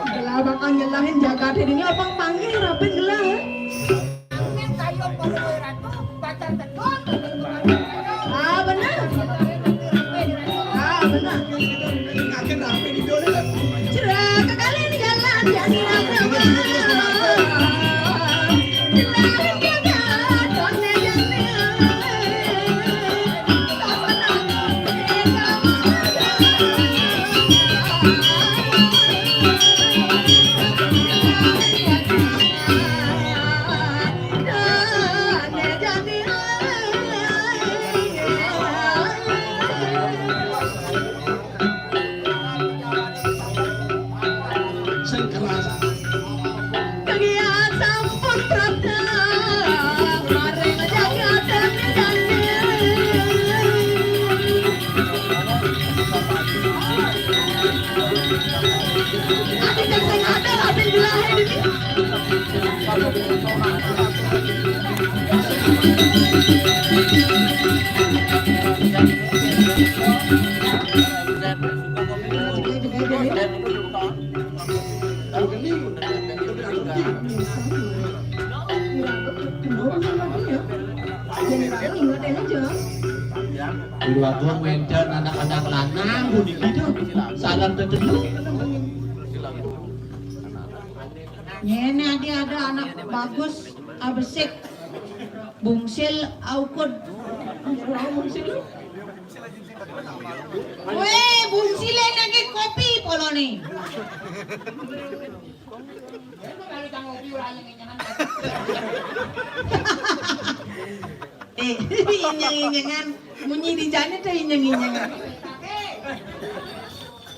Gelah bakal nyelahin jagat ini apa panggil rapin gelah, eh? Ah, bener. Ah, bener. Cerah kekali jalan jadi rasa. Jadi rame, ingetin aja. Di luar gua ngenter anak-anak lanang, puniki to. Salam tetelu. Ngene ade ada anak bagus, abesik, bungsil, aukud. Weh, bungsile nagih kopi polone. Eh, inyeng-inyengan. Munyi di jane to inyeng-inyengan.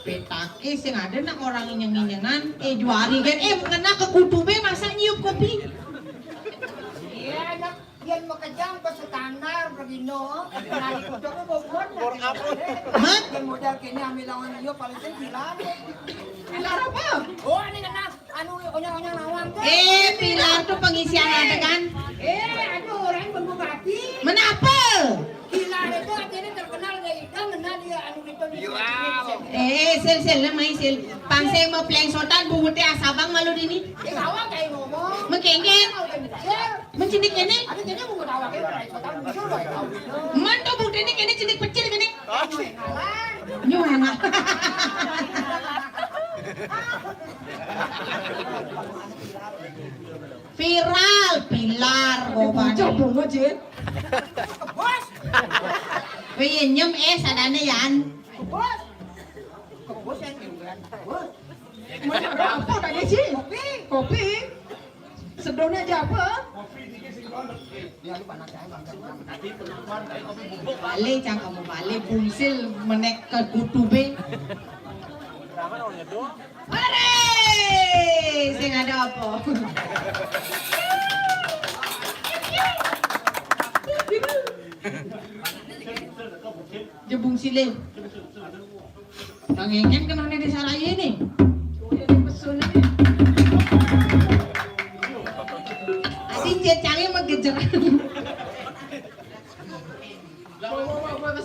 Petake sing ada nak orang inyeng-inyengan. Eh, juari kan. Eh, ngena ke kutube masa nyiup kopi. Iya, anak yen makejang pas standar begino. Nah, itu coba bobot. Hah? Yang modal kene ambil lawan iya paling sing gila. Gila apa? Oh, ini kena anu onyang-onyang nawang tuh. Eh, pilar tuh pengisian ada kan? Eh, aduh, orang bengkak hati. Menapa? Pilar itu artinya terkenal dari itu, ngena dia anu gitu. Eh, sil, sil, lemai sil. Pang sing mau plengsotan, bunguté asabang malu dini. Eh, awak kayak ngomong. Mengkengken. Sil. Mencindik kene. Ada kene bungut awak itu plengsotan muncul loh itu. Man to buktinya kene cindik pecil kene. Nyuhana. Viral, pilar, gobane. Bocah bungut, Jin. Bos. Wih, nyem, eh, sadane, Yan. Bos. Bos yang nyem, kan? Bos. Mau apa tadi, Jin? Kopi. Kopi? Sedone aja apa? Balik, cang kamu balik, bungsil menek ke kutube. Hore! Sing ada apa? Jebung sile. Kang Engen kenane desa raya ini? Adi cecange megejeran.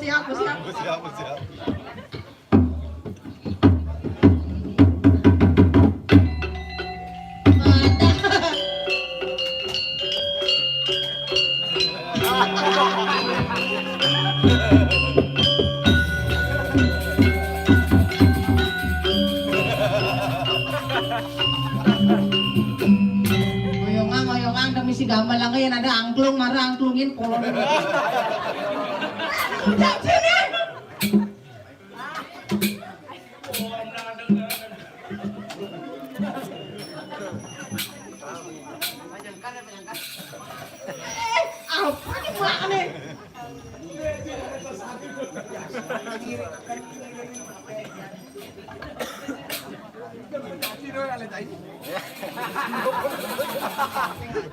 Siap, siap. Siap, siap. Ngoyongan, ngoyongan, demi si gamelan yang ada angklung, marah angklungin, kolon. Udah, sini. Apa nih, Mak, nih?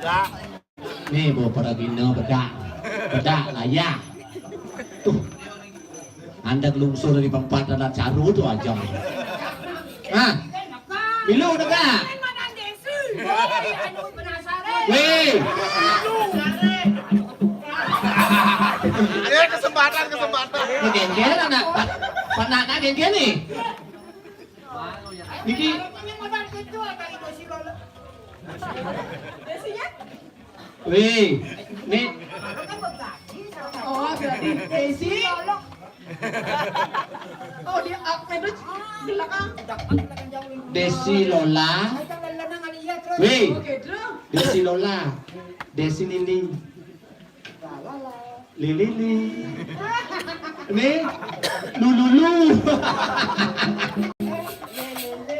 Ya. Nih, bawa para gina, bedak. Bedak, layah. Tuh. Andek lungsur di tempat ada caru tuh aja. Hah? Milu deka. Weh. Ya, kesempatan, kesempatan. Ini gengkel anak. Pak, Pak Naka gengkel nih. Niki. Wih, nih. Oh, berarti Desi. Oh, di, ah, Pedro di belakang. Desi Lola. Wih. Oke, Dro. Desi Lola. Desi Lili. Lili, Lili. Nih. Lululu.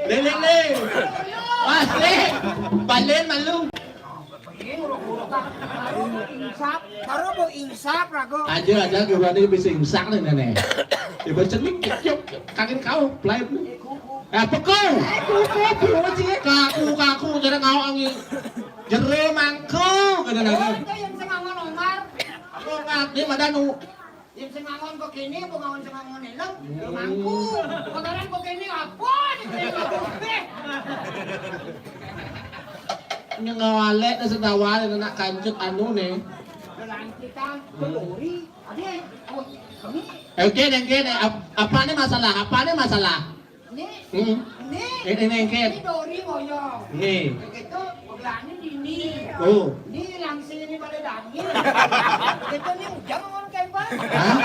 Lili, Lili. Pasti. Balen malu. Insap, baru mau insap, rago. Aja, aja, gimana bisa insap nih, Nenek? Ya, baca nih, yuk, kakin kau, pelait nih. Eh, apa kau? Eh, kuku, kuku, Cik. Kaku, kaku, jadi kau angin. Jero mangko, kata Nenek. Oh, itu yang sengawan Omar. Aku ngerti, madanu. Yang sengawan kok kene, apa ngawan sengawan elem? Hmm. Mangku. Kotoran kok kene, apa nih, kene, apa? Eh. Ini ngawalek na sedawal na nak kancut anu ne. Kelanjutan, kelori. Ade, oh, ini. Eh, oke, deh, oke, deh. Ap-, apa nih masalah? Apa nih masalah? Ini, Hmm. ini, Ini, ini, oke. ini dori moyo. Nih. Begitu, belani dini. Oh. Ini langsung ini pada daging. Itu nih ujang ngono kempes. Hah?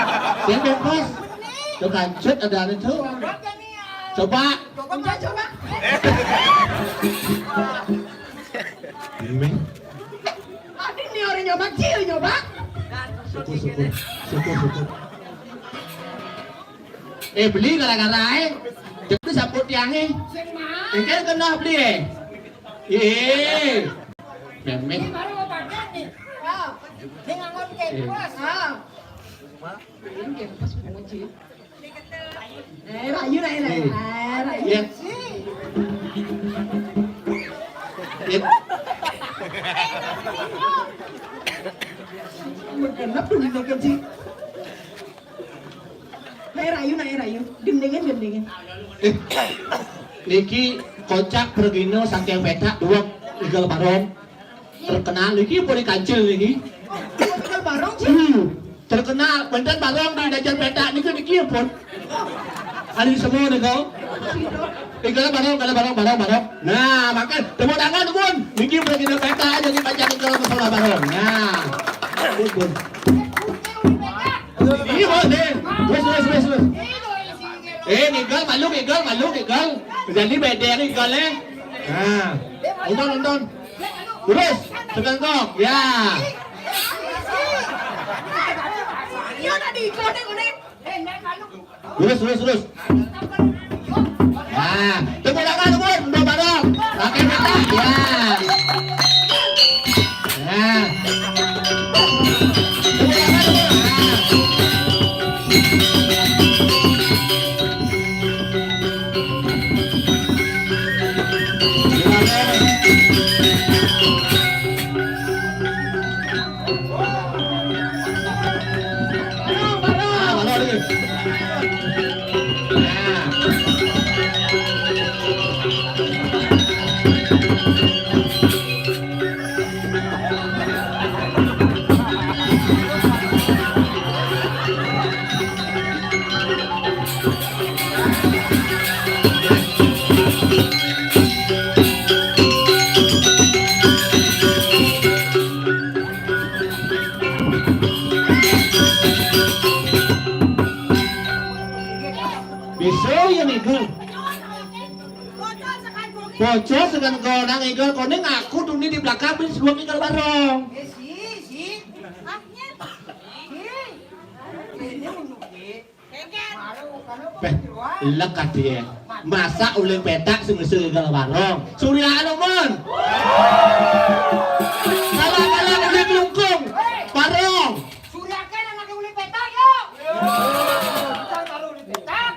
Dia kempes? Benih. Tuh kancut ada anu tuh. Coba jani ya. Coba. Coba, Mas, coba. Ini. Adi nih orang nyoba, Cil nyoba. Syukur, syukur. Syukur, syukur. Eh, beli gara-gara eh. Jadi saput tiangnya. Sing mah. Engke kena beli eh. Iya. Memeh. Ini baru mau pakai nih. Ya. Ini ngangon kempes. Ah. Ini kempes, Mas, Cil. Eh, rayu, rayu, rayu. Eh. Eh, rayu. Iya. Iya. Menggenap tuh, gitu, kecil. Nae rayu, nae rayu. Gendengin, gendengin. Eh, niki kocak pergino saking petak dua Igal Barong. Terkenal niki pun kancil niki. Igal Barong sih. Hmm, terkenal benten Barong di dajar petak niki niki pun. Ada semua nih kau. Igal Barong, Igal Barong, Barong, Barong. Nah, makan tepuk tangan pun. Niki pergino petak aja di pacak Igal masalah Barong. Nah. Pun, pun. Iya, Bos, deh. Wes, wes, wes, wes. Eh, ngigal, malu, ngigal, malu, ngigal. Jadi beda ngigal, eh. Nah, unton, unton. Terus, tekan kok. Ya. Iya, tadi, konek, konek. Terus, terus, terus. Nah, tepuk tangan, Bun. Udah bareng. Pakai mata. Ya. Nah. Tepuk tangan, Bun. Nah. Bisa ya, Ibu. Bocah sekan konang Igal, koning aku tuni di belakang bis dua Igal bareng. Eh, si, si. Ah, iya. Si. Ini untuk si. Beh, lek kadhe. Masa uling petak sing ngisi Igal bareng. Surya anu, Mon. Salah-salah uling klungkung. Bareng. Surya kan anake uling petak, yo. Kita kalau uling petak.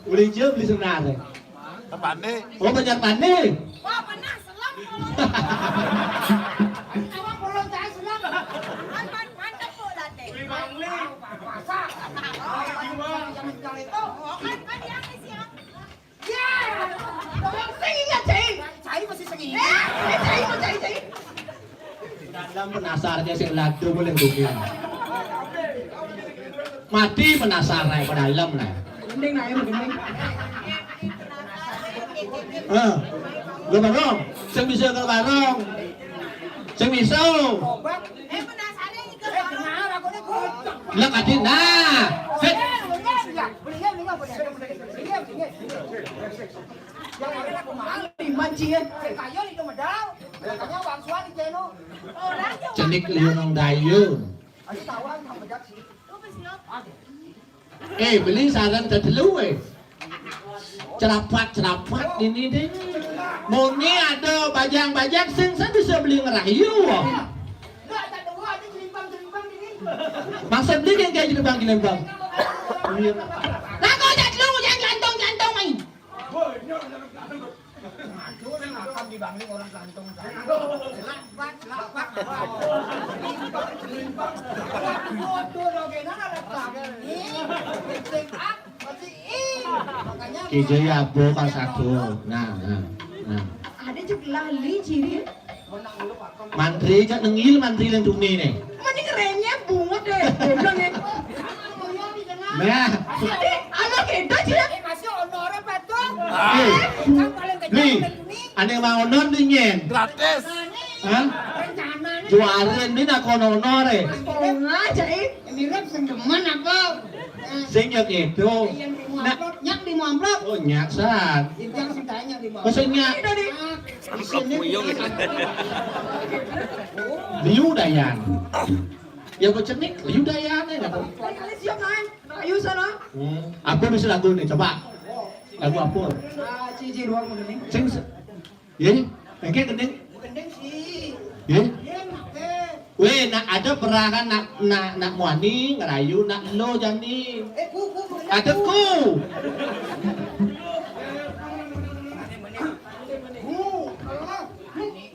Uling jero beli senar. Tepane. Oh, banyak tane. Wah, panas, selam kalau. Awak belum saya selam. Kan pan-, mantep, Bu, tadi. Beli Bangli. Masak. Jangan jual itu. Oh, kan, kan dia isi, ya. Ya. Tolong sing ingat, Cai. Cai masih sing ingat. Eh, Cai, Cai, Cai. Dalam penasarnya sing lado boleh dunia. Mati penasar ae padahal nah. Mending ae mending. Eh. Gua bareng. Sing bisa gua bareng. Sing bisa. Lah kadhe nah. Sik. Lima cie. Cenik liyo nang dayu. Eh, beli sarang telu eh. Cerapat-cerapat ini deh. Muni ada bajang-bajang sing saya bisa beli ngerayu. Maksud beli yang kayak jelibang-jelibang. Iya. Lah kok ada telu yang jantung-jantung main. Aduh, yang makan di Bangli orang gantung. Lapak, lapak, lapak. Limpang, limpang. Bodoh lo, gena ada Bangli. Make up, masih ih. Makanya Ki Jaya Abo Kasado. Nah, nah, nah. Ada cek lali ciri. Mantri cak nengil mantri yang dumi nih. Mending renyah bungut deh. Goblok ya. Nah. Ade, ala kita aja. Eh, masih ono ora patuh. Eh, kan paling kencang Li, paling dumi. Ane mau non dingin. Gratis. Hah? Rencananya Juaren ni nak kono-kono re. Wong aja, eh. Mirip sing demen apa? Sing ya gitu. Nak nyak di amplop. Oh, nyak san. Yang sing tanya di amplop. Masa nyak? Ini tadi. Ah, di sini. Liu Dayan. Ya, kok cenik? Liu Dayan ya, apa? Kali siap, Nay. Ayo sana. Hmm. Apa bisa lagu nih? Coba. Lagu apa? Ah, Cici doang udah nih. Sing se- Ye, engke gending. Gending sih. Ye? Ye, make. Weh, nak ada perahan nak, nak, nak muani ngerayu nak lo jani. Eh, ku, ku, ku, ada ku. Ku, alah.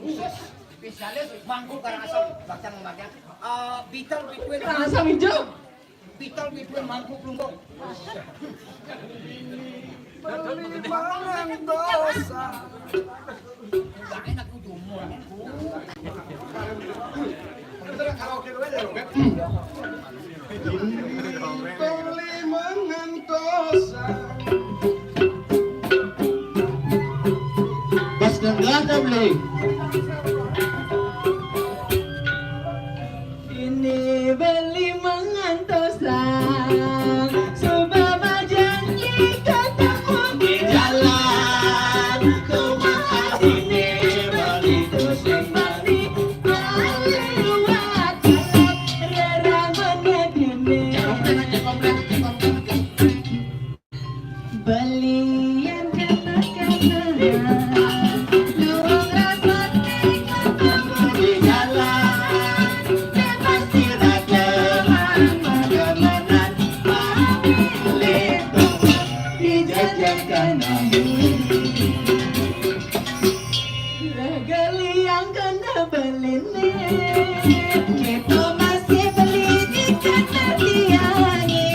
Khusus spesialis mangkuk Karangasem, bakal membagian, eh, bitel between Karangasem hijau. Pital bibir mangkuk lungkuk. Beli mangan dosa. Enggak enak ku jumur. Beli mangan dosa. Bas dan gelas dah beli. Ini beli mangantosan, sebab janji ketemu di jalan. Kumaha ini beli tusing bani, beli luat, rera mana dini. Belian kana-kana, luhung rapat di jalan, bebas tidak teman, makanan pamilih dijajakan namun. Geliang kana beline, kita masih beli di kana tiangi.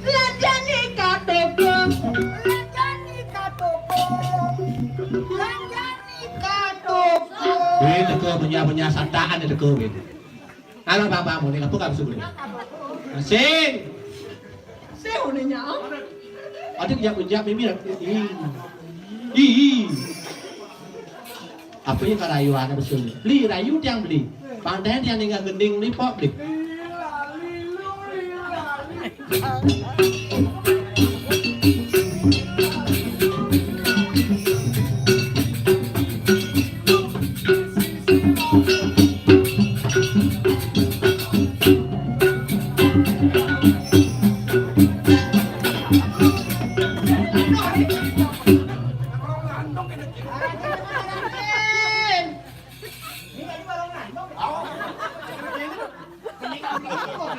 Lanjani ka toko. Lanjani ka toko. Lanjani ka toko. Weh, teko punya-punya sandakan teko weh. Halo, Bang, Bang, mau ni apa kau suruh? Sing. Sing, udah nyau. Ada kejap-kejap, Mimi. Ih. Ih. Apa yang karayu anak besul? Beli, rayu tiang beli. Pandai tiang ninggal gending ni pok beli.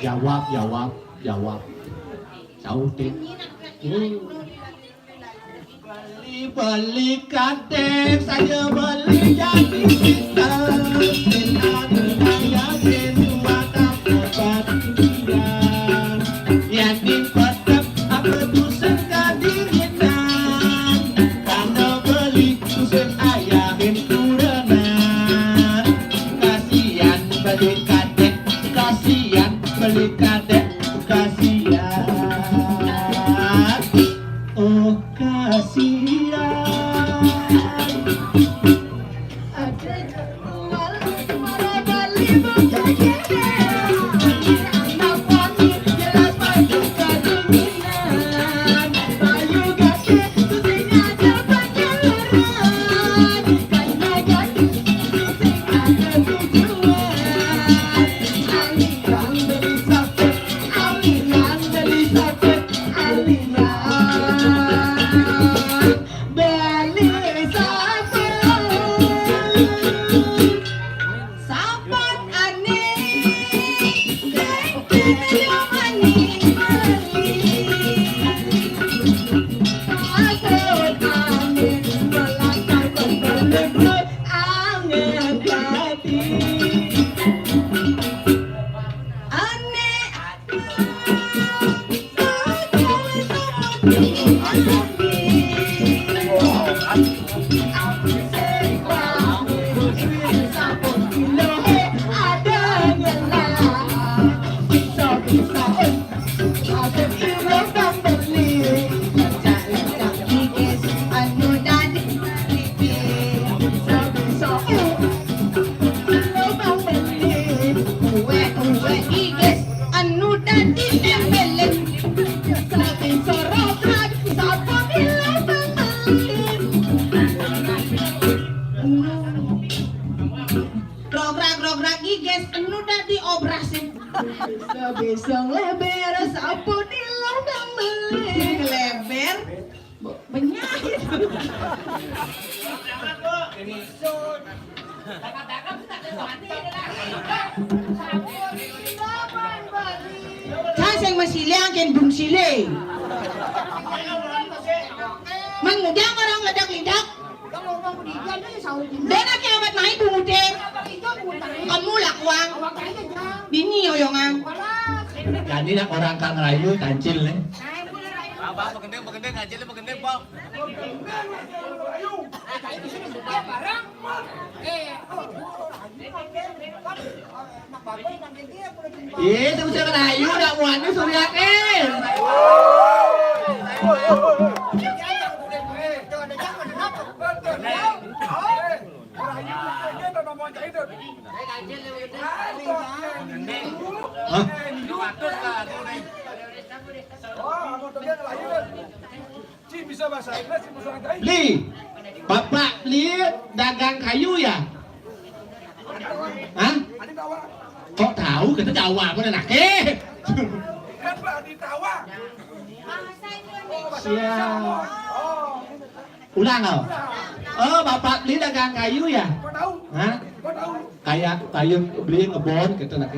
Jawab, jawab, jawab. Sautin. Hmm. Beli-beli kadek saja beli jadi kita. Kita daya dua tak dapat dia. Yang dipetep apa tu sekadirinan. Karena beli tusuk ayahin kurenan. Kasihan beli kadek, kasihan beli kadek, kasihan. Oh, kasihan. Beli sabun. Sabun ani. Dengki yang ani beli. Sabun ani. Melangkah berbelenggu anget hati. Uwe, uwe, iges, anu dadi nembelin. Saking sorobrak, sapa bilang pembelin. Rograk, rograk, iges, anu dadi obrasin. Bisa-bisa leber, sapa bilang pembelin. Leber? Benyah. Sa sing masiliang ken bung sile. Man ngujang orang ledak-ledak. Dena kiamat naik bungutin. Kamu lakuang. Bini yoyongan. Jadi nak orang kang rayu kancil nih. Abang begendeng, begendeng, kancil begendeng, Bang. Iya, itu bisa kena ayu, nak muani suriake. Hah? Ci bisa bahasa Inggris, ci bisa bahasa Inggris. Li, bapak beli dagang kayu ya? Hah? Kok tahu? Kita Jawa mana nak? Eh, kan Pak di Tawa. Oh, bahasa Indonesia. Siap. Oh. Ulang kau. Oh, bapak beli dagang kayu ya? Kok tahu? Hah? Kok tahu? Kayak kayu beli ngebon gitu nak.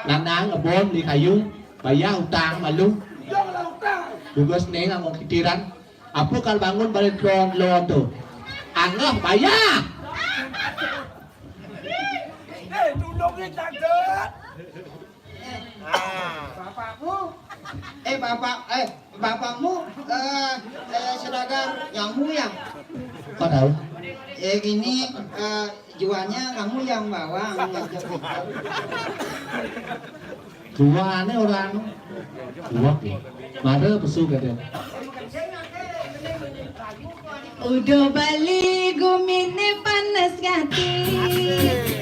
Nanang ngebon di kayu, bayar utang malu. Tugas neng ngomong kitiran. Apa kal bangun balik lon lon tu? Anggah bayar. Eh, tulungin tante. Bapakmu, eh bapak, eh bapakmu, eh, eh sedagang jamu ya? Kok tahu? Eh gini, eh jualnya kamu yang bawa, ngajak. Jualnya orang. Buat ya. Mara pesu kata. Udah bali gumine panas gati.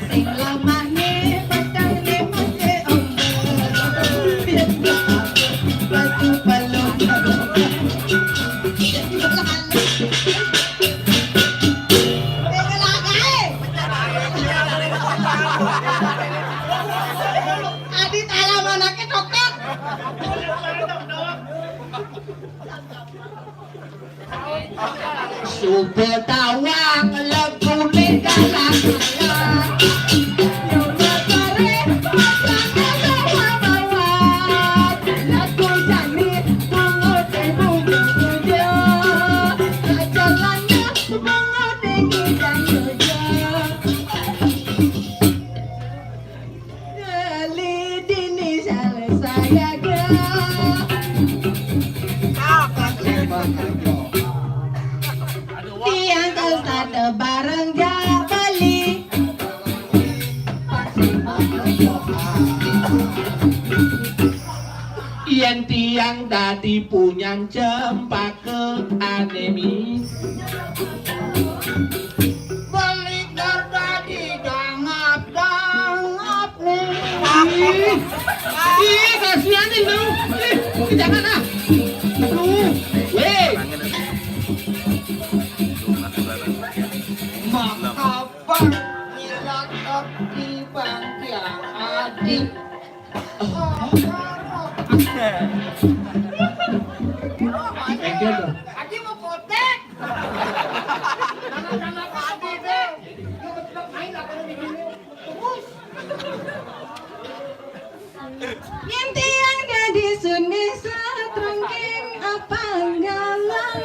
Sing lamahne petang ne mate ombak. Batu balon. Adit alam anaknya cokot. Suba tawang lebune galang-galang. Nyoba kare pasangan bawa-bawa. Lagu jani bungut ibu-ibu. Jalannya bungut tinggi dan jujur. Kali dini salah saya. Tiang kesada bareng ja beli. Yen tiang dadi punyan cempaka anemi. Beli dadi dangap-dangap nih. Ih, ih, kasihan nih lu. Ih, jangan ah. Aduh, weh. Maka bang ngilat di bangkiang adi. Thank you tuh. Adi mau kotek. Sama-sama Pak Adi deh. Lu betul main apa lu di sini? Terus. Yen tiang dadi suni satrungking apanggalan.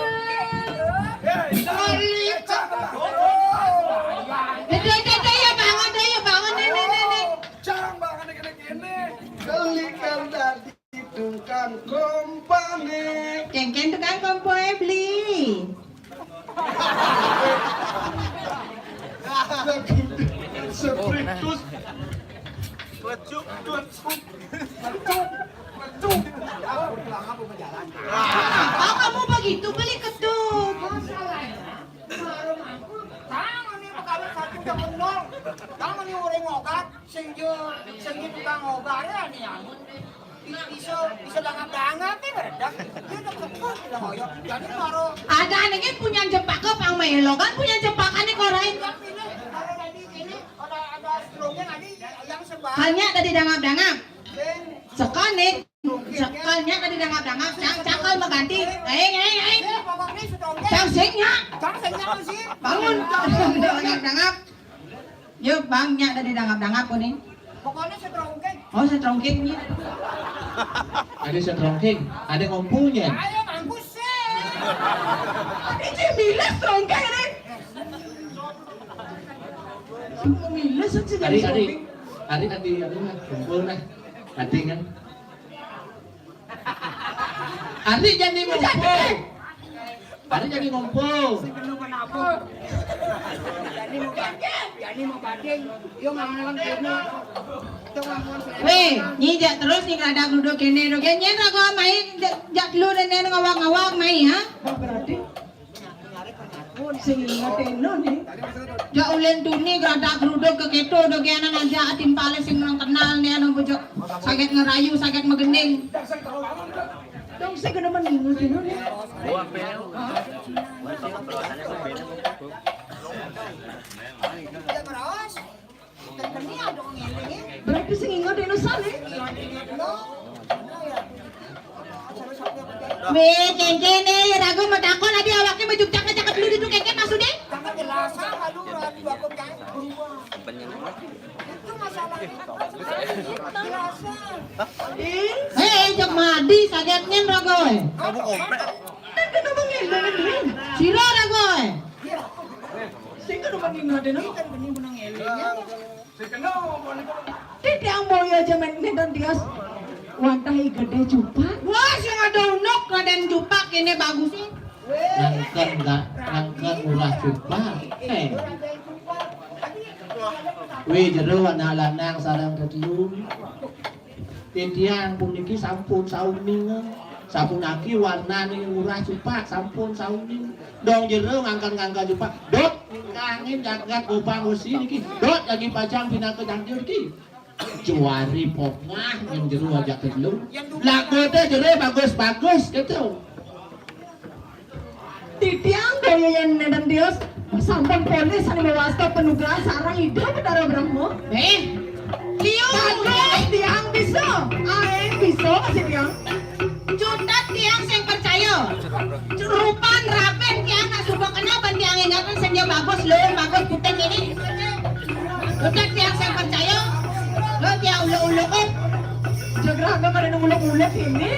Dede, dede, ya bangun, deh, ya bangun, nih, nih, nih, nih. Cang banget nih kene-kene. Kelikan dadi tukang kompane. Kengken tukang kompoe beli. Spiritus. Klecuk, klecuk, klecuk, klecuk. Kok kamu begitu beli ketut? Masalahnya, baru mampu. Tangan ini perkara satu. Jangan nih orang ngogat, sing jo, sing jo tukang ngogat ya nih, anu. Bi-, bisa, bisa dangap-dangap ya, beredak. Dia udah kebut, udah ngoyok. Jadi baru Ada nih punya jepaka, pang main logan punya jepaka nih korain. Ini, kalau tadi ini, ada, ada strongnya tadi yang sebar. Hanya tadi dangap-dangap. Sing Sekali. Sekalnya tadi dangap-dangap, cang, cakal mengganti. Aing, aing, aing. Cang singnya. Cang singnya sih. Bangun. Dangap-dangap. Yuk, bangnya tadi dangap-dangap kuning. Pokoknya setrongkeng. Oh, setrongkeng nih. Ada setrongkeng, ada ngompunya. Ayo, mampus sih. Ini milas setrongkeng ini. Milas sih. Hari, hari, hari, hari, hari, kumpul nah. Nanti kan. Ari jadi ngumpul. Ari jadi ngumpul. Weh, nyi jak terus nih, rada duduk kene, duduk kene. Nyen rago mai, jak, jak lu dan nyen ngawak-ngawak mai, ha? Berarti sing inget eno nih. Ya ulen tuni gradak gruduk ke keto do genan aja atim pale sing nang kenal nih anu bujok saget ngerayu saget megening. Dong sing kena meningu eno nih. Berarti sing inget eno sale. Weh, kengken eh, ragu mau takon adi awaknya mau jukcak ngecakap dulu itu kengken maksudnya? Eh, jok madi sagetnya ragu eh. Kan kena mengingat nih. Sira ragu eh. Sing kena mengingat eno. Titiang boyo aja main nonton tios. Wantahi gede cupak. Wah, sing ada unuk Raden Cupak ini bagus sih. Nangken enggak, nangken murah cupak. Eh. Wih, jero anak lanang sarang tetelu. Titiang puniki sampun sauning. Sapunaki warnane murah cupak, sampun sauning. Dong jero ngangkan-ngangkan cupak. Dot, angin jagat gopang wesi niki. Dot lagi pacang pinaka cangkir iki. Juari pongah yang jero aja telu. Lagu teh jero bagus-bagus gitu. Titiang boyo yen neden tios sampun polis ane mewasta penugasan sarang Ida Betara Brahma. Eh, tiang. Bagus, tiang bisa. Ae bisa masih tiang. Cutet tiang sing percaya. Rupan rapen tiang nak suba kena ban tiang ingatan sing dia bagus lho, bagus putih ini. Cutet tiang sing percaya. Lo tiang uluk-uluk. Jagraga kada nang uluk-uluk ini.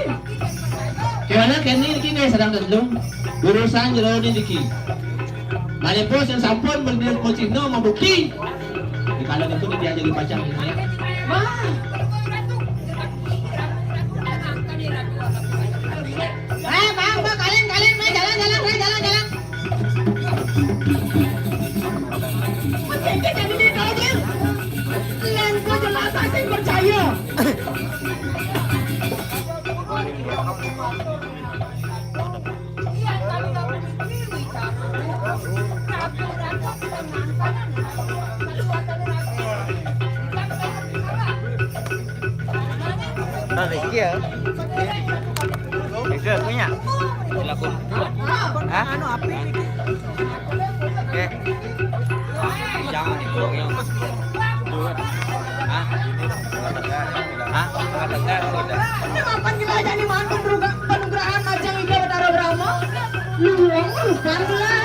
Kemana kene iki guys sedang tedung. Urusan jero niki. Mane bos yang sampun bener kocino membukti. Di kala itu dia jadi pacar ini ya. Wah. Eh, Bang, Bang, kalian, kalian, main jalan, jalan, main jalan, jalan. Percaya jadi dia tahu dia. Lain kau jelas saya percaya. Nah, iki ya. Itu akunya. Silakan. Hah? Oke. Jangan dikurangin. Hah? Hah? Tengah-tengah udah. Ini mapan kita aja nih, man, penugra-, penugrahan Majang Ida Betara Brahma. Luang, lupa, lupa.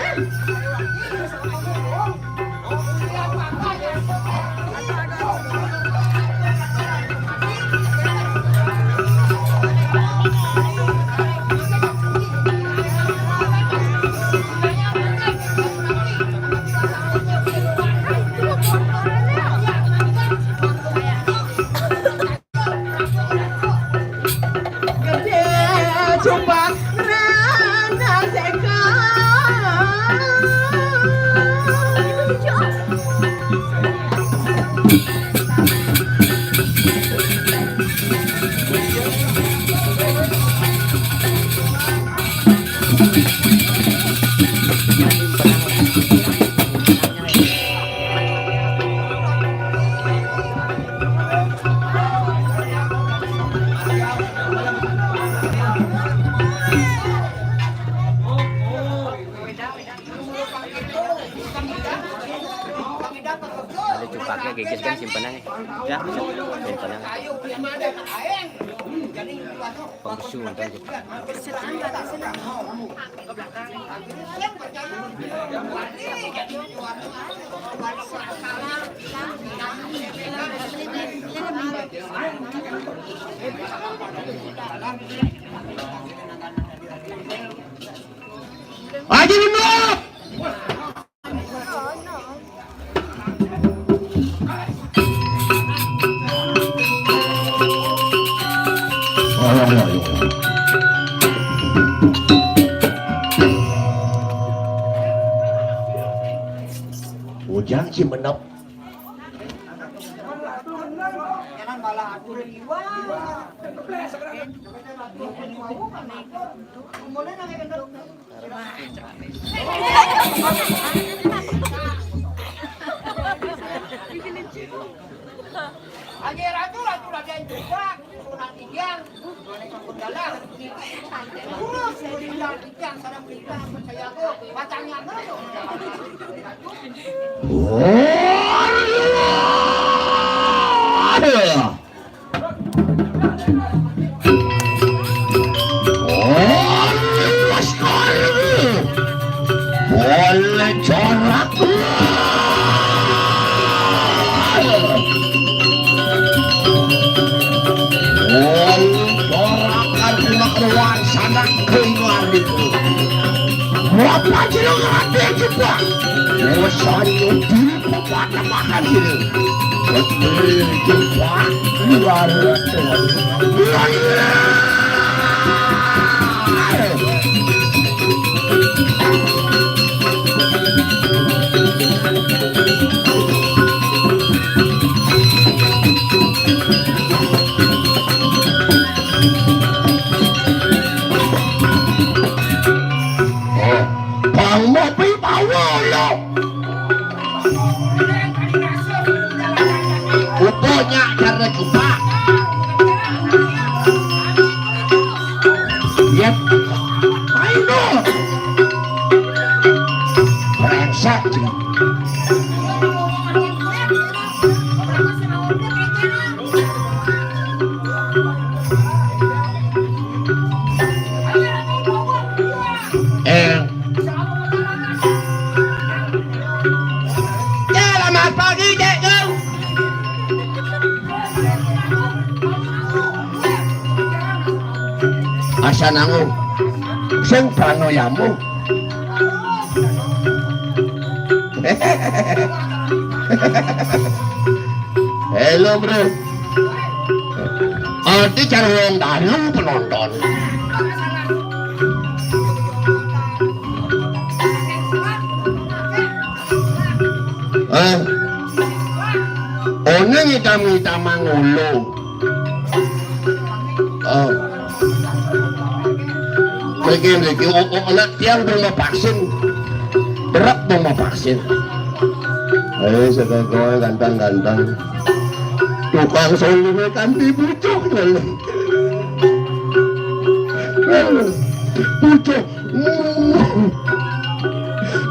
Panang. Ya, bisa. Oke, panang. Pengsu, ntar gitu. Haji Lunduk! Ujang Cimenep. Aja ratu, ratu raden juga, sunat tiang, boleh kampung dalam. Terus, boleh bilang tiang, sarang berita, percaya aku, batangnya apa tuh? Wah! Boleh corak. Boleh corak karena keluar sana keluar itu. Bapak tidak ngerti juga. Rasanya diri Pepatah makan sini. Putri Jepang luar biasa. Oh, Bang Mopi Pawolo. Pupuknya karena jubah. Yep. Ayo. Brengsek. Eh. Selamat pagi, Cek Gung. Asa nangu. Sing pranoyamu. Halo, Bro. Ati cara wong dalu penonton. Eh. Ono ngitam-ngitaman ngulu. Oh. Mriki, mriki, o-, o-, ana tiang durung mau vaksin. Berep mau vaksin. Ayo, sekolah ganteng-ganteng. Tukang solime kanthi pucuk, lho. Pucuk.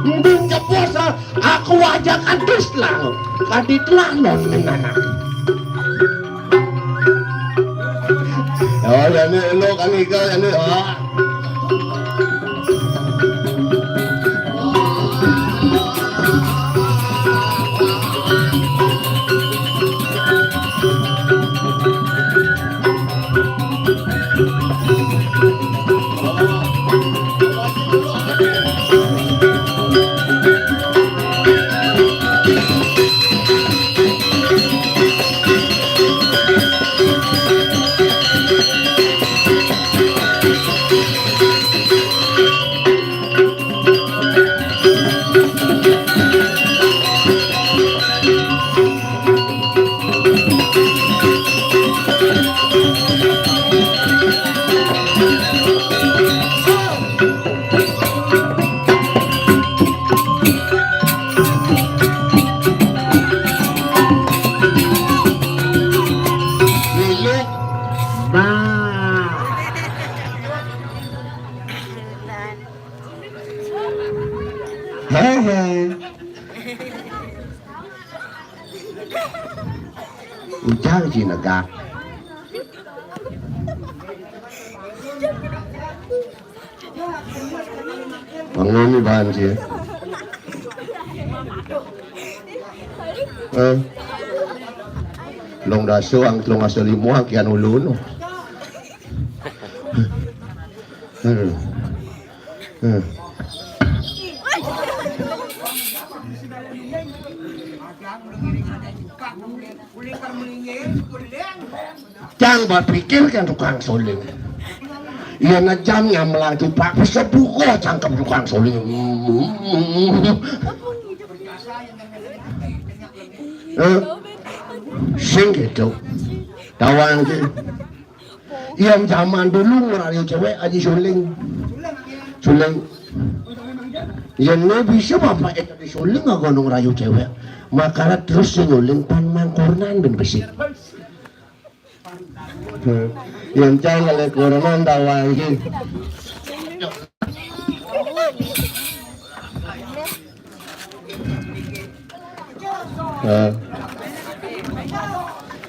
Mbung cepos, ah. Aku aja kadus lah. Kadit lah non menana. Oh, ya ini lo kan Ika, ya ini. Oh. Pangoni banjir. Eh. Long daso ang long aso limo ang kian ulun. Hmm. Hmm. Cang bapikir kan tukang suling. Iya na jam nyamlang tupak, bisa buka cangkep tukang suling. Eh, sing gitu. Tawang gitu. Yang zaman dulu ngerayu cewek aji suling. Suling. Yang ne bisa bapak itu di suling agonong rayu cewek. Makara terus si suling pan mangkurnan ben besi. Yang cai ngale kurenan tawang ji.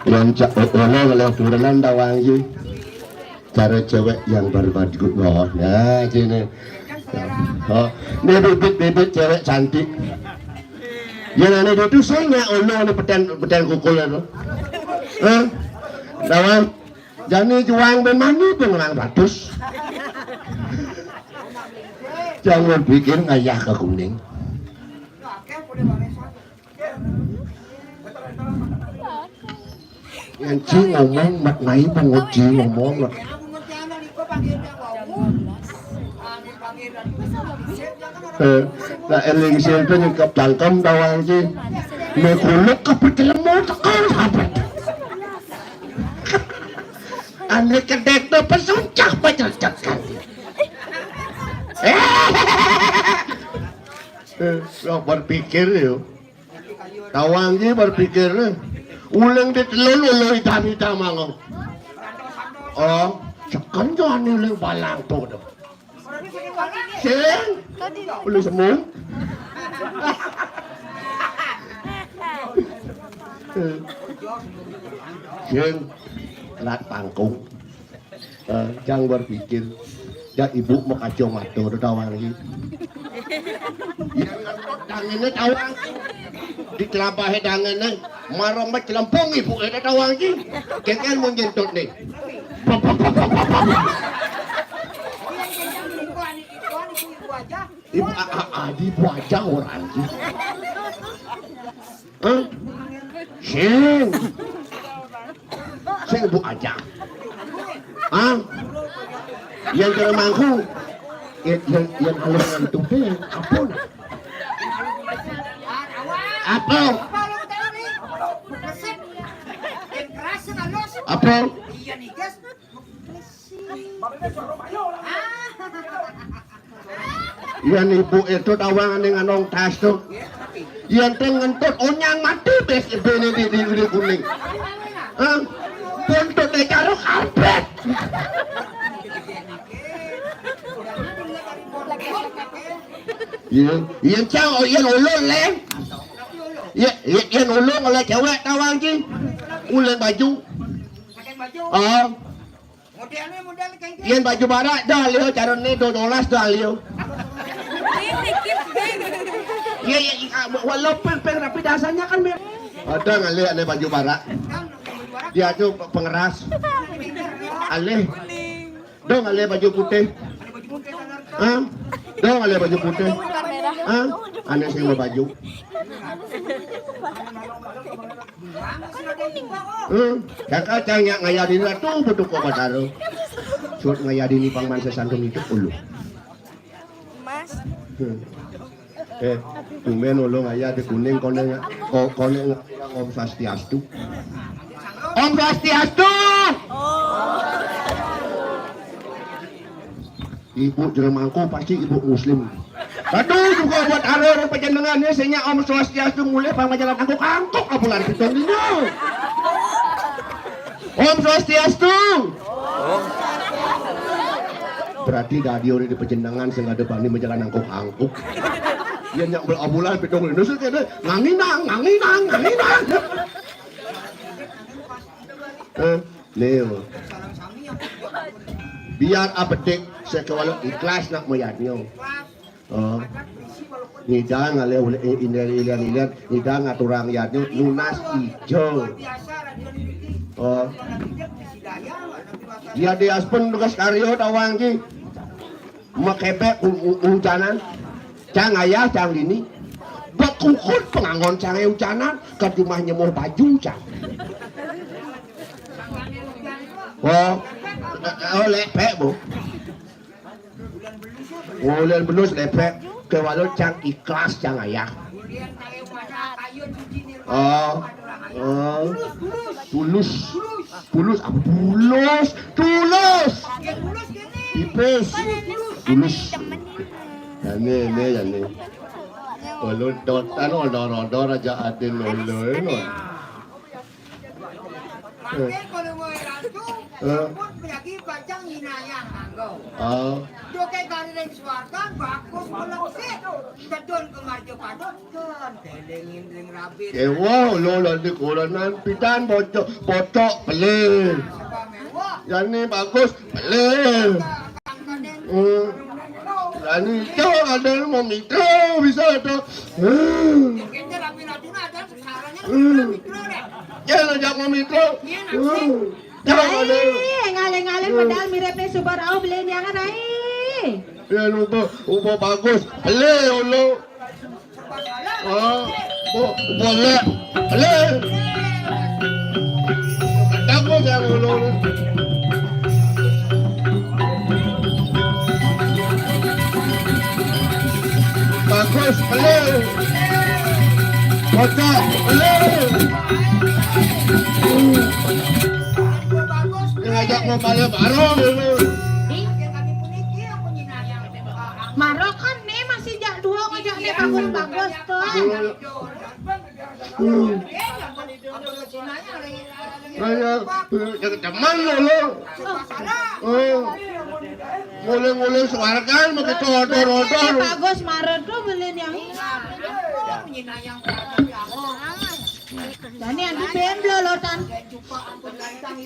Yang cai ngale kurenan tawang ji. Cara cewek yang berbaju. Oh, nah, sini. Oh, ini bibit-bibit cewek cantik. Yang aneh itu saya nggak ono nih peten peten kukul itu. Eh, lawan jani juang ben mani pun orang ratus. Jangan pikir ngayah ke kuning. Yang ci ngomong mat nai bangun ci ngomong mat. Eh, na eling sing tu nyekap cangkem tawang ci. Me kuluk ke petelemu tekal habet. Ane kedek tu pesuncak pencet kan. Eh, eh, lo berpikir yo. Tawang ji berpikir ni. Uling di telun uling hitam-hitam mango. Oh, sekan jo ane uling balang tu tu. Sing. Uling semung. Sing. Lat pangkung. Eh, jang berpikir. Jak ibu makaco mato tu tawang lagi. Yang ngentut dangene tawang. Di kelabahe dangene. Marong mat celempung ibu e tawang lagi. Keken mun jentut ni. Ibu a, a, a, di ibu aja orang lagi. Hah? Sing. Sing bu aja. Hah? Yang kena mangku. Yang, yang, yang halus ngantuk deh. Apa? Apa? Apa? Yan ibu itu tawang ning anong tas tu. Yan teng ngentut onyang mati bes bene di di di kuning. Hah? Buntut de karo karpet. Iya, iya cang, oh, iya ulun leng. Iya, iya, iya ulun oleh cewek tawang ji. Ulun baju. Oh. Modelnya model kayak gitu. Yen baju barak dah liu carane dua belas dah liu. Iya, iya, iya, walaupun peng tapi dasarnya kan ada ngalih ada baju barak. Dia tu pengeras. Alih. Dong alih baju putih. Hah? Dong alih baju putih. Hah? Aneh sih mau baju. Hmm, kakak cang nya ngaya dini ratu betuko batara. Suat ngaya dini pangman sesantun itu ulu. Mas. Hmm. Eh, tumben ulu ngaya di kuning kone nga-, ko-, kone nga-, Om Swastiastu. Om Swastiastu. Ibu jero mangku pasti ibu muslim. Aduh, juga buat arah orang panjenengan ni, sehingga Om Swastiastu mulai pang majalan angkuk-angkuk lah bulan pitung dino. Om Swastiastu. Berarti dah dia di panjenengan sehingga ada bani majalan angkuk-angkuk. Dia nyak bel-, bulan pitung dino, sehingga dia nganginang, nganginang, nganginang. Eh, né, oh. Biar apetik sekewalau ikhlas nak mayadnyo. Oh. Ngidang ngalih ulih ilian-ilian, ngidang ngaturang yadnyo nunas ijo. Oh. Dia di Aspen tugas karyo tawang ki. Makepek u-, u-, ujanan. Cang ayah, cang dini. Bakukut panganggon cang ujanan, ka jumah nyemuh baju cang. Oh, eh, oh, lepek, Bu. Ngulian belus lepek, kewalau cang ikhlas, cang ayah. Oh, oh. Tulus. Tulus, apa tulus? Tulus. Ipis. Tulus. Ya, né, né, ya, né. Olo dot, anu, odor-odor aja adin olo, anu. Mangkin kalau mau rantu, eh, sampun lagi pacang nyinayang anggo. Oh. Doke kariring suargan, bagus melengsit. Tedun ke marjo padot, kan telengin ring rabit. Ewa, lo lagi koronan, pidan bocok, bocok, pelih. Apa mewah? Yang ni bagus, pelih. Hmm. Berani itu ada mau mitra bisa ada. Hmm. Kita rapi-rapi ada sekarangnya mitra deh. Ya, ajak mau mitra. Iya, nanti. Hmm. Jangan ada. Rai, ngalih-ngalih padahal miripnya suba rauh beli niangan, Rai. Ya, lupa, lupa bagus. Pelih, ulu. Oh, bo-, boleh. Pelih. Takut yang ulu. Bagus, pelih. Kocak, pelih. Ngajak mau balik bareng ini. Ih. Maro kan né masih jak duo ngajak né bagus-bagus tuh. Hmm. Kayak, eh, yang teman lo, lo. Oh. Mulai-mulai suarakan begitu odor-odor. Bagus maro tuh beli yang. Dani adi ben blolotan.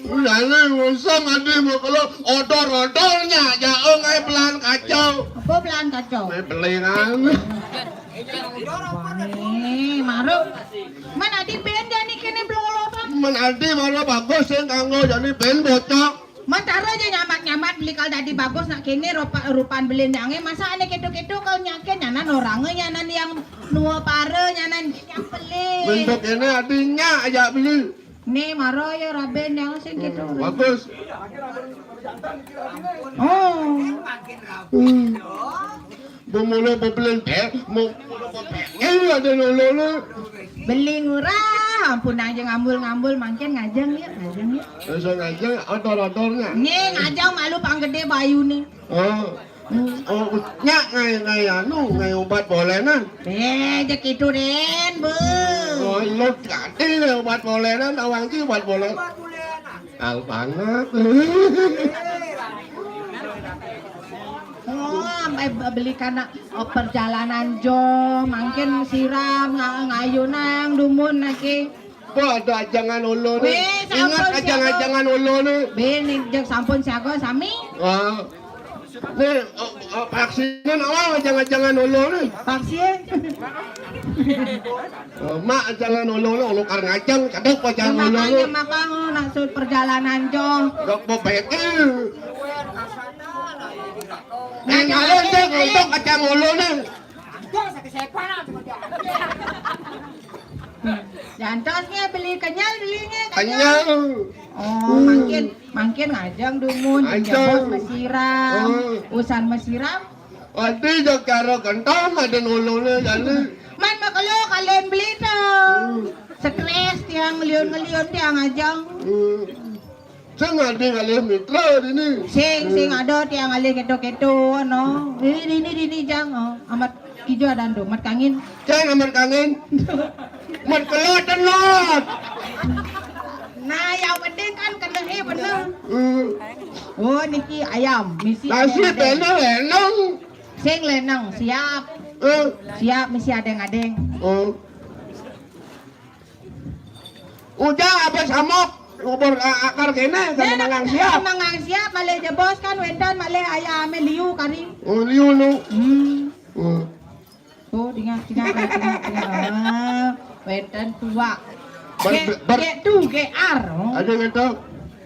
Dani ngusung adi mau kalau odor-odornya, jaong ai pelan kacau. Apa pelan kacau? Ai pelingan. Nih, maro. Man adi ben jani kene blolotan. Man adi maro bagus sing kanggo jani ben bocok. Mantaro aja nyamat-nyamat beli kal dadi bagus nak kene rupa, rupan beli nyange masa ane keto-keto kal nyake nyanan orange nyanan yang nua pare nyanan yang beli. Bentuk ini adi nyak aja beli. Nih maro ya raben yang sing keto. Bagus. Oh. Hmm. Bemula bebelen, eh, mau, eh, ada lolo, lolo. Beli ngurah, ampun aja ngambul-ngambul, mangkin ngajeng ya, ngajeng ya. Langsung ngajeng, odor-odornya. Nih, ngajeng malu pang gede bayu nih. Oh. Oh, nyak ngai, ngai anu, ngai obat bolenan. Eh, jek itu den, bu. Oh, lo ganti deh obat bolenan, tawang ki obat bolen. Al banget. Oh, sampai be-, beli karena, oh, perjalanan jo, mangkin siram, nga-, ngayunang, dumun, naki. Bo, ada ajangan ulu nih. Weh, ingat sampun siaga. Ajangan-ajangan ulu nih. Bini, jek sampun siaga, sami. Ah. Nih, oh, oh, vaksinnya awal ajangan-ajangan ulu nih. Vaksin? Oh, mak ajangan ulu nih, ulu kar ngajang, cedek ajangan ulu nih. Makanya, makanya, oh, nak sud perjalanan jo. Dok mau pikir. Nih, ngajak, ngajak, ngajak. Untuk kacang ulu nih. Jantosnya beli kenyal, belinya kenyal. Kenyal. Oh, hmm. Mangkin, mangkin ngajeng dumun, ngajeng. Jebos mesiram. Hmm. Usan mesiram. Adi jak cara kentang ada nolone jani. Man makelo kalian beli tuh. Hmm. Stres tiang ngeliun-ngeliun tiang ngajeng. Hmm. Sing adi ngalih mitra dini. Sing, sing ada tiang ngalih keto-keto, no. Dini, dini, dini, jang, oh. Amat kijo ada ndo, amat kangin. Jang amat kangin. Amat kelot, kelot. Nah, yang penting kan kena, eh, bener. Hmm. Oh, niki ayam, misi. Nasi ayam, bener, lenong. Sing lenong, siap. Eh. Siap, misi adeng-adeng. Oh. Ujang apa samok? Ngubur, ah, akar kéné, kan mangan siap. Mangan siap, malih jebos kan wénten malih ayamé liu kari. Oh, liu no. Hmm. Oh. Oh, dingak, dingak, dingak, dingak. Ah, wénten tuak. Ber-, gék, ber-, gék tu, gék ar. Oh. Ada ngetok.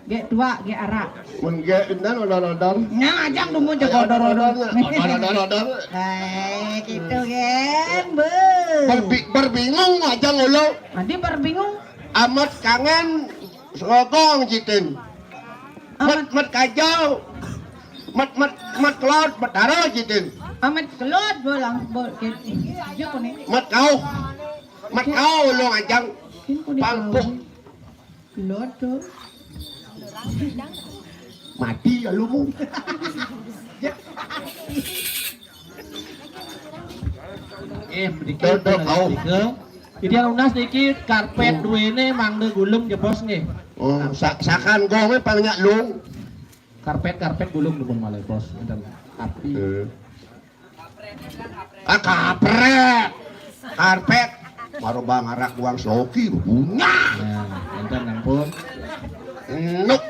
Gék tuak, gék arak. Mun gék énten odor-odor. Nah, ajang dumun jeg odor-odor. Odor-odor. Eh, gitu kan, Bu. Berbi-, berbingung ajang ulo. Adi berbingung. Amat kangen sogong jitin. Amat. Mat, mat kajau. Mat, mat, mat kelod, mat daro jitin. Amat kelod bolang, bol, ke, aja kone. Mat kau. Mat kau lo ngajang. Pangpuk. Kelod tuh. Mati ya lu mu. Eh, sedikit, sedikit. Jadi yang lunas niki karpet duwene mangda gulung jebos nggih. Oh, sa-, sakan gome paling nyak lung. Karpet, karpet gulung dumun malih, Bos. Enten api. Eh. Ah, kaprek. Karpet. Baru bang arak uang sloki, bunga. Nah, enten ampun. Nuk.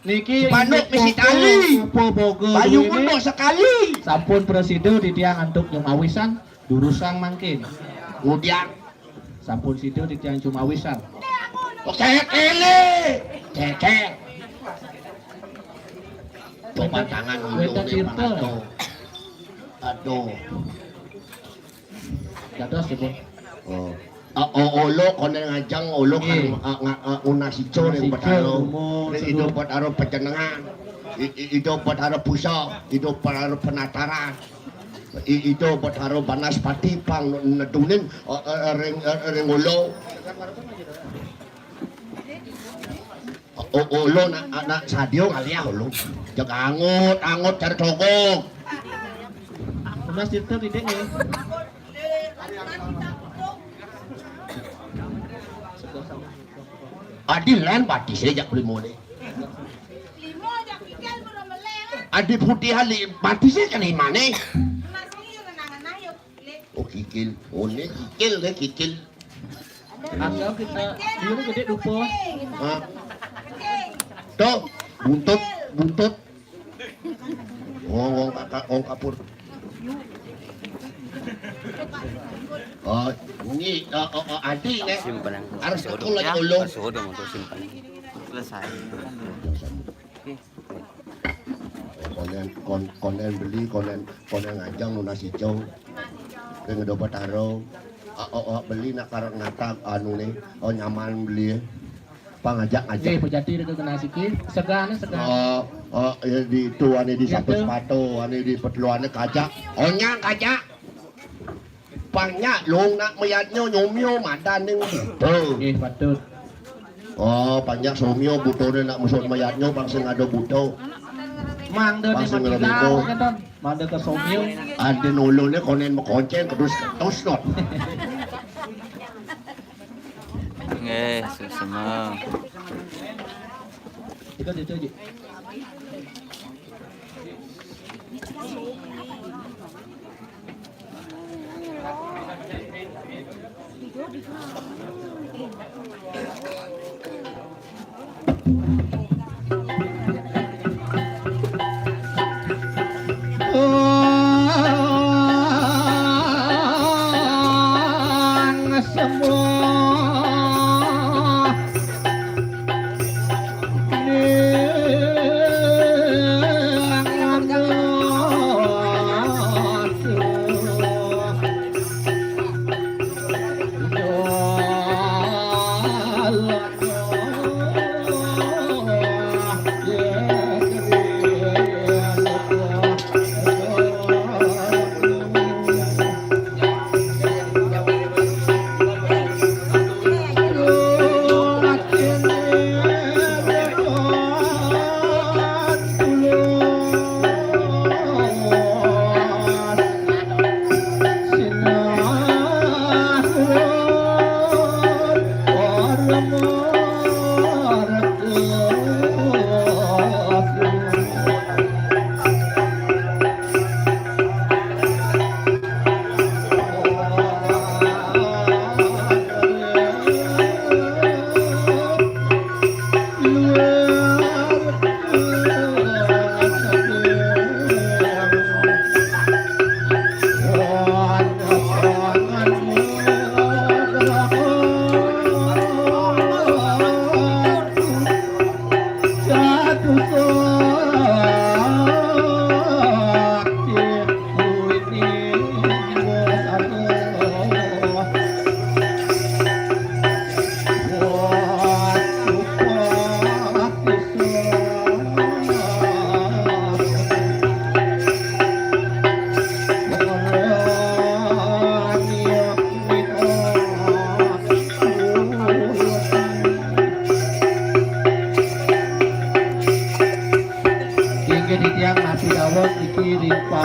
Niki Panuk misi tali. Upa boga bayu duwene. Sekali. Sampun prasida titiang antuk nyumawisan, durusang mangkin. Kemudian. Sampun sida titiang cumawisan. Oke, kele. Cecek. Coba tangan wénten ulune tirta. Aduh. Aduh. Dados, Ibu. Oh. Ah, oh, olo konen ngajeng, olo kan, nggih. Ah, nga-, ah, unas ijo ning Unas ijo, Betara. Rumun, ning seduh. Idup Betara pejenengan. I-, i-, idup Betara pusok, idup Betara penataran. I-, idup Betara banaspati pang nedunin, eh, eh, ring, eh, ring olo. O-, olo nak, nak sadio ngaliah olo. Jeg angut, angut cari togong. Mas Tirta titik nggih. Adi len batise jak primone. Adi putih ali batise kan imane. Oh, kikil. Oh, ne kikil, ne kikil. Asal kita, dia ni gede dupa. Ha. Tuh, buntut, buntut. Oh, wong kakak, wong kapur. Oh, ini, oh, oh, oh, adi, ne. Simpenan. Harus aku lagi ulung. Sudah untuk simpenan. Selesai. Oke. Konen, kon-, konen beli, konen, konen ngajeng nunas ijo. Ring Idup Betara. A-, o-, o-, beli nak karep natag anune, o, nyaman beli. Pangajak-ajak. Nggih, pejati nika kena siki. Segane, segane. O, o, ya di itu ane di sapatu, ane di peteluane kajak. Onyang kajak. Pang nyak lung nak mayadnyo nyomyo madan ning buta. Nggih, patut. Oh, pang nyak somyo butane nak mesuk mayadnyo pang sing ada buta. Mangda pang sing ada buta. Mangda ke somyo. Ada nolone konen mekonceng kedus ketus not. Nggih, susema. Itu, itu, itu.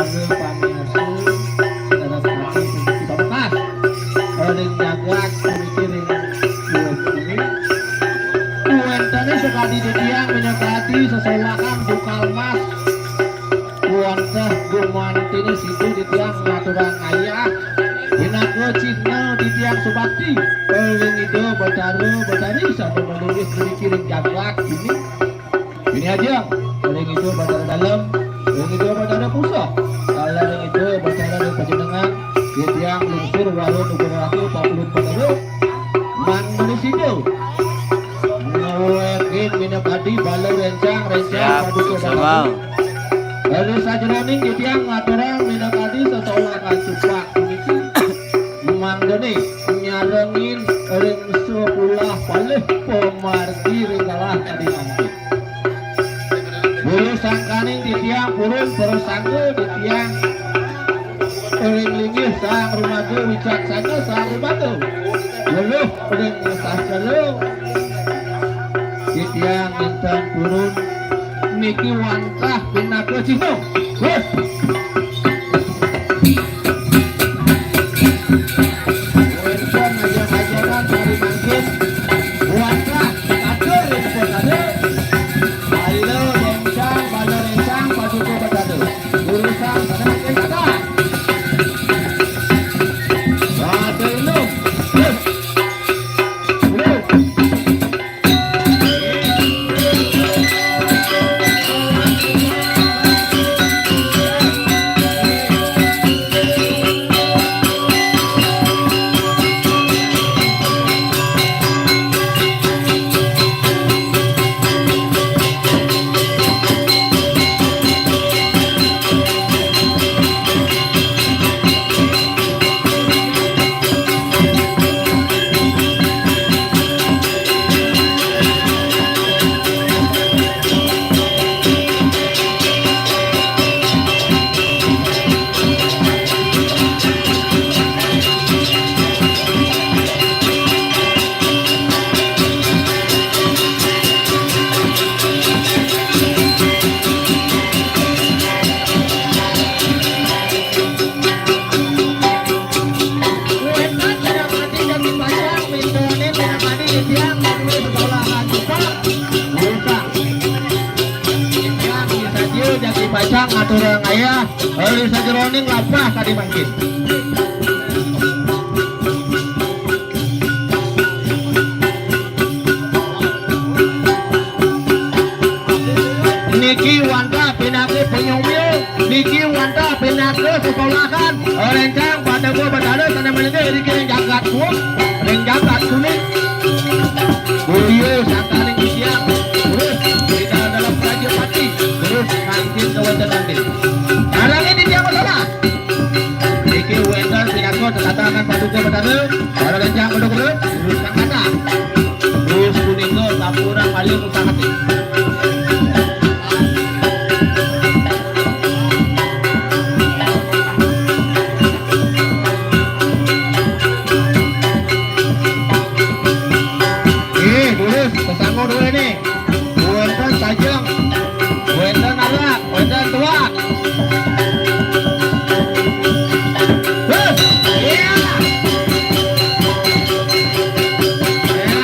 Pamiarsa, saudara sekalian, sing kita bekas. Ring jagat puniki ring Kuwéntén sakadi titiang minakadi sesolahan bukal mas. Wantah gumantiné sida titiang ngaturang ayah. Pinaka cihna titiang subakti ring Ida Batara Batari sané malinggih puniki ring jagat ini. Ini aja, ring Ida Batara Dalem, ring Ida Batara Puseh, kala ring Ida Batara ring Pajenengan, titiang lungsur warung nugraha pakulun padalu, mangda sida ngawékin minakadi bala réncang, réncang Siap, paduka sama. Batara. Ring sajeroning titiang ngaturang minakadi sesolahan supak puniki. Mangdané nyarengin ring sapulah palih pamargi ring galah kadi mangkin. Guru sangkaning titiang purun prasangga titiang ring linggih sang rumaga wicaksana sang rumaga. Weruh ring sastra titiang nénten purun niki wantah pinaka cihna. Wéh! Wénten ajeng-ajengan kadi mangkin, wantah katur ring pasada, bala réncang, bala réncang, paduka batara. Urusan pada mangkin kata. Rada inum. Wéh! Wéh! Wénten pinaka jagi pacang, mintonin pinaka titiang madué sekolahan buka. Buka. Titiang misadia jagi pacang ngaturang ayah, ring sajeroning lapah kadi mangkin. Niki wantah pinaka panyomia, niki wantah pinaka sekolahan, réncang paduka batara sané malinggih ring jagat kuning, ring jagat kuning. Boya sangkaning titiang, terus kita dalam Prajapati, terus mangkin kawéntenan. Sarengin titiang masalah. Niki wénten pinaka tetatangan paduka batara, para réncang paduka, terus kang kata. Terus punika sampurang malih usaha. Eh, terus, sesama dua ini. Wénten sajeng, wénten arak, wénten tuak. Hus, iya. Iya.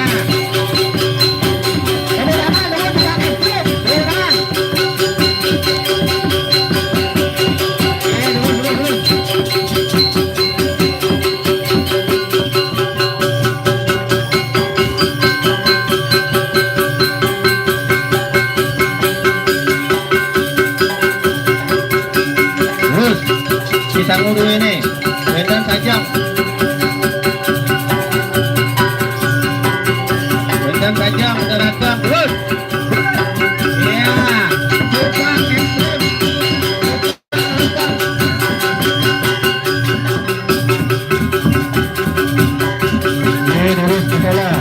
Tepuk tangan, tepuk tangan, tepuk tangan. Iya, terus, terus, terus. Terus, di sangu duwéné, wénten sajeng. Wénten sajeng, wénten ragam. Terus. Iya. Coba, ekstrim. Ini terus masalah.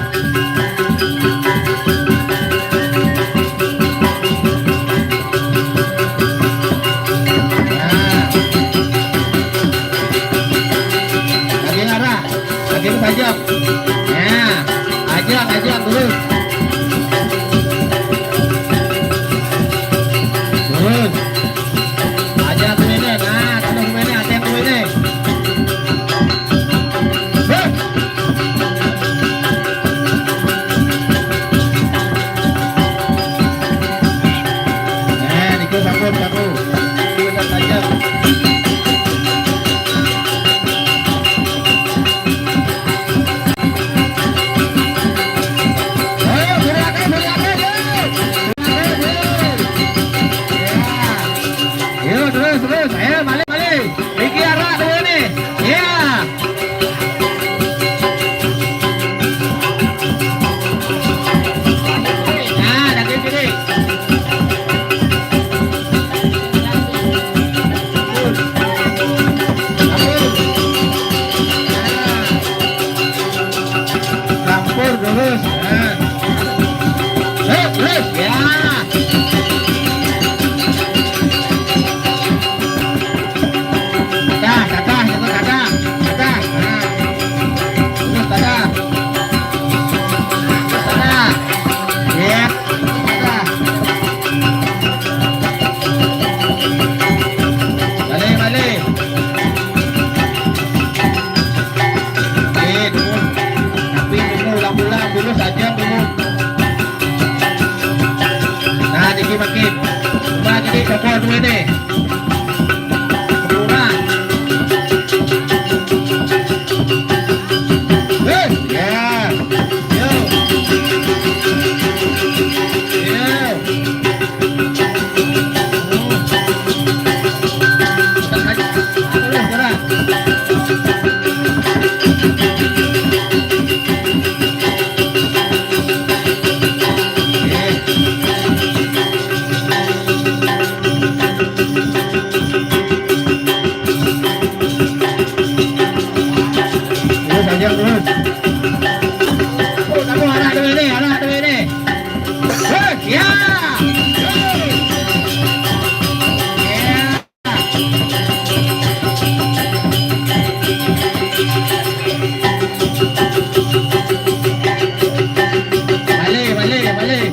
Nah. Makin. Bagi di toko duwe ne. Kurang. Eh, ya. Yo. Yo. Terus, gerak. Terus aja, terus. Oh, kamu arah dulu ini, arah dulu ini. Terus, ya. Ya. Balik, balik, balik.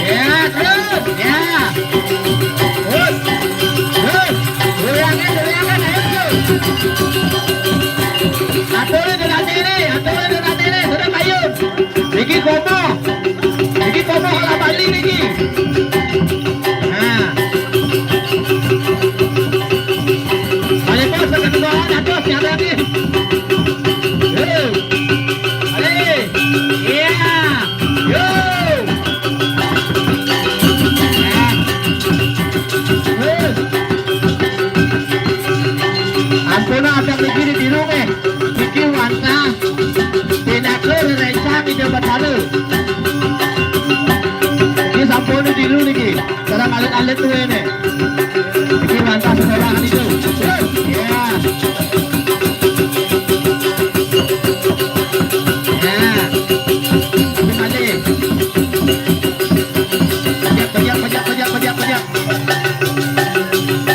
Ya, terus. Ya. Terus. Terus. Goyangin, goyangin, ayo, terus. Aturin dengan diri, aturin dengan diri. Sudah, ayo. Niki komo. Niki komo ala Bali niki. Nah. Balik bos, ke kedua, atas, ya, berarti. Yo. Balik. Iya. Yo. Nah. Terus. Ampun, ada begini di rumah. Niki wantah pinaka rerencang Ida Batara. Niki sampun dilu niki. Sareng alit-alit duwene. Niki wantah sekolah niku. Ya. Ya. Ini malih. Pejak, pejak, pejak, pejak, pejak, pejak.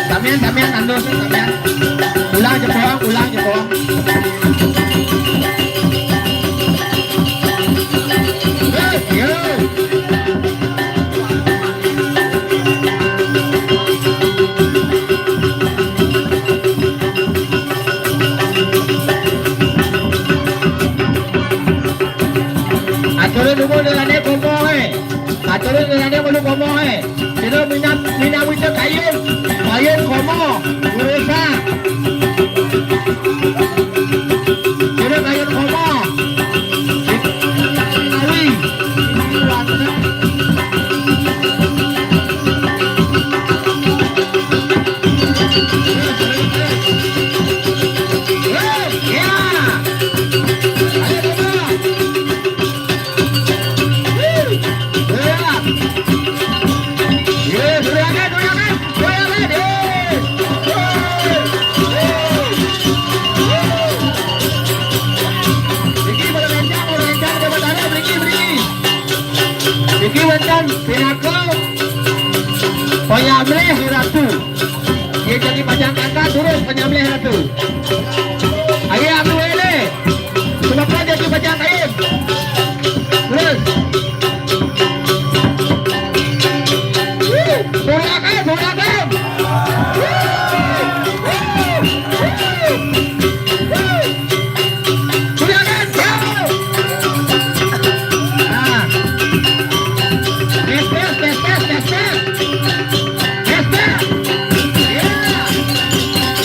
Samian, samian, tandus, samian. Ulang jempol, ulang jempol. Hei, yo. Aturun dulu dalane komo, eh. Aturun dalane mulu komo, eh. Dina mina-, minawita kayun, kayun komo, urusan. Dina kayun komo. Awi. Ya. Ayo, coba. Wuh. Gerak. Yes, gerakan, gerakan, gerakan, yes. Wuh. Wuh. Wuh. Niki boleh rencang, boleh rencang, coba taruh, beriki, beriki. Niki wonten pinaka panyamleh ratu. Nggih, jadi pajang angkat, terus panyamleh ratu. Ayo, ambil ini. Sebab kan jadi pajang kain. Terus. Wuh, tulakan, tulakan. Wuh, wuh, wuh, wuh. Tulakan, jauh. Nah. Tes, tes, tes, tes, tes, tes. Tes, tes. Ya.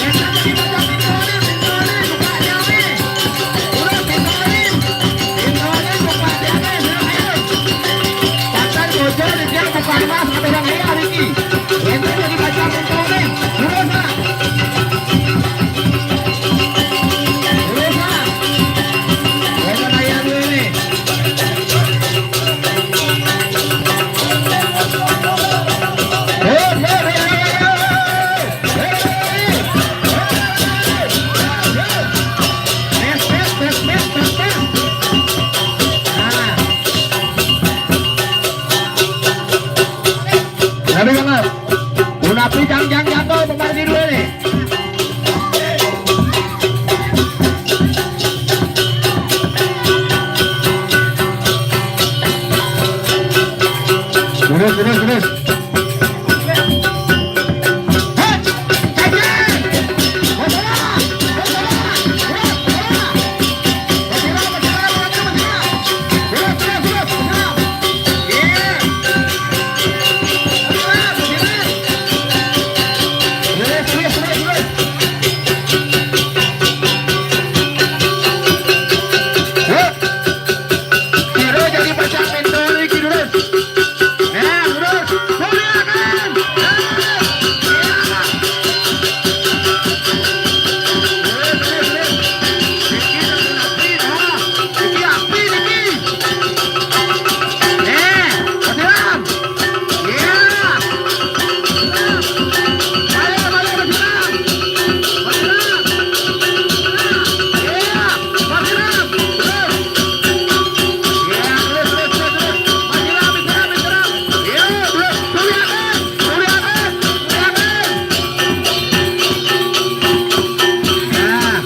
Ya, sama di bawah pintu orang, pintu orang. Tapi jangan-jangan jatuh pemain kedua nih. Terus, terus, terus. Kira jadi pacak mentor iki, Durus. Nah, Durus. Muliakan. Nah, iya. Durus, Durus, Durus. Niki, Niki, Niki. Eh, Mas Ilham. Iya. Balik, balik, Mas Ilham. Mas Ilham. Iya, Mas Ilham. Terus. Iya, terus, terus, terus, terus. Mas Ilham, Mas Ilham, Mas Ilham. Iya, terus. Muliakan, muliakan, muliakan. Nah.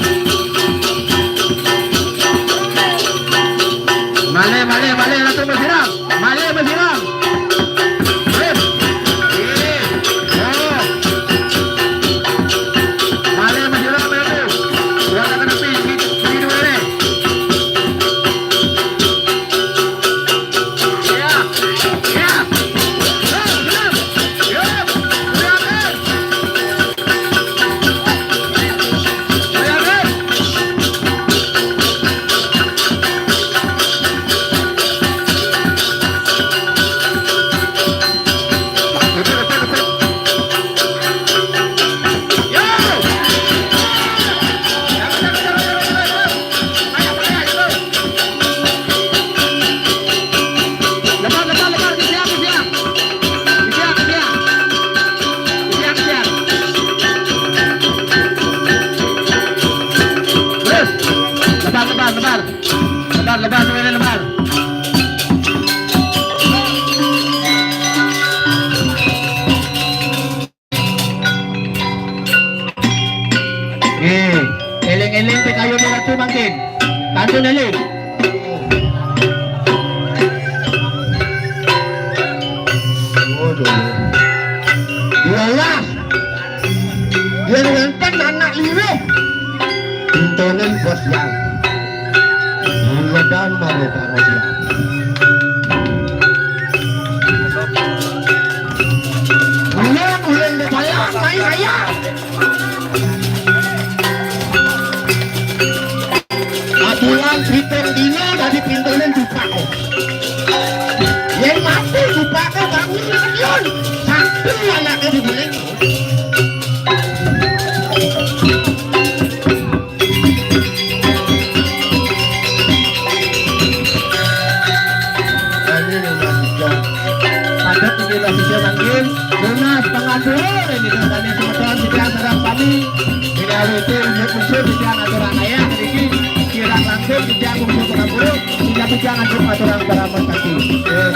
Balik, balik, balik, langsung Mas Ilham. Balik, Mas Ilham. Terus. Iya. Oh. Balik, Mas Ilham, balik. Buat akan api, ini, ini dulu nih. Lebar, lebar, lebar, kesiang, kesiang. Kesiang, kesiang. Kesiang, kesiang. Terus. Lebar, lebar, lebar. Lebar, lebar, semuanya lebar. Eh, eling-eling pekayune Ratu mangkin. Kantun eling. Waduh. Dua belas. Yen wonten anak liwih, pintonen bos yang. Buledan maro karo siap. Bulan ulun kepala, main ayam. Abulan pitung dina dadi pintonen dupak. Yen mati dupak, bangun, satu anake dibuling. Padat iki lho sesuk mangkin. Lunas pangandur ini dosane semeton titiang sareng sami. Menawi itu unjuk unsur titiang aturang ayah niki kirang langkung titiang kungsi pangampura, titiang titiang antuk aturang para mangkati. Eh,